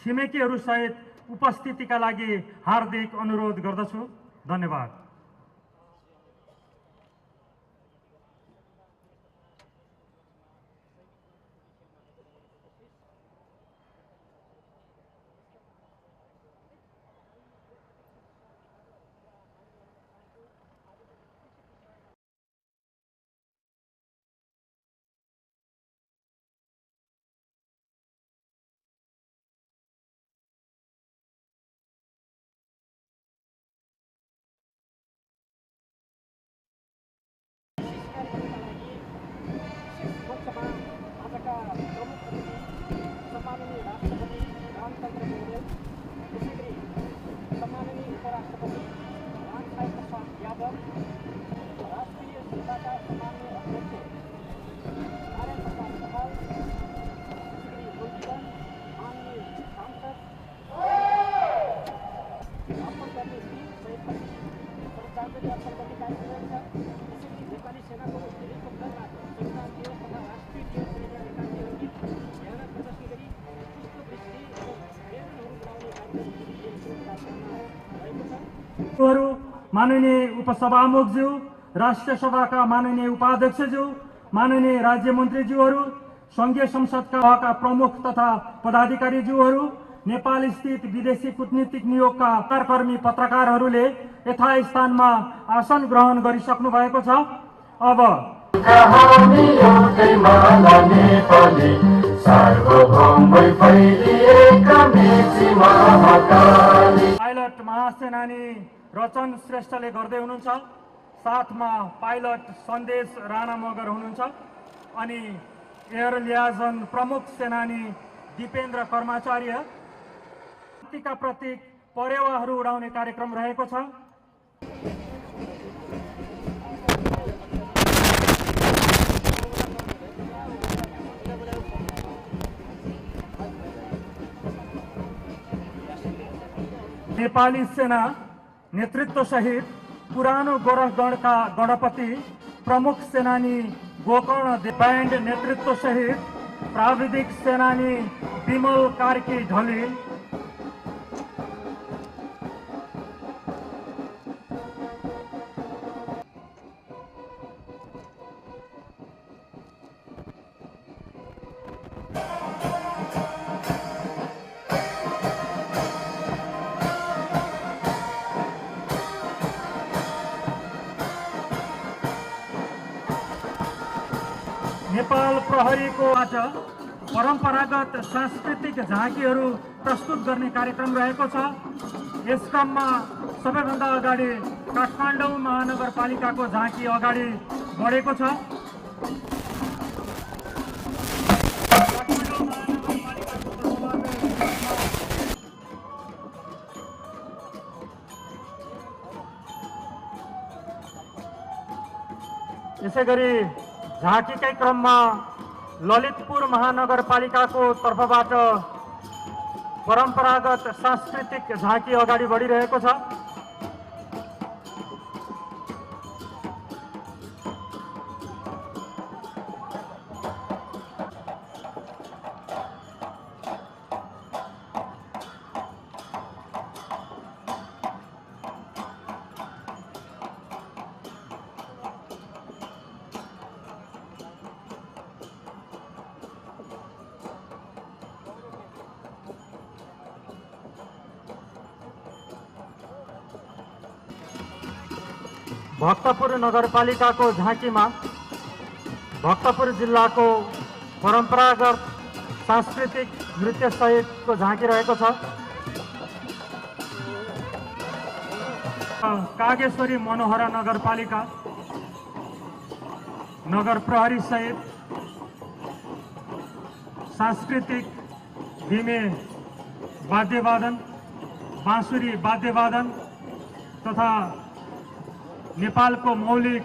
छिमेकीहरू सहित उपस्थितिका लागि हार्दिक अनुरोध गर्दछु। धन्यवाद। माननीय उपसभामुखज्यू, राष्ट्रिय सभाका माननीय उपाध्यक्षज्यू, माननीय राज्य मन्त्रीज्यूहरू, संघीय संसदका प्रमुख तथा पदाधिकारीज्यूहरू, नेपाल स्थित विदेशी कूटनीतिक नियोगका कर्मी पत्रकारहरूले यथास्थानमा आसन ग्रहण गरिसक्नु भएको छ। अब पाइलट महासेनानी रचन श्रेष्ठले गर्दै हुनुहुन्छ। साथमा पाइलट सन्देश राणा मगर हुनुहुन्छ अनि एयर लियाजन प्रमुख सेनानी दिपेन्द्र कर्माचार्य। शक्तिका प्रतीक परेवाहरू उडाउने कार्यक्रम रहेको छ। नेपाली सेना नेतृत्व सहित पुरानो गोरखगढका गणपति प्रमुख सेनानी गोकर्ण ब्यान्ड नेतृत्व सहित प्राविधिक सेनानी विमल कार्की ढली, नेपाल प्रहरीको आज परम्परागत सांस्कृतिक झाँकीहरू प्रस्तुत गर्ने कार्यक्रम रहेको छ। यस क्रममा सबैभन्दा अगाडि काठमाडौँ महानगरपालिकाको झाँकी अगाडि बढेको छ। यसैगरी झाँकीकै क्रममा ललितपुर महानगरपालिकाको तर्फबाट परम्परागत सांस्कृतिक झाँकी अगाडि बढिरहेको छ। भक्तपुर नगरपालिकाको झाँकीमा भक्तपुर जिल्लाको परम्परागत सांस्कृतिक नृत्य सहितको झाँकी रहेको छ। कागेश्वरी मनोहरा नगरपालिका नगर प्रहरी सहित सांस्कृतिक धिमे वाद्यवादन, बाँसुरी वाद्यवादन तथा नेपालको मौलिक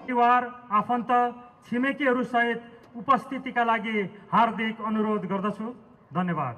परिवार आफन्त छिमेकीहरू सहित उपस्थितिका लागि हार्दिक अनुरोध गर्दछु। धन्यवाद।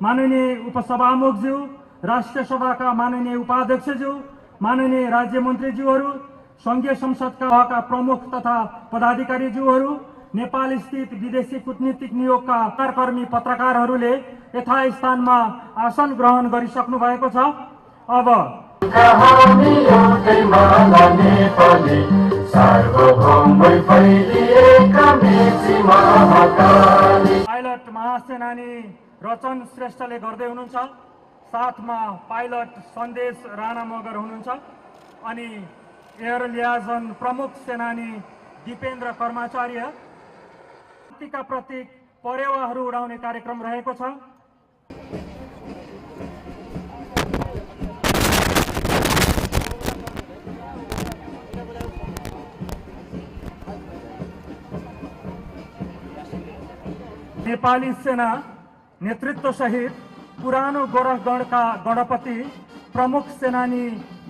माननीय उपसभामुखज्यू, राष्ट्रिय सभाका माननीय उपाध्यक्षज्यू, माननीय राज्य मन्त्रीज्यूहरू, संघीय संसदका प्रमुख तथा पदाधिकारीज्यूहरू, नेपाल स्थित विदेशी कूटनीतिक नियोगका कर्मी पत्रकारहरूले यथास्थानमा आसन ग्रहण गरिसक्नु भएको छ। अब पाइलट महासेनानी रचन श्रेष्ठले गर्दै हुनुहुन्छ। साथमा पाइलट सन्देश राणा मगर हुनुहुन्छ अनि एयर लियाजन प्रमुख सेनानी दिपेन्द्र कर्माचार्य। शक्तिका प्रतीक परेवाहरू उडाउने कार्यक्रम रहेको छ। नेपाली सेना नेतृत्व सहित पुरानो गोरखगढका गणपति प्रमुख सेनानी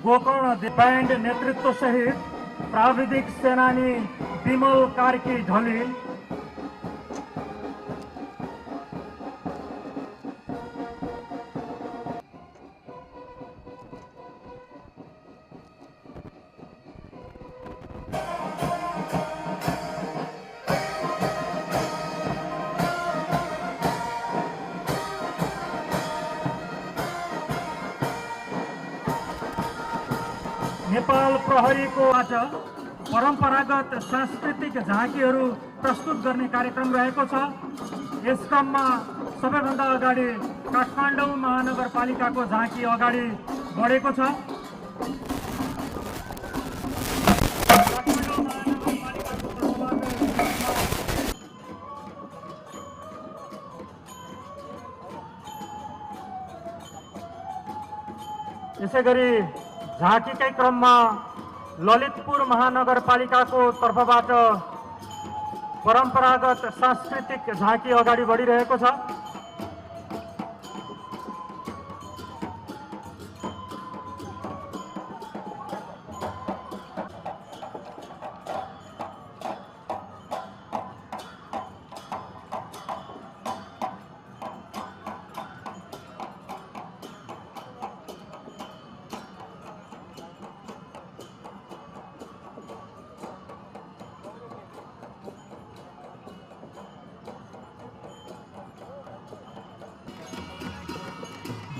गोकर्ण ब्यान्ड नेतृत्व सहित प्राविधिक सेनानी विमल कार्की ढलिल, नेपाल प्रहरीको आज परम्परागत सांस्कृतिक झाँकीहरू प्रस्तुत गर्ने कार्यक्रम रहेको छ। यस क्रममा सबैभन्दा अगाडि काठमाडौँ महानगरपालिकाको झाँकी अगाडि बढेको छ। यसैगरी झाँकीकै क्रममा ललितपुर महानगरपालिकाको तर्फबाट परम्परागत सांस्कृतिक झाँकी अगाडि बढिरहेको छ।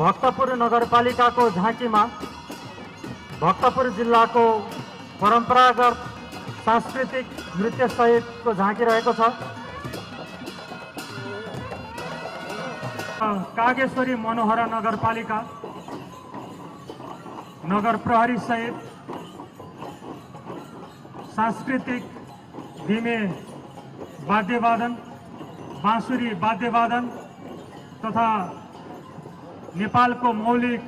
भक्तपुर नगरपालिकाको झाँकीमा भक्तपुर जिल्लाको परम्परागत सांस्कृतिक नृत्य सहितको झाँकी रहेको छ। कागेश्वरी मनोहरा नगरपालिका नगर प्रहरी सहित सांस्कृतिक धिमे वाद्यवादन, बाँसुरी वाद्यवादन तथा नेपालको मौलिक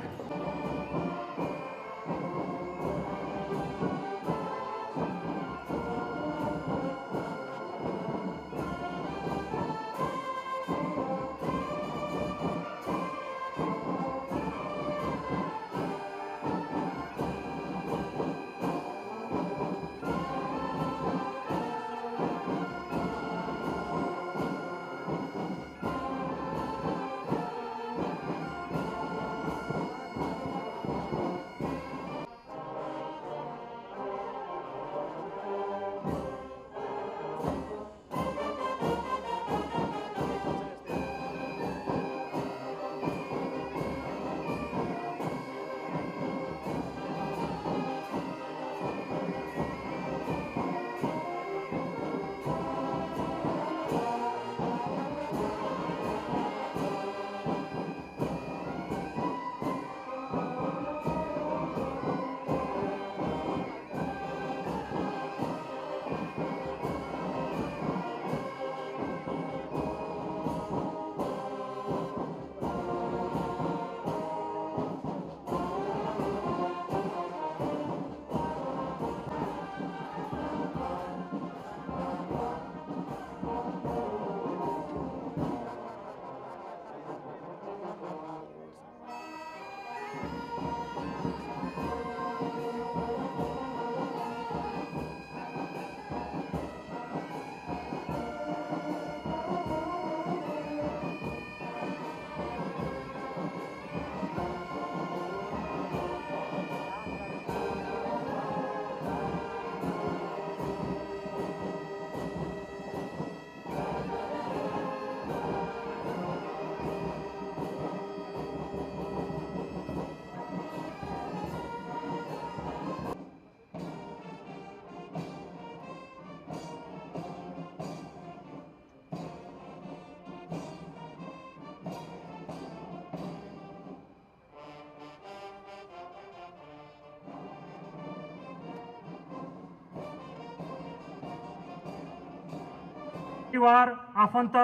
परिवार आफन्त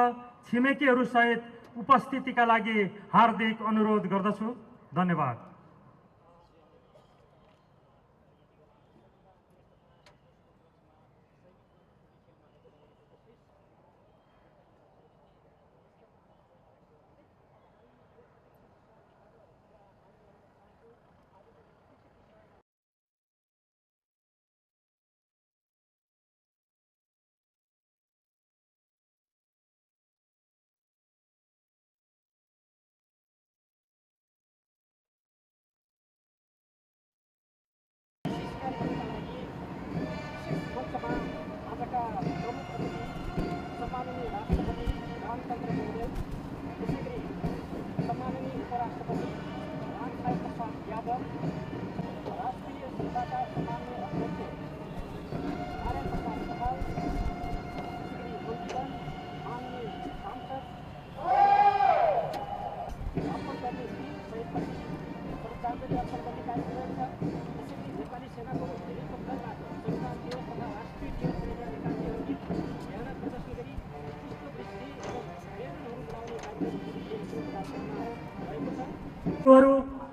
छिमेकीहरू सहित उपस्थितिका लागि हार्दिक अनुरोध गर्दछु। धन्यवाद।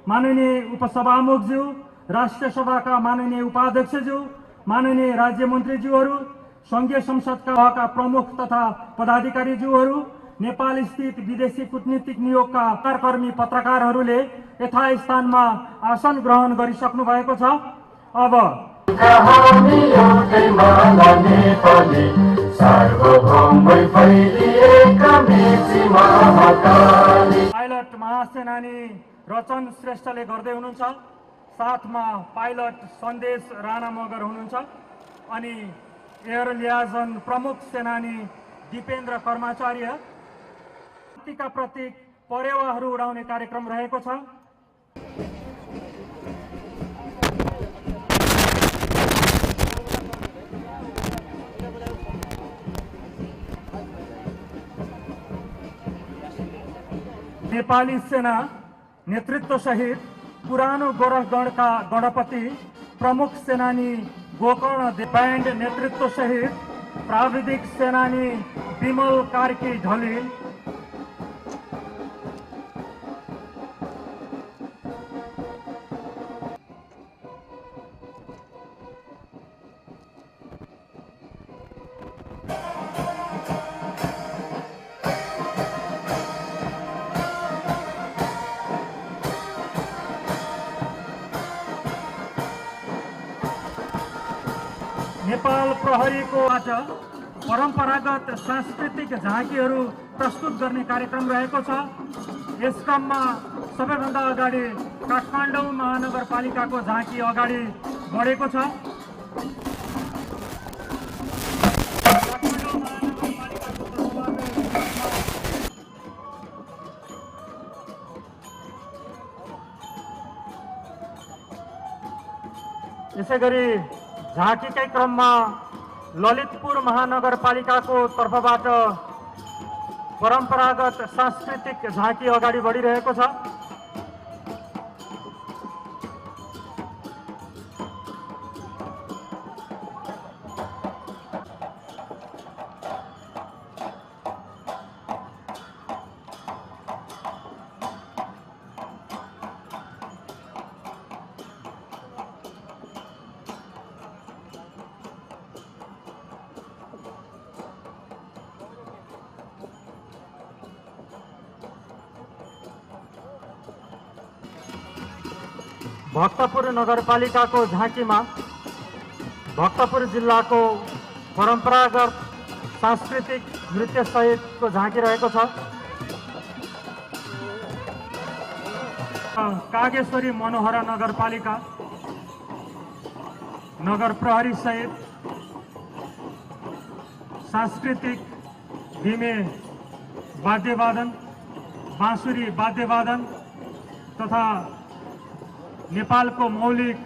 माननीय उपसभामुखज्यू, राष्ट्रिय सभाका माननीय उपाध्यक्षज्यू, माननीय राज्य मन्त्रीज्यूहरू, संघीय संसदका प्रमुख तथा पदाधिकारीज्यूहरू, नेपाल स्थित विदेशी कूटनीतिक नियोगका कर्मी पत्रकारहरूले यथास्थानमा आसन ग्रहण गरिसक्नु भएको छ। अब पाइलट महासेनानी रचन श्रेष्ठले गर्दै हुनुहुन्छ। साथमा पाइलट सन्देश राणा मगर हुनुहुन्छ अनि एयर लियाजन प्रमुख सेनानी दिपेन्द्र कर्माचार्य। शक्तिका प्रतीक परेवाहरू उडाउने कार्यक्रम रहेको छ। नेपाली सेना नेतृत्व सहित पुरानो गोरखगढका गणपति प्रमुख सेनानी गोकर्ण ब्यान्ड नेतृत्व सहित प्राविधिक सेनानी विमल कार्की ढलिल, नेपाल प्रहरीको आज परम्परागत सांस्कृतिक झाँकीहरू प्रस्तुत गर्ने कार्यक्रम रहेको छ। यस क्रममा सबैभन्दा अगाडि काठमाडौँ महानगरपालिकाको झाँकी अगाडि बढेको छ। यसैगरी झाँकीकै क्रममा ललितपुर महानगरपालिकाको तर्फबाट परम्परागत सांस्कृतिक झाँकी अगाडि बढिरहेको छ। भक्तपुर नगरपालिकाको झाँकीमा भक्तपुर जिल्लाको परम्परागत सांस्कृतिक नृत्य सहितको झाँकी रहेको छ। कागेश्वरी मनोहरा नगरपालिका नगर प्रहरी सहित सांस्कृतिक धिमे वाद्यवादन, बाँसुरी वाद्यवादन तथा नेपालको मौलिक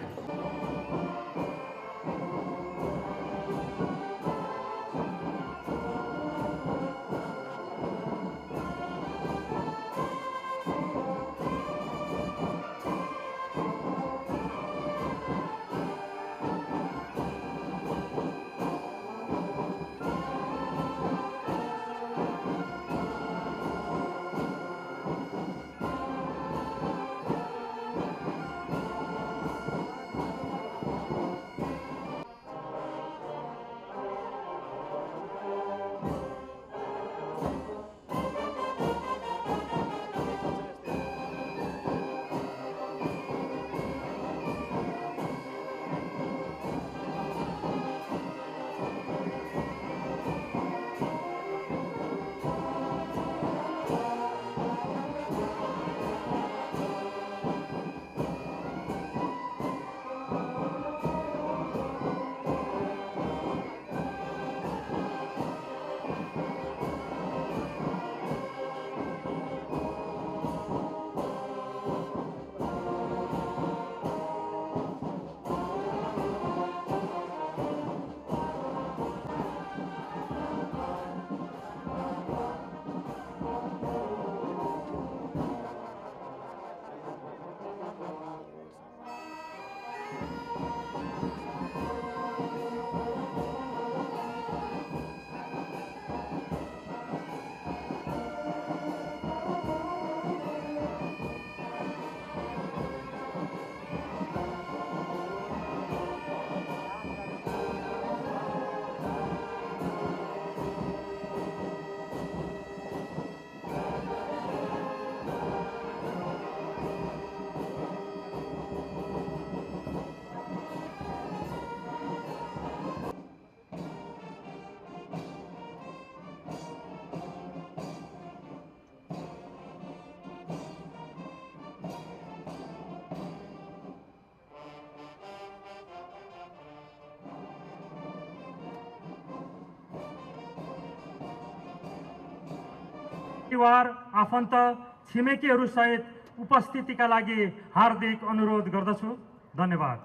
परिवार आफन्त छिमेकीहरू सहित उपस्थितिका लागि हार्दिक अनुरोध गर्दछु। धन्यवाद।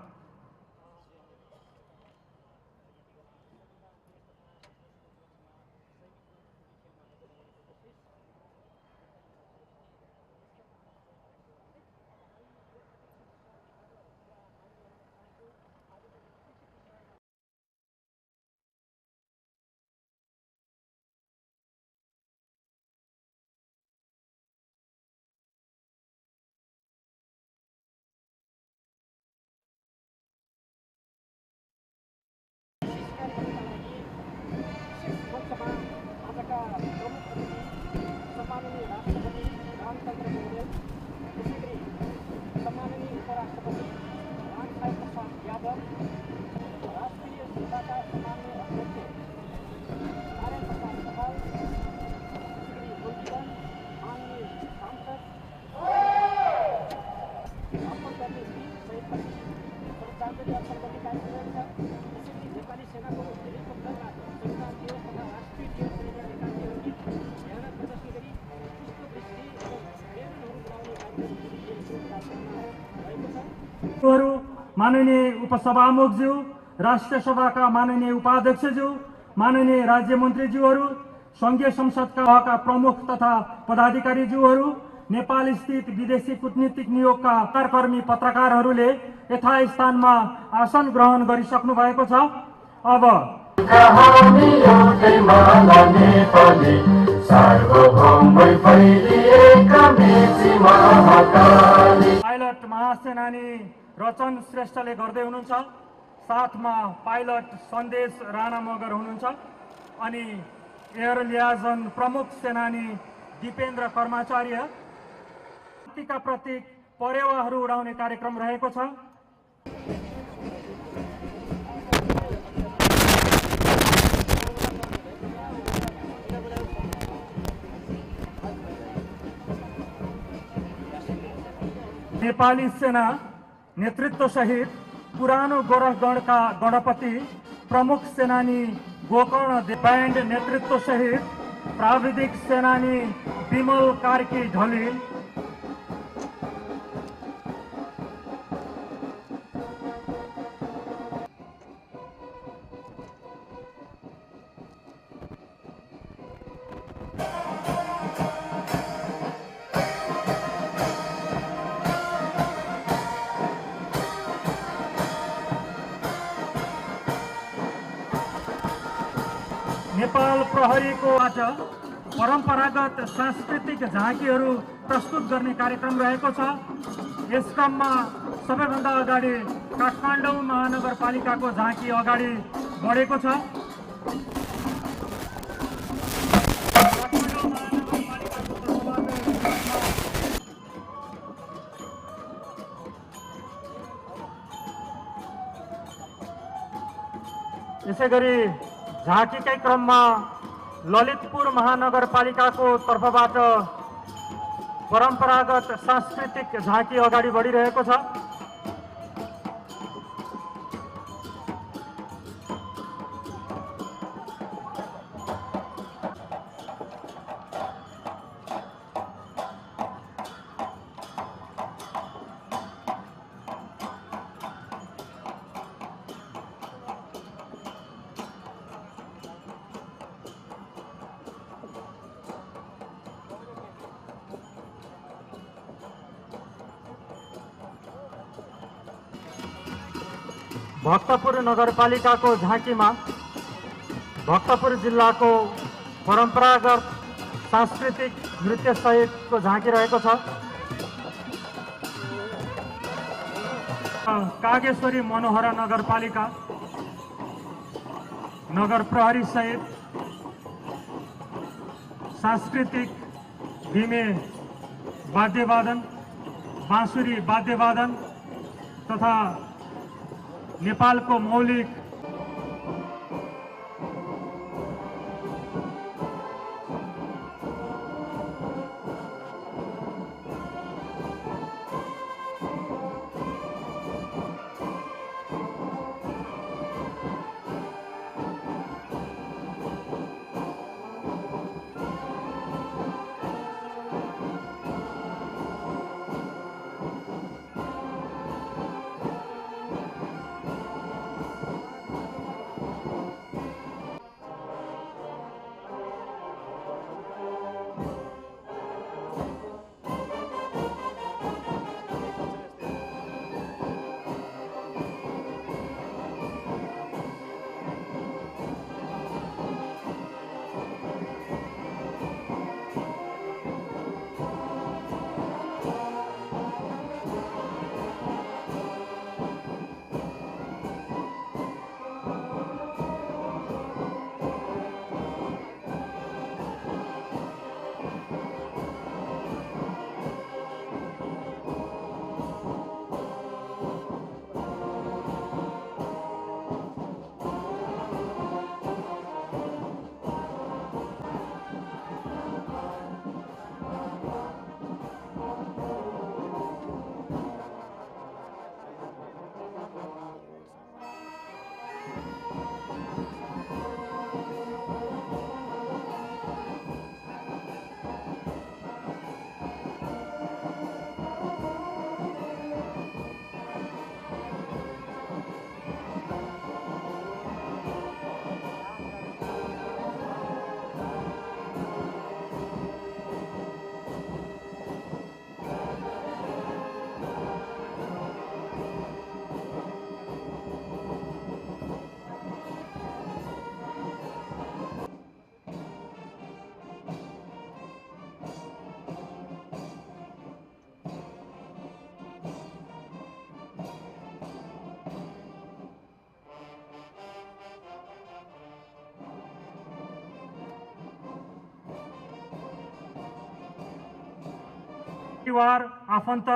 माननीय उपसभामुखज्यू, राष्ट्रिय सभाका माननीय उपाध्यक्षज्यू, माननीय राज्य मन्त्रीज्यूहरू, संघीय संसदका प्रमुख तथा पदाधिकारीज्यूहरू, नेपाल स्थित विदेशी कूटनीतिक नियोगका कर्मी पत्रकारहरूले यथास्थानमा आसन ग्रहण गरिसक्नु भएको छ। अब पाइलट महासेनानी रचन श्रेष्ठले गर्दै हुनुहुन्छ। साथमा पाइलट सन्देश राणा मगर हुनुहुन्छ अनि एयर लियाजन प्रमुख सेनानी दिपेन्द्र कर्माचार्य। शक्तिका प्रतीक परेवाहरू उडाउने कार्यक्रम रहेको छ। नेपाली सेना नेतृत्व सहित पुरानो गोरखगढका गणपति प्रमुख सेनानी गोकर्ण ब्यान्ड नेतृत्व सहित प्राविधिक सेनानी विमल कार्की ढलिल, नेपाल प्रहरीको आज परम्परागत सांस्कृतिक झाँकीहरू प्रस्तुत गर्ने कार्यक्रम रहेको छ। यस क्रममा सबैभन्दा अगाडि काठमाडौँ महानगरपालिकाको झाँकी अगाडि बढेको छ। यसैगरी झाँकीकै क्रममा ललितपुर महानगरपालिकाको तर्फबाट परम्परागत सांस्कृतिक झाँकी अगाडि बढिरहेको छ। भक्तपुर नगरपालिकाको झाँकीमा भक्तपुर जिल्लाको परम्परागत सांस्कृतिक नृत्य सहितको झाँकी रहेको छ। कागेश्वरी मनोहरा नगरपालिका नगर प्रहरी सहित सांस्कृतिक धिमे वाद्यवादन, बाँसुरी वाद्यवादन तथा नेपालको मौलिक परिवार आफन्त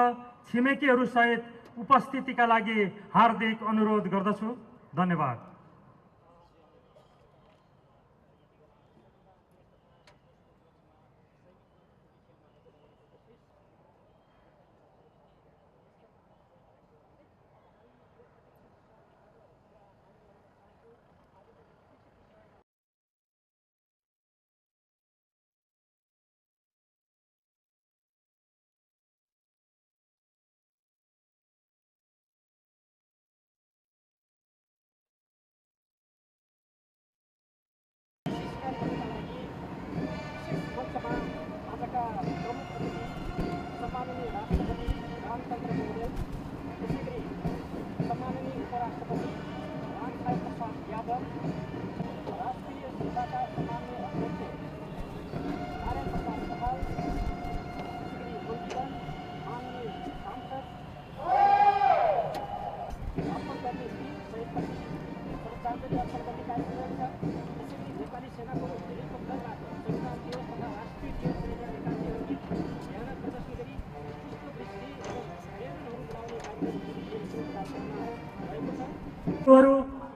छिमेकीहरू सहित उपस्थितिका लागि हार्दिक अनुरोध गर्दछु। धन्यवाद।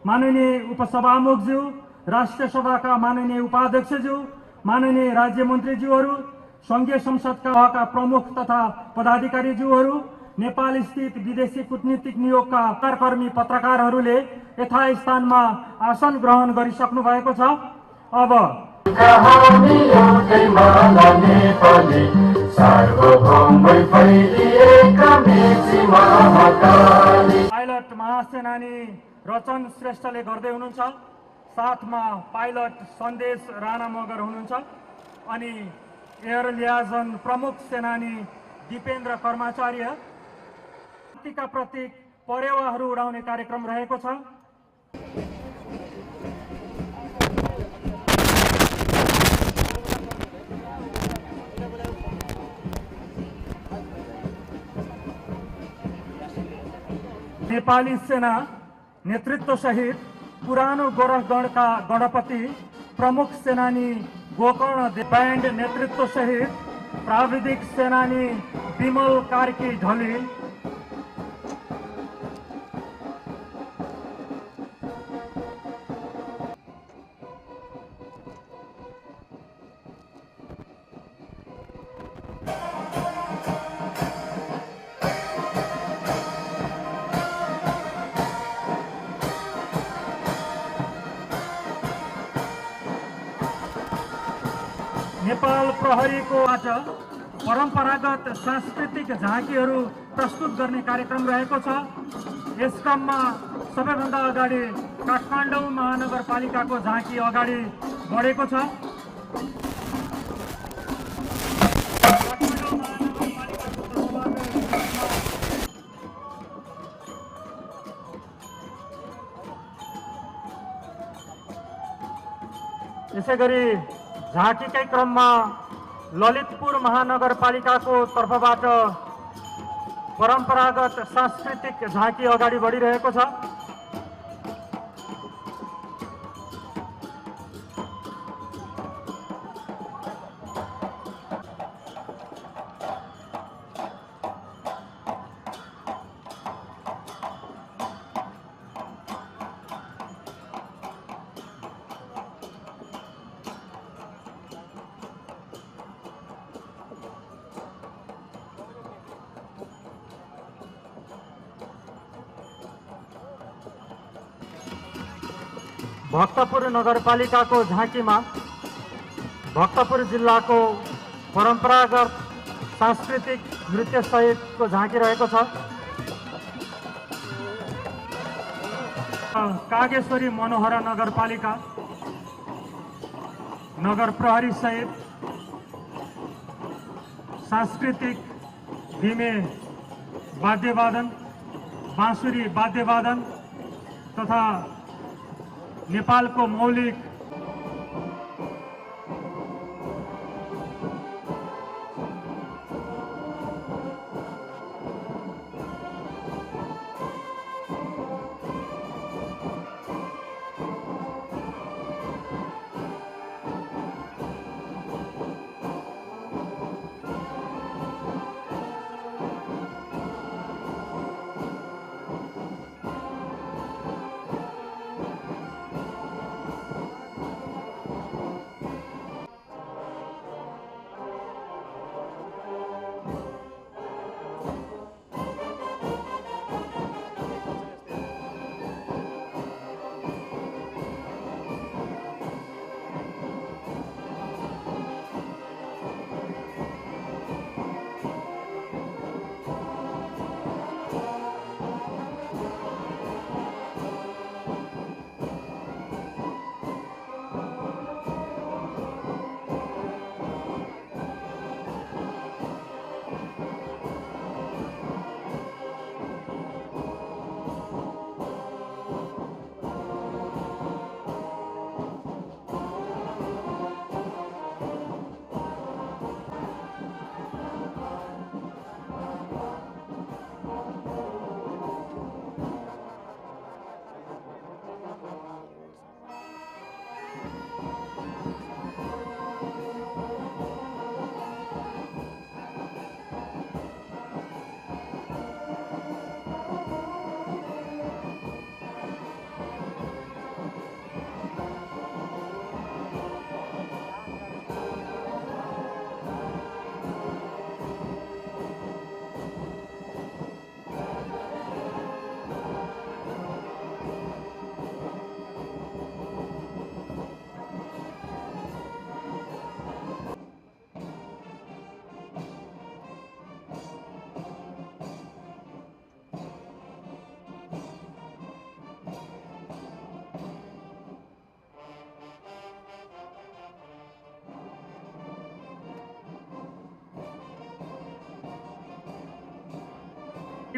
माननीय उपसभामुखज्यू, राष्ट्रिय सभाका माननीय उपाध्यक्षज्यू, माननीय राज्य मन्त्रीज्यूहरू, संघीय संसदका प्रमुख तथा पदाधिकारीज्यूहरू, नेपाल स्थित विदेशी कूटनीतिक नियोगका कर्मी पत्रकारहरूले यथास्थानमा आसन ग्रहण गरिसक्नु भएको छ। अब पाइलट महासेनानी रचन श्रेष्ठले गर्दै हुनुहुन्छ। साथमा पाइलट सन्देश राणा मगर हुनुहुन्छ अनि एयर लियाजन प्रमुख सेनानी दिपेन्द्र कर्माचार्य। शक्तिका प्रतीक परेवाहरू उडाउने कार्यक्रम रहेको छ। नेपाली सेना नेतृत्व सहित पुरानो गोरखगढका गणपति प्रमुख सेनानी गोकर्ण ब्यान्ड नेतृत्व सहित प्राविधिक सेनानी विमल कार्की ढली, नेपाल प्रहरीको आज परम्परागत सांस्कृतिक झाँकीहरू प्रस्तुत गर्ने कार्यक्रम रहेको छ। यस क्रममा सबैभन्दा अगाडि काठमाडौँ महानगरपालिकाको झाँकी अगाडि बढेको छ। यसैगरी झाँकीकै क्रममा ललितपुर महानगरपालिकाको तर्फबाट परम्परागत सांस्कृतिक झाँकी अगाडि बढिरहेको छ। भक्तपुर नगरपालिकाको झाँकीमा भक्तपुर जिल्लाको परम्परागत सांस्कृतिक नृत्य सहितको झाँकी रहेको छ। कागेश्वरी मनोहरा नगरपालिका नगर प्रहरी सहित सांस्कृतिक धिमे वाद्यवादन, बाँसुरी वाद्यवादन तथा नेपालको मौलिक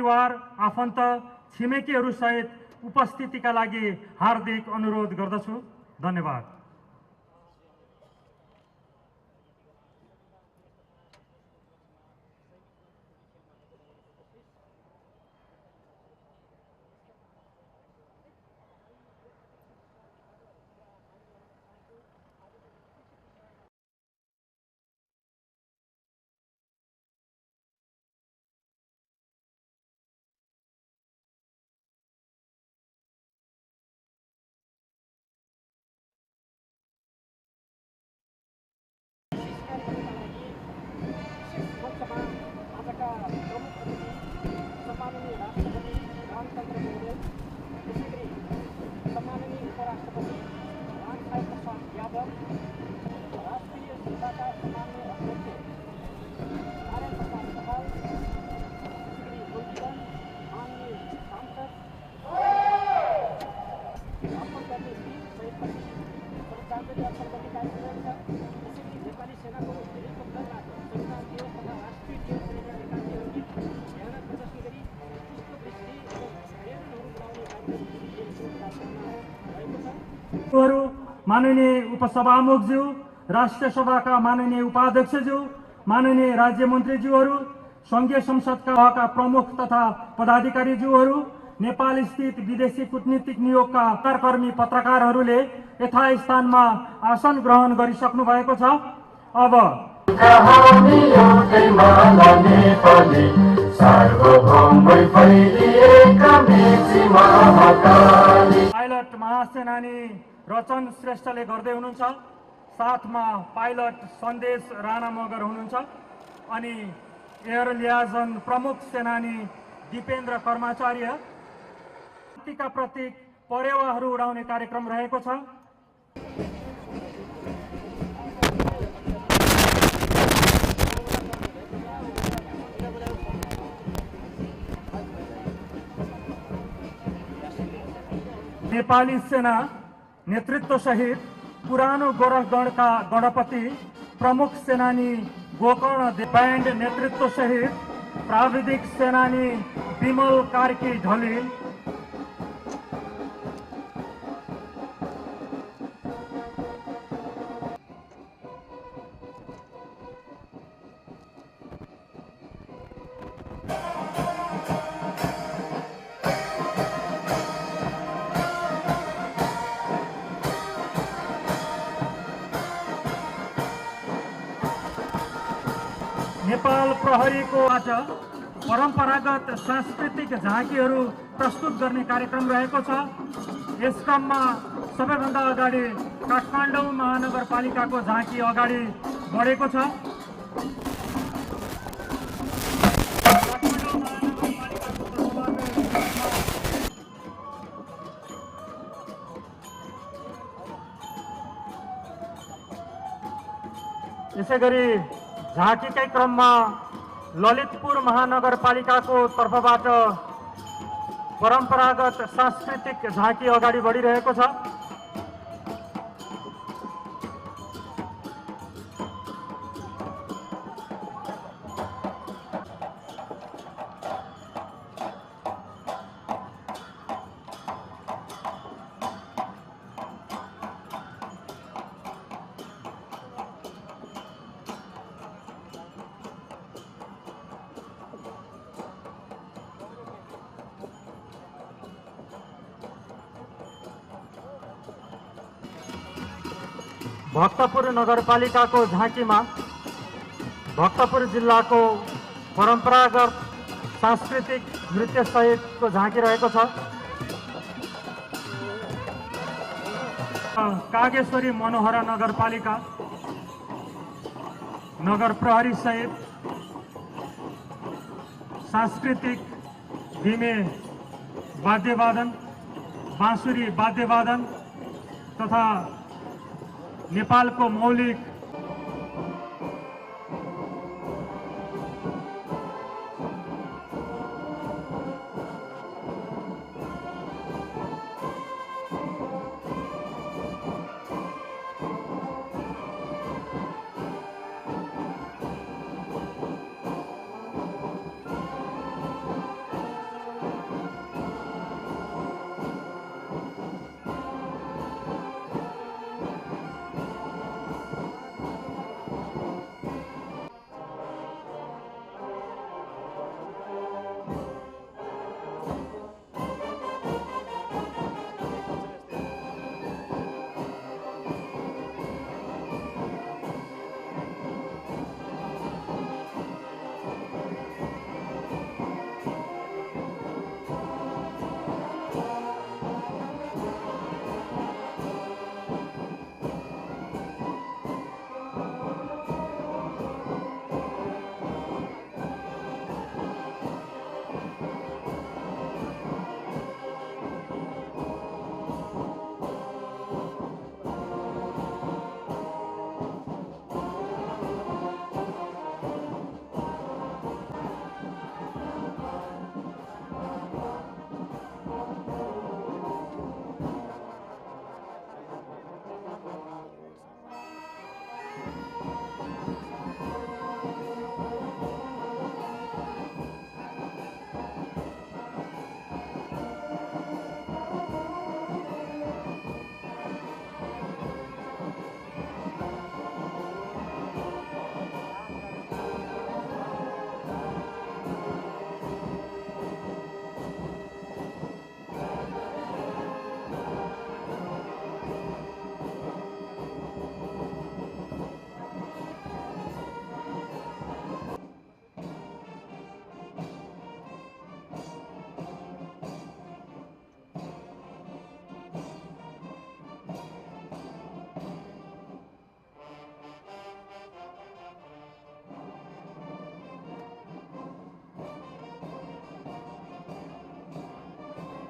परिवार आफन्त छिमेकीहरू सहित उपस्थितिका लागि हार्दिक अनुरोध गर्दछु। धन्यवाद। माननीय उपसभामुखज्यू, राष्ट्रिय सभाका माननीय उपाध्यक्षज्यू, माननीय राज्य मन्त्रीज्यूहरू, संघीय संसदका प्रमुख तथा पदाधिकारीज्यूहरू, नेपाल स्थित विदेशी कूटनीतिक नियोगका कर्मी पत्रकारहरूले यथास्थानमा आसन ग्रहण गरिसक्नु भएको छ। अब पाइलट महासेनानी रचन श्रेष्ठले गर्दै हुनुहुन्छ। साथमा पाइलट सन्देश राणा मगर हुनुहुन्छ अनि एयर लियाजन प्रमुख सेनानी दिपेन्द्र कर्माचार्य। शक्तिका प्रतीक परेवाहरू उडाउने कार्यक्रम रहेको छ। नेपाली सेना नेतृत्व सहित पुरानो गोरखगढका गणपति प्रमुख सेनानी गोकर्ण ब्यान्ड नेतृत्व सहित प्राविधिक सेनानी विमल कार्की ढलिल, नेपाल प्रहरीको आज परम्परागत सांस्कृतिक झाँकीहरू प्रस्तुत गर्ने कार्यक्रम रहेको छ। यस क्रममा सबैभन्दा अगाडि काठमाडौँ महानगरपालिकाको झाँकी अगाडि बढेको छ। यसैगरी झाँकीकै क्रममा ललितपुर महानगरपालिकाको तर्फबाट परम्परागत सांस्कृतिक झाँकी अगाडि बढिरहेको छ। भक्तपुर नगरपालिकाको झाँकीमा भक्तपुर जिल्लाको परम्परागत सांस्कृतिक नृत्य सहितको झाँकी रहेको छ। कागेश्वरी मनोहरा नगरपालिका नगर प्रहरी सहित सांस्कृतिक धीमे वाद्यवादन, बाँसुरी वाद्यवादन तथा नेपालको मौलिक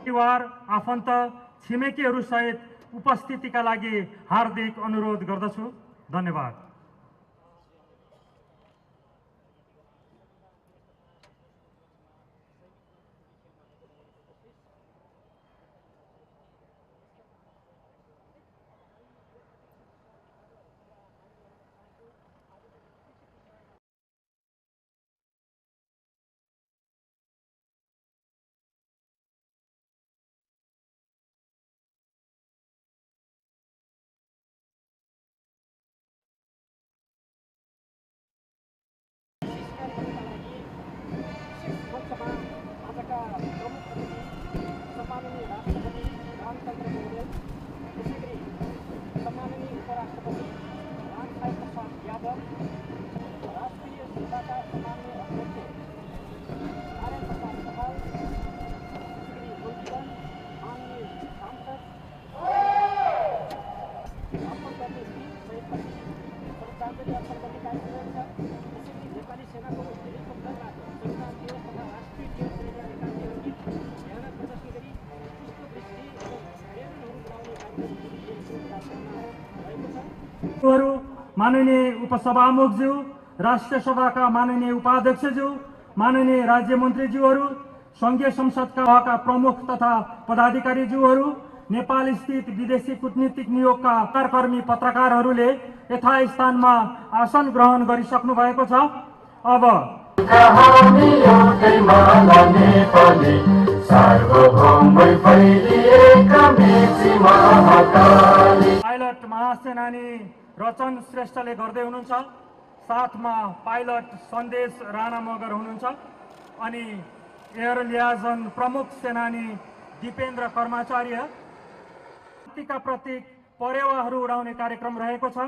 परिवार, आफन्त, छिमेकीहरू सहित उपस्थितिका लागि हार्दिक अनुरोध गर्दछु। धन्यवाद। माननीय उपसभामुखज्यू, राष्ट्रिय सभाका माननीय उपाध्यक्षज्यू, माननीय राज्य मन्त्रीज्यूहरू, संघीय संसदका प्रमुख तथा पदाधिकारीज्यूहरू, नेपाल स्थित विदेशी कूटनीतिक नियोगका कर्मी पत्रकारहरूले यथास्थानमा आसन ग्रहण गरिसक्नु भएको छ। अब पाइलट महासेनानी रचन श्रेष्ठले गर्दै हुनुहुन्छ। साथमा पाइलट सन्देश राणा मगर हुनुहुन्छ अनि एयर लियाजन प्रमुख सेनानी दिपेन्द्र कर्माचार्य। का प्रतीक परेवाहरू उडाउने कार्यक्रम रहेको छ।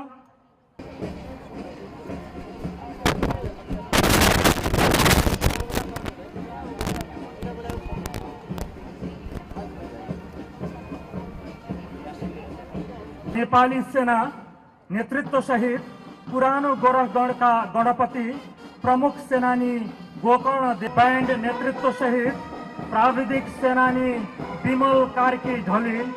नेपाली सेना नेतृत्व सहित पुरानो गोरखगढका गणपति प्रमुख सेनानी गोकर्ण बैंड नेतृत्व सहित प्राविधिक सेनानी विमल कार्की ढलिल,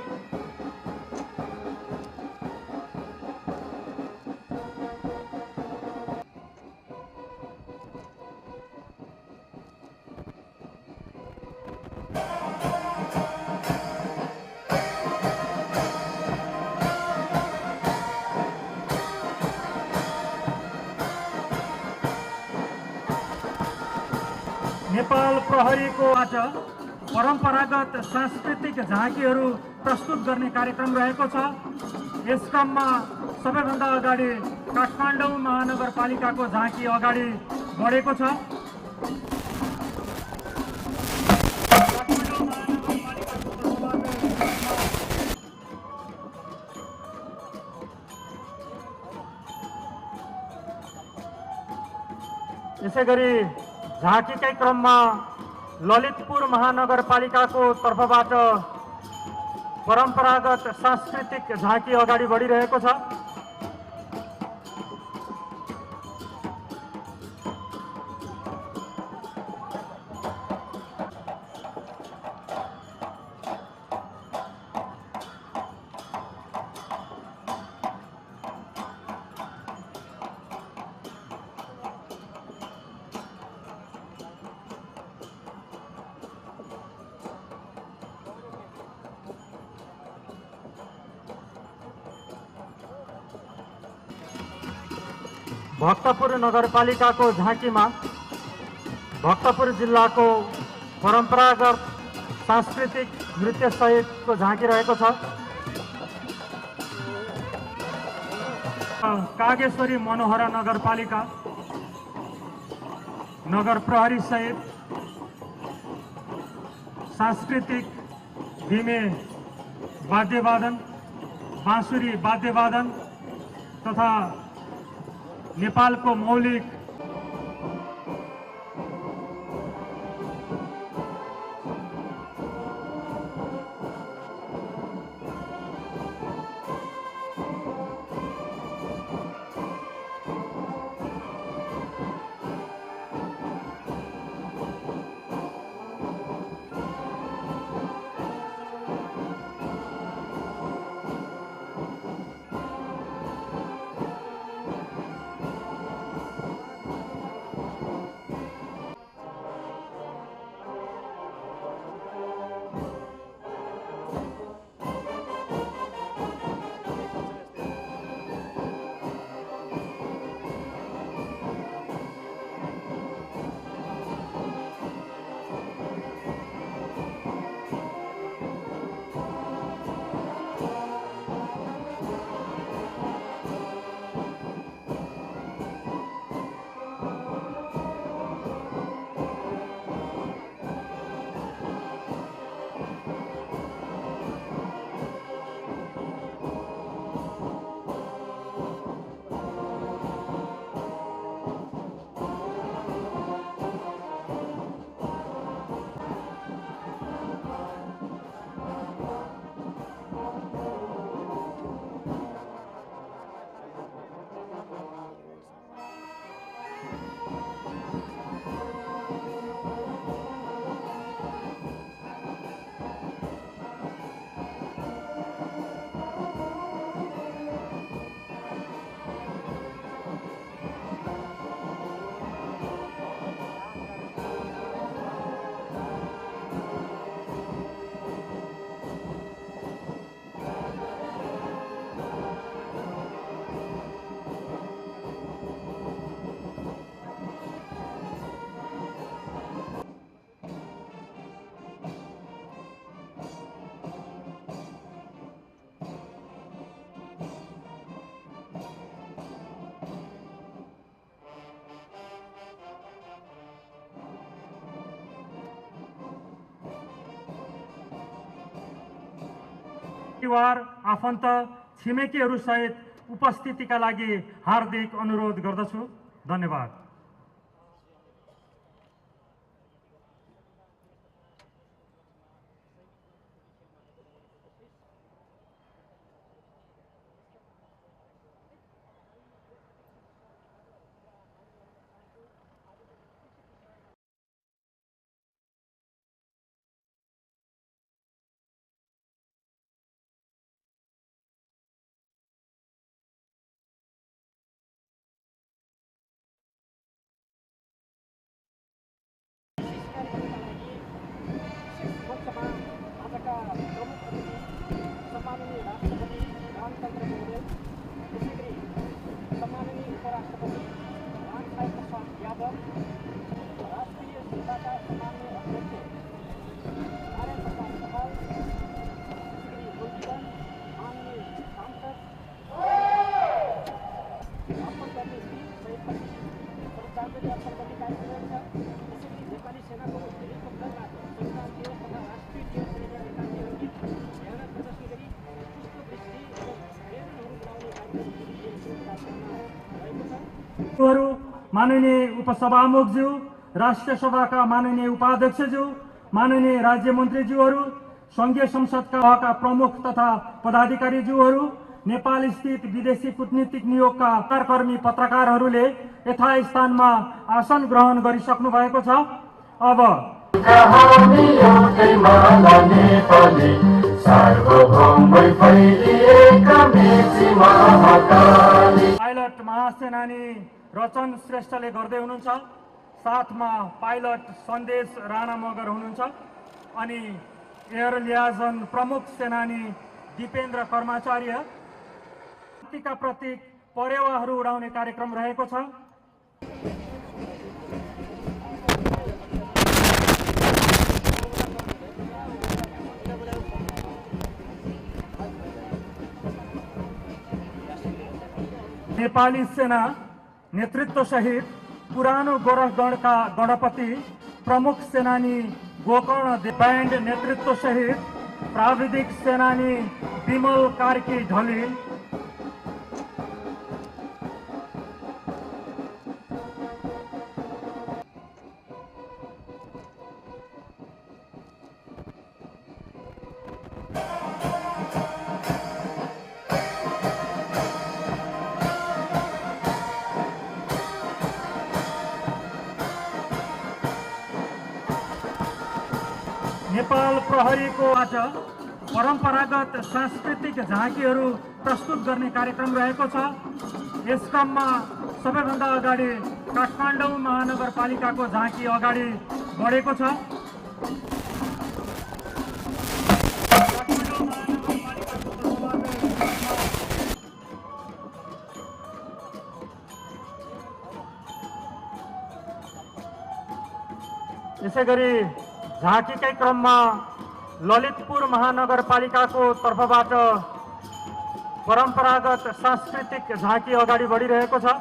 नेपाल प्रहरीको आज परम्परागत सांस्कृतिक झाँकीहरू प्रस्तुत गर्ने कार्यक्रम रहेको छ। यस क्रममा सबैभन्दा अगाडि काठमाडौँ महानगरपालिकाको झाँकी अगाडि बढेको छ। यसैगरी झाँकीकै क्रममा ललितपुर महानगरपालिकाको तर्फबाट परम्परागत सांस्कृतिक झाँकी अगाडि बढिरहेको छ। भक्तपुर नगरपालिकाको झाँकीमा भक्तपुर जिल्लाको परम्परागत सांस्कृतिक नृत्य सहितको झाँकी रहेको छ। कागेश्वरी मनोहरा नगरपालिका नगर प्रहरी सहित सांस्कृतिक धिमे वाद्यवादन, बाँसुरी वाद्यवादन तथा नेपालको मौलिक परिवार, आफन्त, छिमेकीहरूसहित उपस्थितिका लागि हार्दिक अनुरोध गर्दछु। धन्यवाद। माननीय उपसभामुखज्यू, राष्ट्रिय सभाका माननीय उपाध्यक्षज्यू, माननीय राज्य मन्त्रीज्यूहरू, संघीय संसदका प्रमुख तथा पदाधिकारीज्यूहरू, नेपाल स्थित विदेशी कूटनीतिक नियोगका कर्मी पत्रकारहरूले यथास्थानमा आसन ग्रहण गरिसक्नु भएको छ। अब पाइलट महासेनानी रचन श्रेष्ठले गर्दै हुनुहुन्छ। साथमा पाइलट सन्देश राणा मगर हुनुहुन्छ अनि एयर लियाजन प्रमुख सेनानी दिपेन्द्र कर्माचार्य। क्रान्तिका प्रतीक परेवाहरू उडाउने कार्यक्रम रहेको छ। नेपाली सेना नेतृत्व सहित पुरानो गोरखगढका गणपति प्रमुख सेनानी गोकर्ण ब्यान्ड नेतृत्व सहित प्राविधिक सेनानी विमल कार्की ढली, नेपाल प्रहरीको आज परम्परागत सांस्कृतिक झाँकीहरू प्रस्तुत गर्ने कार्यक्रम रहेको छ। यस क्रममा सबैभन्दा अगाडि काठमाडौँ महानगरपालिकाको झाँकी अगाडि बढेको छ। यसैगरी झाँकीकै क्रममा ललितपुर महानगरपालिकाको तर्फबाट परम्परागत सांस्कृतिक झाँकी अगाडि बढिरहेको छ।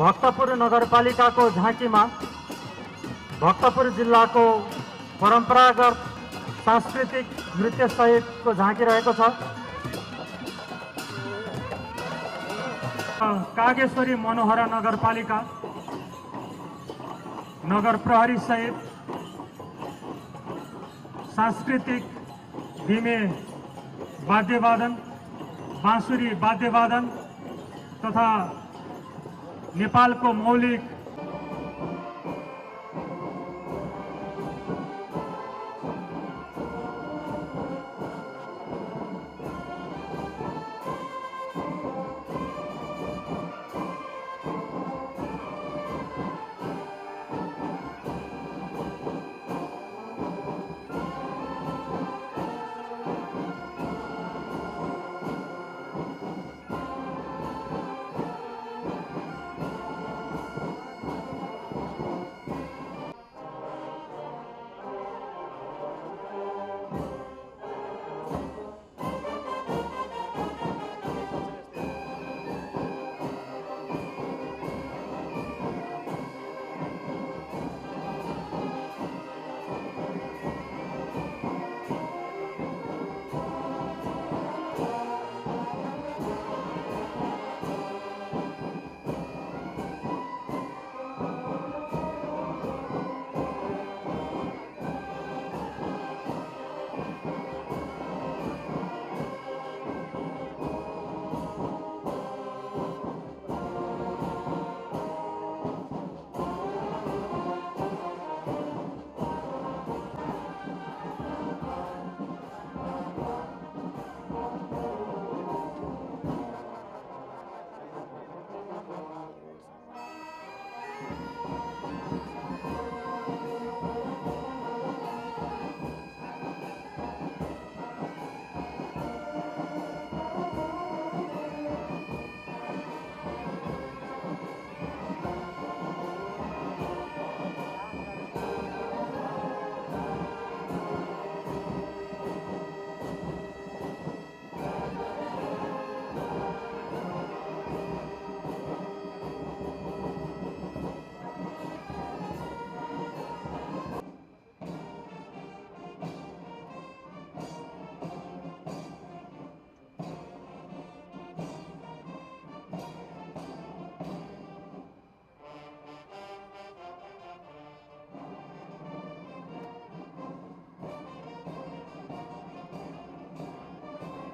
भक्तपुर नगरपालिकाको झाँकीमा भक्तपुर जिल्लाको परम्परागत सांस्कृतिक नृत्य सहितको झाँकी रहेको छ। कागेश्वरी मनोहरा नगरपालिका नगर प्रहरी सहित सांस्कृतिक धिमे वाद्यवादन, बाँसुरी वाद्यवादन तथा नेपालको मौलिक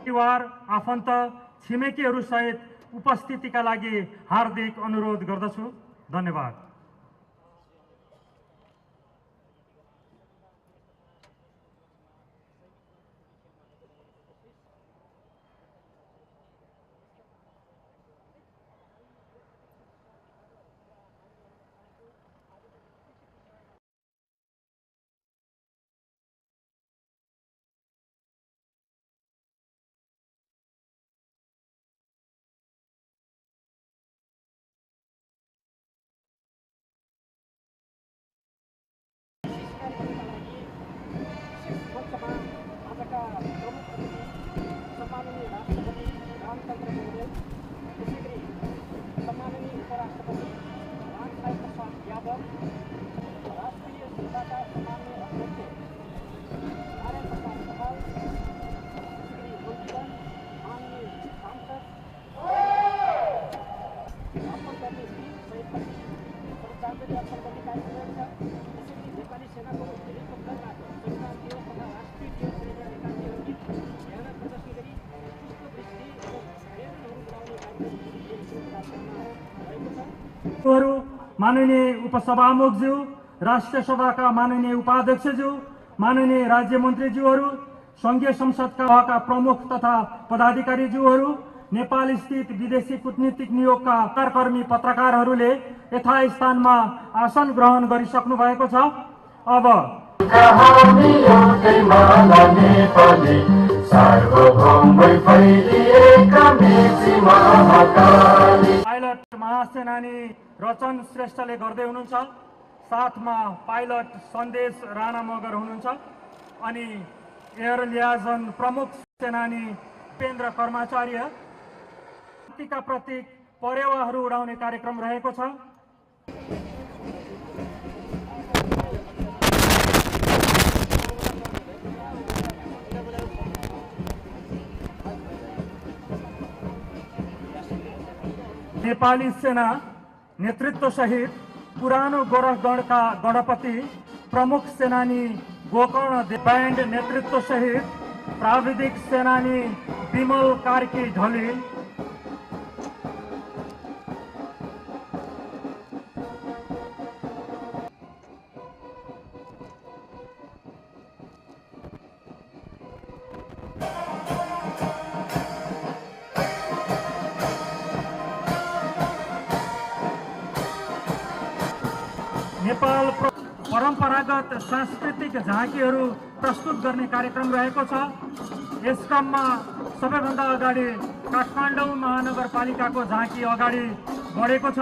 परिवार आफन्त छिमेकीहरू सहित उपस्थितिका लागि हार्दिक अनुरोध गर्दछु। धन्यवाद। माननीय उपसभामुखज्यू, राष्ट्रिय सभाका माननीय उपाध्यक्षज्यू, माननीय राज्य मन्त्रीज्यूहरू, संघीय संसदका प्रमुख तथा पदाधिकारीज्यूहरू, नेपाल स्थित विदेशी कूटनीतिक नियोगका कर्मी पत्रकारहरूले यथास्थानमा आसन ग्रहण गरिसक्नु भएको छ। अब पाइलट महासेनानी रचन श्रेष्ठले गर्दै हुनुहुन्छ। साथमा पाइलट सन्देश राणा मगर हुनुहुन्छ अनि एयर लियाजन प्रमुख सेनानी उपेन्द्र कर्माचार्य। शक्तिका प्रतीक परेवाहरू उडाउने कार्यक्रम रहेको छ। नेपाली सेना नेतृत्व सहित पुरानो गोरखगढका गणपति प्रमुख सेनानी गोकर्ण ब्यान्ड नेतृत्व सहित प्राविधिक सेनानी विमल कार्की ढली, नेपाल परम्परागत सांस्कृतिक झाँकीहरू प्रस्तुत गर्ने कार्यक्रम रहेको छ। यस क्रममा सबैभन्दा अगाडि काठमाडौँ महानगरपालिकाको झाँकी अगाडि बढेको छ।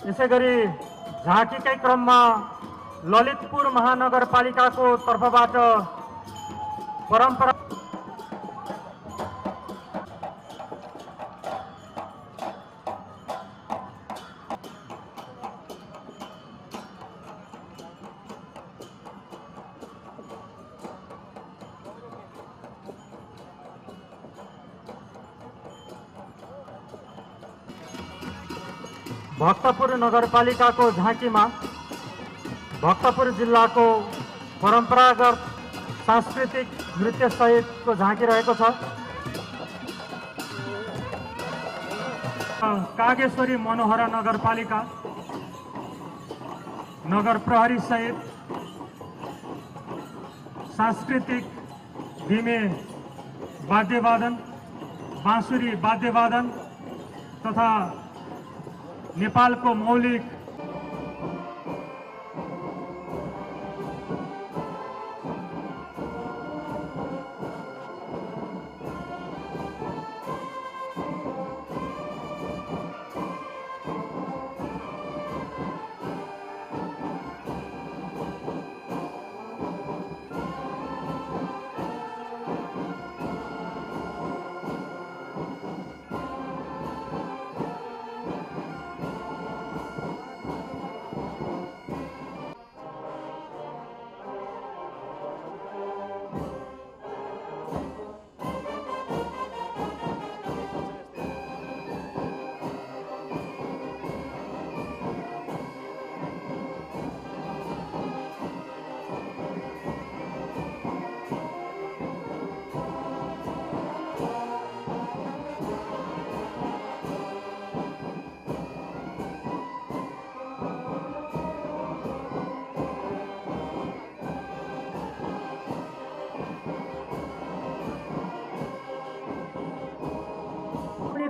यसैगरी झाँकीकै क्रममा ललितपुर महानगरपालिकाको तर्फबाट परम्परा भक्तपुर नगरपालिकाको झाँकीमा भक्तपुर जिल्लाको परम्परागत सांस्कृतिक नृत्य सहितको झाँकी रहेको छ। कागेश्वरी मनोहरा नगरपालिका नगर प्रहरी सहित सांस्कृतिक धिमे वाद्यवादन, बाँसुरी वाद्यवादन तथा नेपालको मौलिक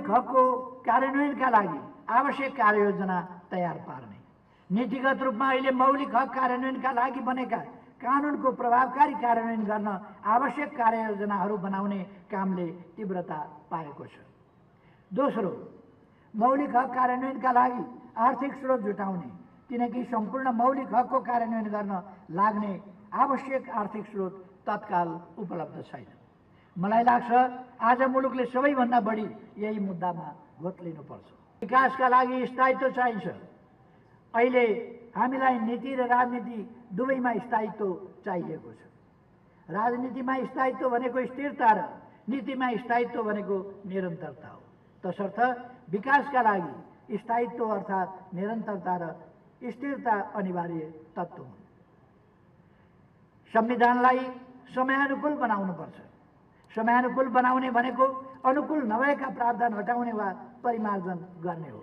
मौलिक हकको कार्यान्वयनका लागि आवश्यक कार्ययोजना तयार पार्ने, नीतिगत रूपमा अहिले मौलिक हक कार्यान्वयनका लागि बनेका कानुनको प्रभावकारी कार्यान्वयन गर्न आवश्यक कार्ययोजनाहरू बनाउने कामले तीव्रता पाएको छ। दोस्रो, मौलिक हक कार्यान्वयनका लागि आर्थिक स्रोत जुटाउने, किनकि सम्पूर्ण मौलिक हकको कार्यान्वयन गर्न लाग्ने आवश्यक आर्थिक स्रोत तत्काल उपलब्ध छैन। मलाई लाग्छ आज मुलुकले सबैभन्दा बढी यही मुद्दामा घोत्लिनुपर्छ। विकासका लागि स्थायित्व चाहिन्छ। अहिले हामीलाई नीति र राजनीति दुवैमा स्थायित्व चाहिएको छ। राजनीतिमा स्थायित्व भनेको स्थिरता र नीतिमा स्थायित्व भनेको निरन्तरता हो। तसर्थ विकासका लागि स्थायित्व अर्थात् निरन्तरता र स्थिरता अनिवार्य तत्त्व हुन्। संविधानलाई समयानुकूल बनाउनुपर्छ। समयानुकूल बनाउने भनेको अनुकूल नभएका प्रावधान हटाउने वा परिमार्जन गर्ने हो।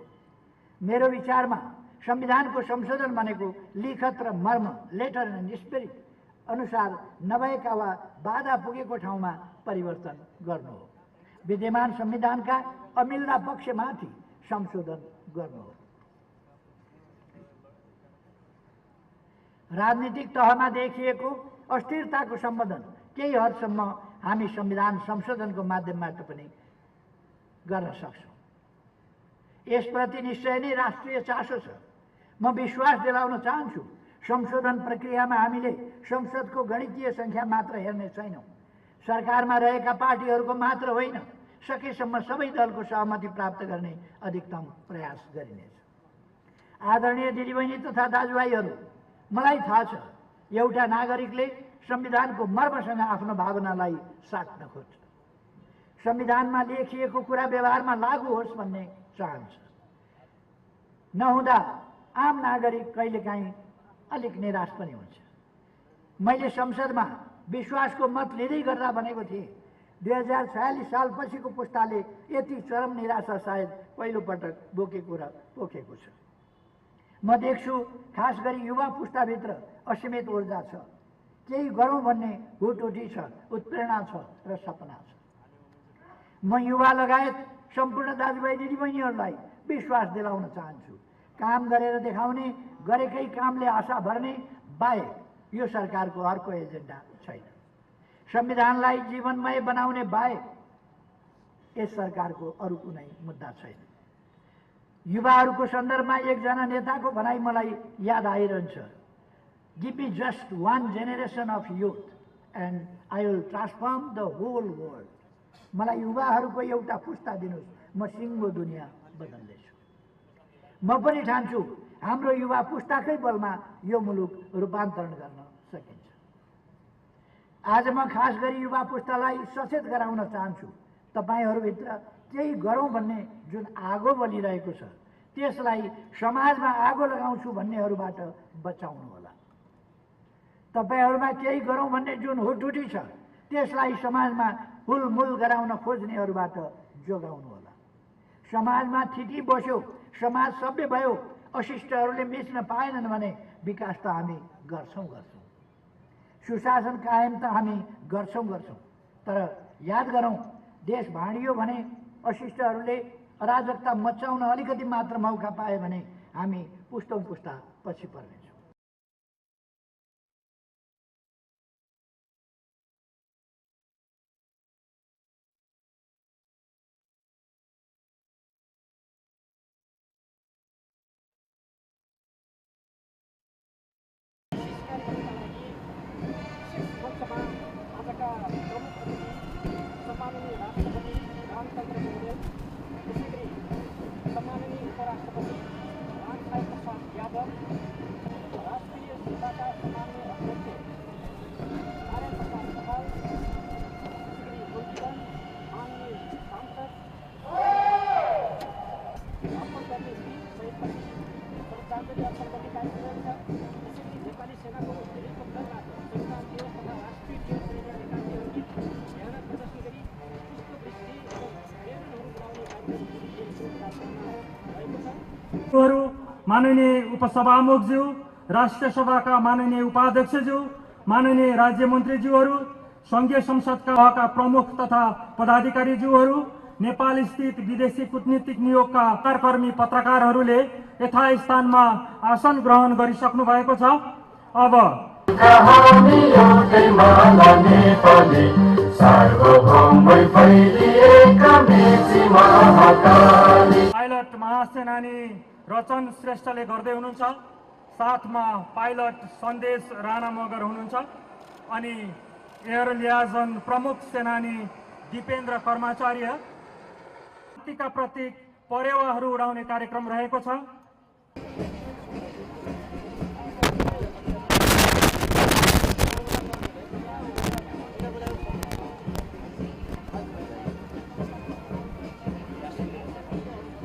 मेरो विचारमा संविधानको संशोधन भनेको लिखत र मर्म, लेटर एन्ड स्पिरिट अनुसार नभएका वा बाधा पुगेको ठाउँमा परिवर्तन गर्नु हो। विद्यमान संविधानका अमिल्दा पक्षमाथि संशोधन गर्नु हो। राजनीतिक तहमा देखिएको अस्थिरताको सम्बोधन केही हदसम्म हामी संविधान संशोधनको माध्यमबाट पनि गर्न सक्छौँ। यसप्रति निश्चय नै राष्ट्रिय चासो छ। म विश्वास दिलाउन चाहन्छु, संशोधन प्रक्रियामा हामीले संसदको गणितीय सङ्ख्या मात्र हेर्ने छैनौँ। सरकारमा रहेका पार्टीहरूको मात्र होइन, सकेसम्म सबै दलको सहमति प्राप्त गर्ने अधिकतम प्रयास गरिनेछ। आदरणीय दिदीबहिनी तथा दाजुभाइहरू, मलाई थाहा छ एउटा नागरिकले संविधानको मर्मसँग आफ्नो भावनालाई साट्न खोज्छ। संविधानमा लेखिएको कुरा व्यवहारमा लागू होस् भन्ने चाहन्छ। नहुँदा आम नागरिक कहिलेकाहीँ अलिक निराश पनि हुन्छ। मैले संसदमा विश्वासको मत लिँदै गर्दा भनेको थिएँ, 2046 सालपछिको पुस्ताले यति चरम निराशा सायद पहिलोपटक बोकेको र पोखेको छ। म देख्छु खास गरी युवा पुस्ताभित्र असीमित ऊर्जा छ। केही गरौँ भन्ने हुटुटी छ, उत्प्रेरणा छ र सपना छ। म युवा लगायत सम्पूर्ण दाजुभाइ दिदीबहिनीहरूलाई विश्वास दिलाउन चाहन्छु, काम गरेर देखाउने, गरेकै कामले आशा भर्ने बाहेक यो सरकारको अर्को एजेन्डा छैन। संविधानलाई जीवनमय बनाउने बाहेक यस सरकारको अरू कुनै मुद्दा छैन। युवाहरूको सन्दर्भमा एकजना नेताको भनाइ मलाई याद आइरहन्छ, give me just one generation of youth and I will transform the whole world. मलाई युवाहरूको एउटा पुस्ता दिनुहोस्, म सिङ्गो दुनियाँ बदल्दैछु। म पनि ठान्छु हाम्रो युवा पुस्ताकै बलमा यो मुलुक रूपान्तरण गर्न सकिन्छ। आज म खास गरी युवा पुस्तालाई सचेत गराउन चाहन्छु, तपाईहरूभित्र केही गरौँ भन्ने जुन आगो बलिरहेको छ, त्यसलाई समाजमा आगो लगाउँछु भन्नेहरूबाट बचाउनु होला। तपाईहरूमा केही गरौँ भन्ने जुन हुटहुटी छ, त्यसलाई समाजमा हुलमुल गराउन खोज्नेहरूबाट जोगाउनु होला। समाजमा थिति बस्यो, समाज सभ्य भयो, अशिष्टहरूले मिच्न पाएनन् भने विकास त हामी गर्छौँ। सुशासन कायम त हामी गर्छौँ। तर याद गरौँ, देश भाँडियो भने, अशिष्टहरूले अराजकता मचाउन अलिकति मात्र मौका पाए भने हामी पुस्तौँ पुस्ता पछि पर्नेछौँ। माननीय उपसभामुखज्यू, राष्ट्रिय सभाका माननीय उपाध्यक्षज्यू, माननीय राज्य मन्त्रीज्यूहरू, संघीय संसदका प्रमुख तथा पदाधिकारीज्यूहरू, नेपाल स्थित विदेशी कूटनीतिक नियोगका पत्रकर्मी पत्रकारहरूले यथास्थानमा आसन ग्रहण गरिसक्नु भएको छ। अब कहानी एउटै माला नेपाली सार्वभौमै फैलिएका मेची महाकाली। पाइलट महासेनानी रचन श्रेष्ठले गर्दै हुनुहुन्छ, साथमा पाइलट सन्देश राणा मगर हुनुहुन्छ अनि एयर लियाजन प्रमुख सेनानी दिपेन्द्र कर्माचार्य। शक्तिका प्रतीक परेवाहरू उडाउने कार्यक्रम रहेको छ।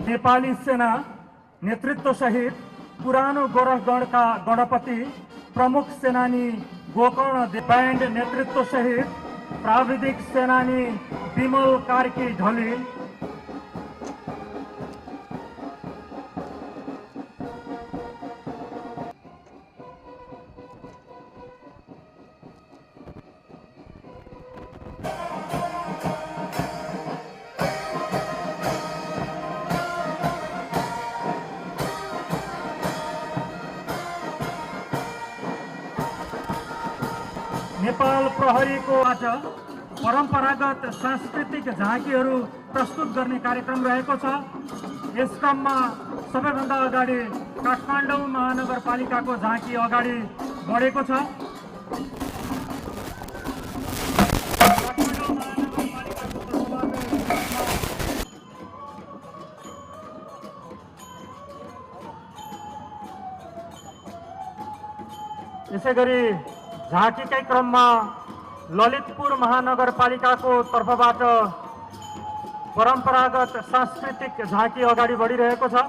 नेपाली सेना नेतृत्व सहित पुरानो गोरखगढका गणपति प्रमुख सेनानी गोकर्ण ब्यान्ड नेतृत्व सहित प्राविधिक सेनानी विमल कार्की ढली, नेपाल प्रहरीको परम्परागत सांस्कृतिक झाँकीहरू प्रस्तुत गर्ने कार्यक्रम रहेको छ। यस क्रममा सबैभन्दा अगाडि काठमाडौँ महानगरपालिकाको झाँकी अगाडि बढेको छ। यसैगरी झाँकीकै क्रममा ललितपुर महानगरपालिकाको तर्फबाट परम्परागत सांस्कृतिक झाँकी अगाडि बढिरहेको छ।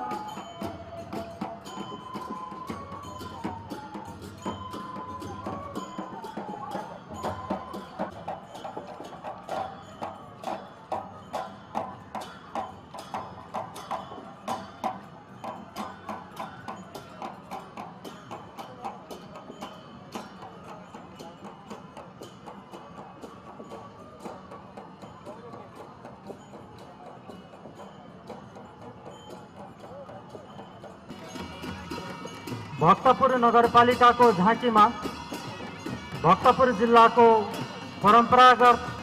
भक्तपुर नगरपालिकाको झाँकीमा भक्तपुर जिल्लाको परम्परागत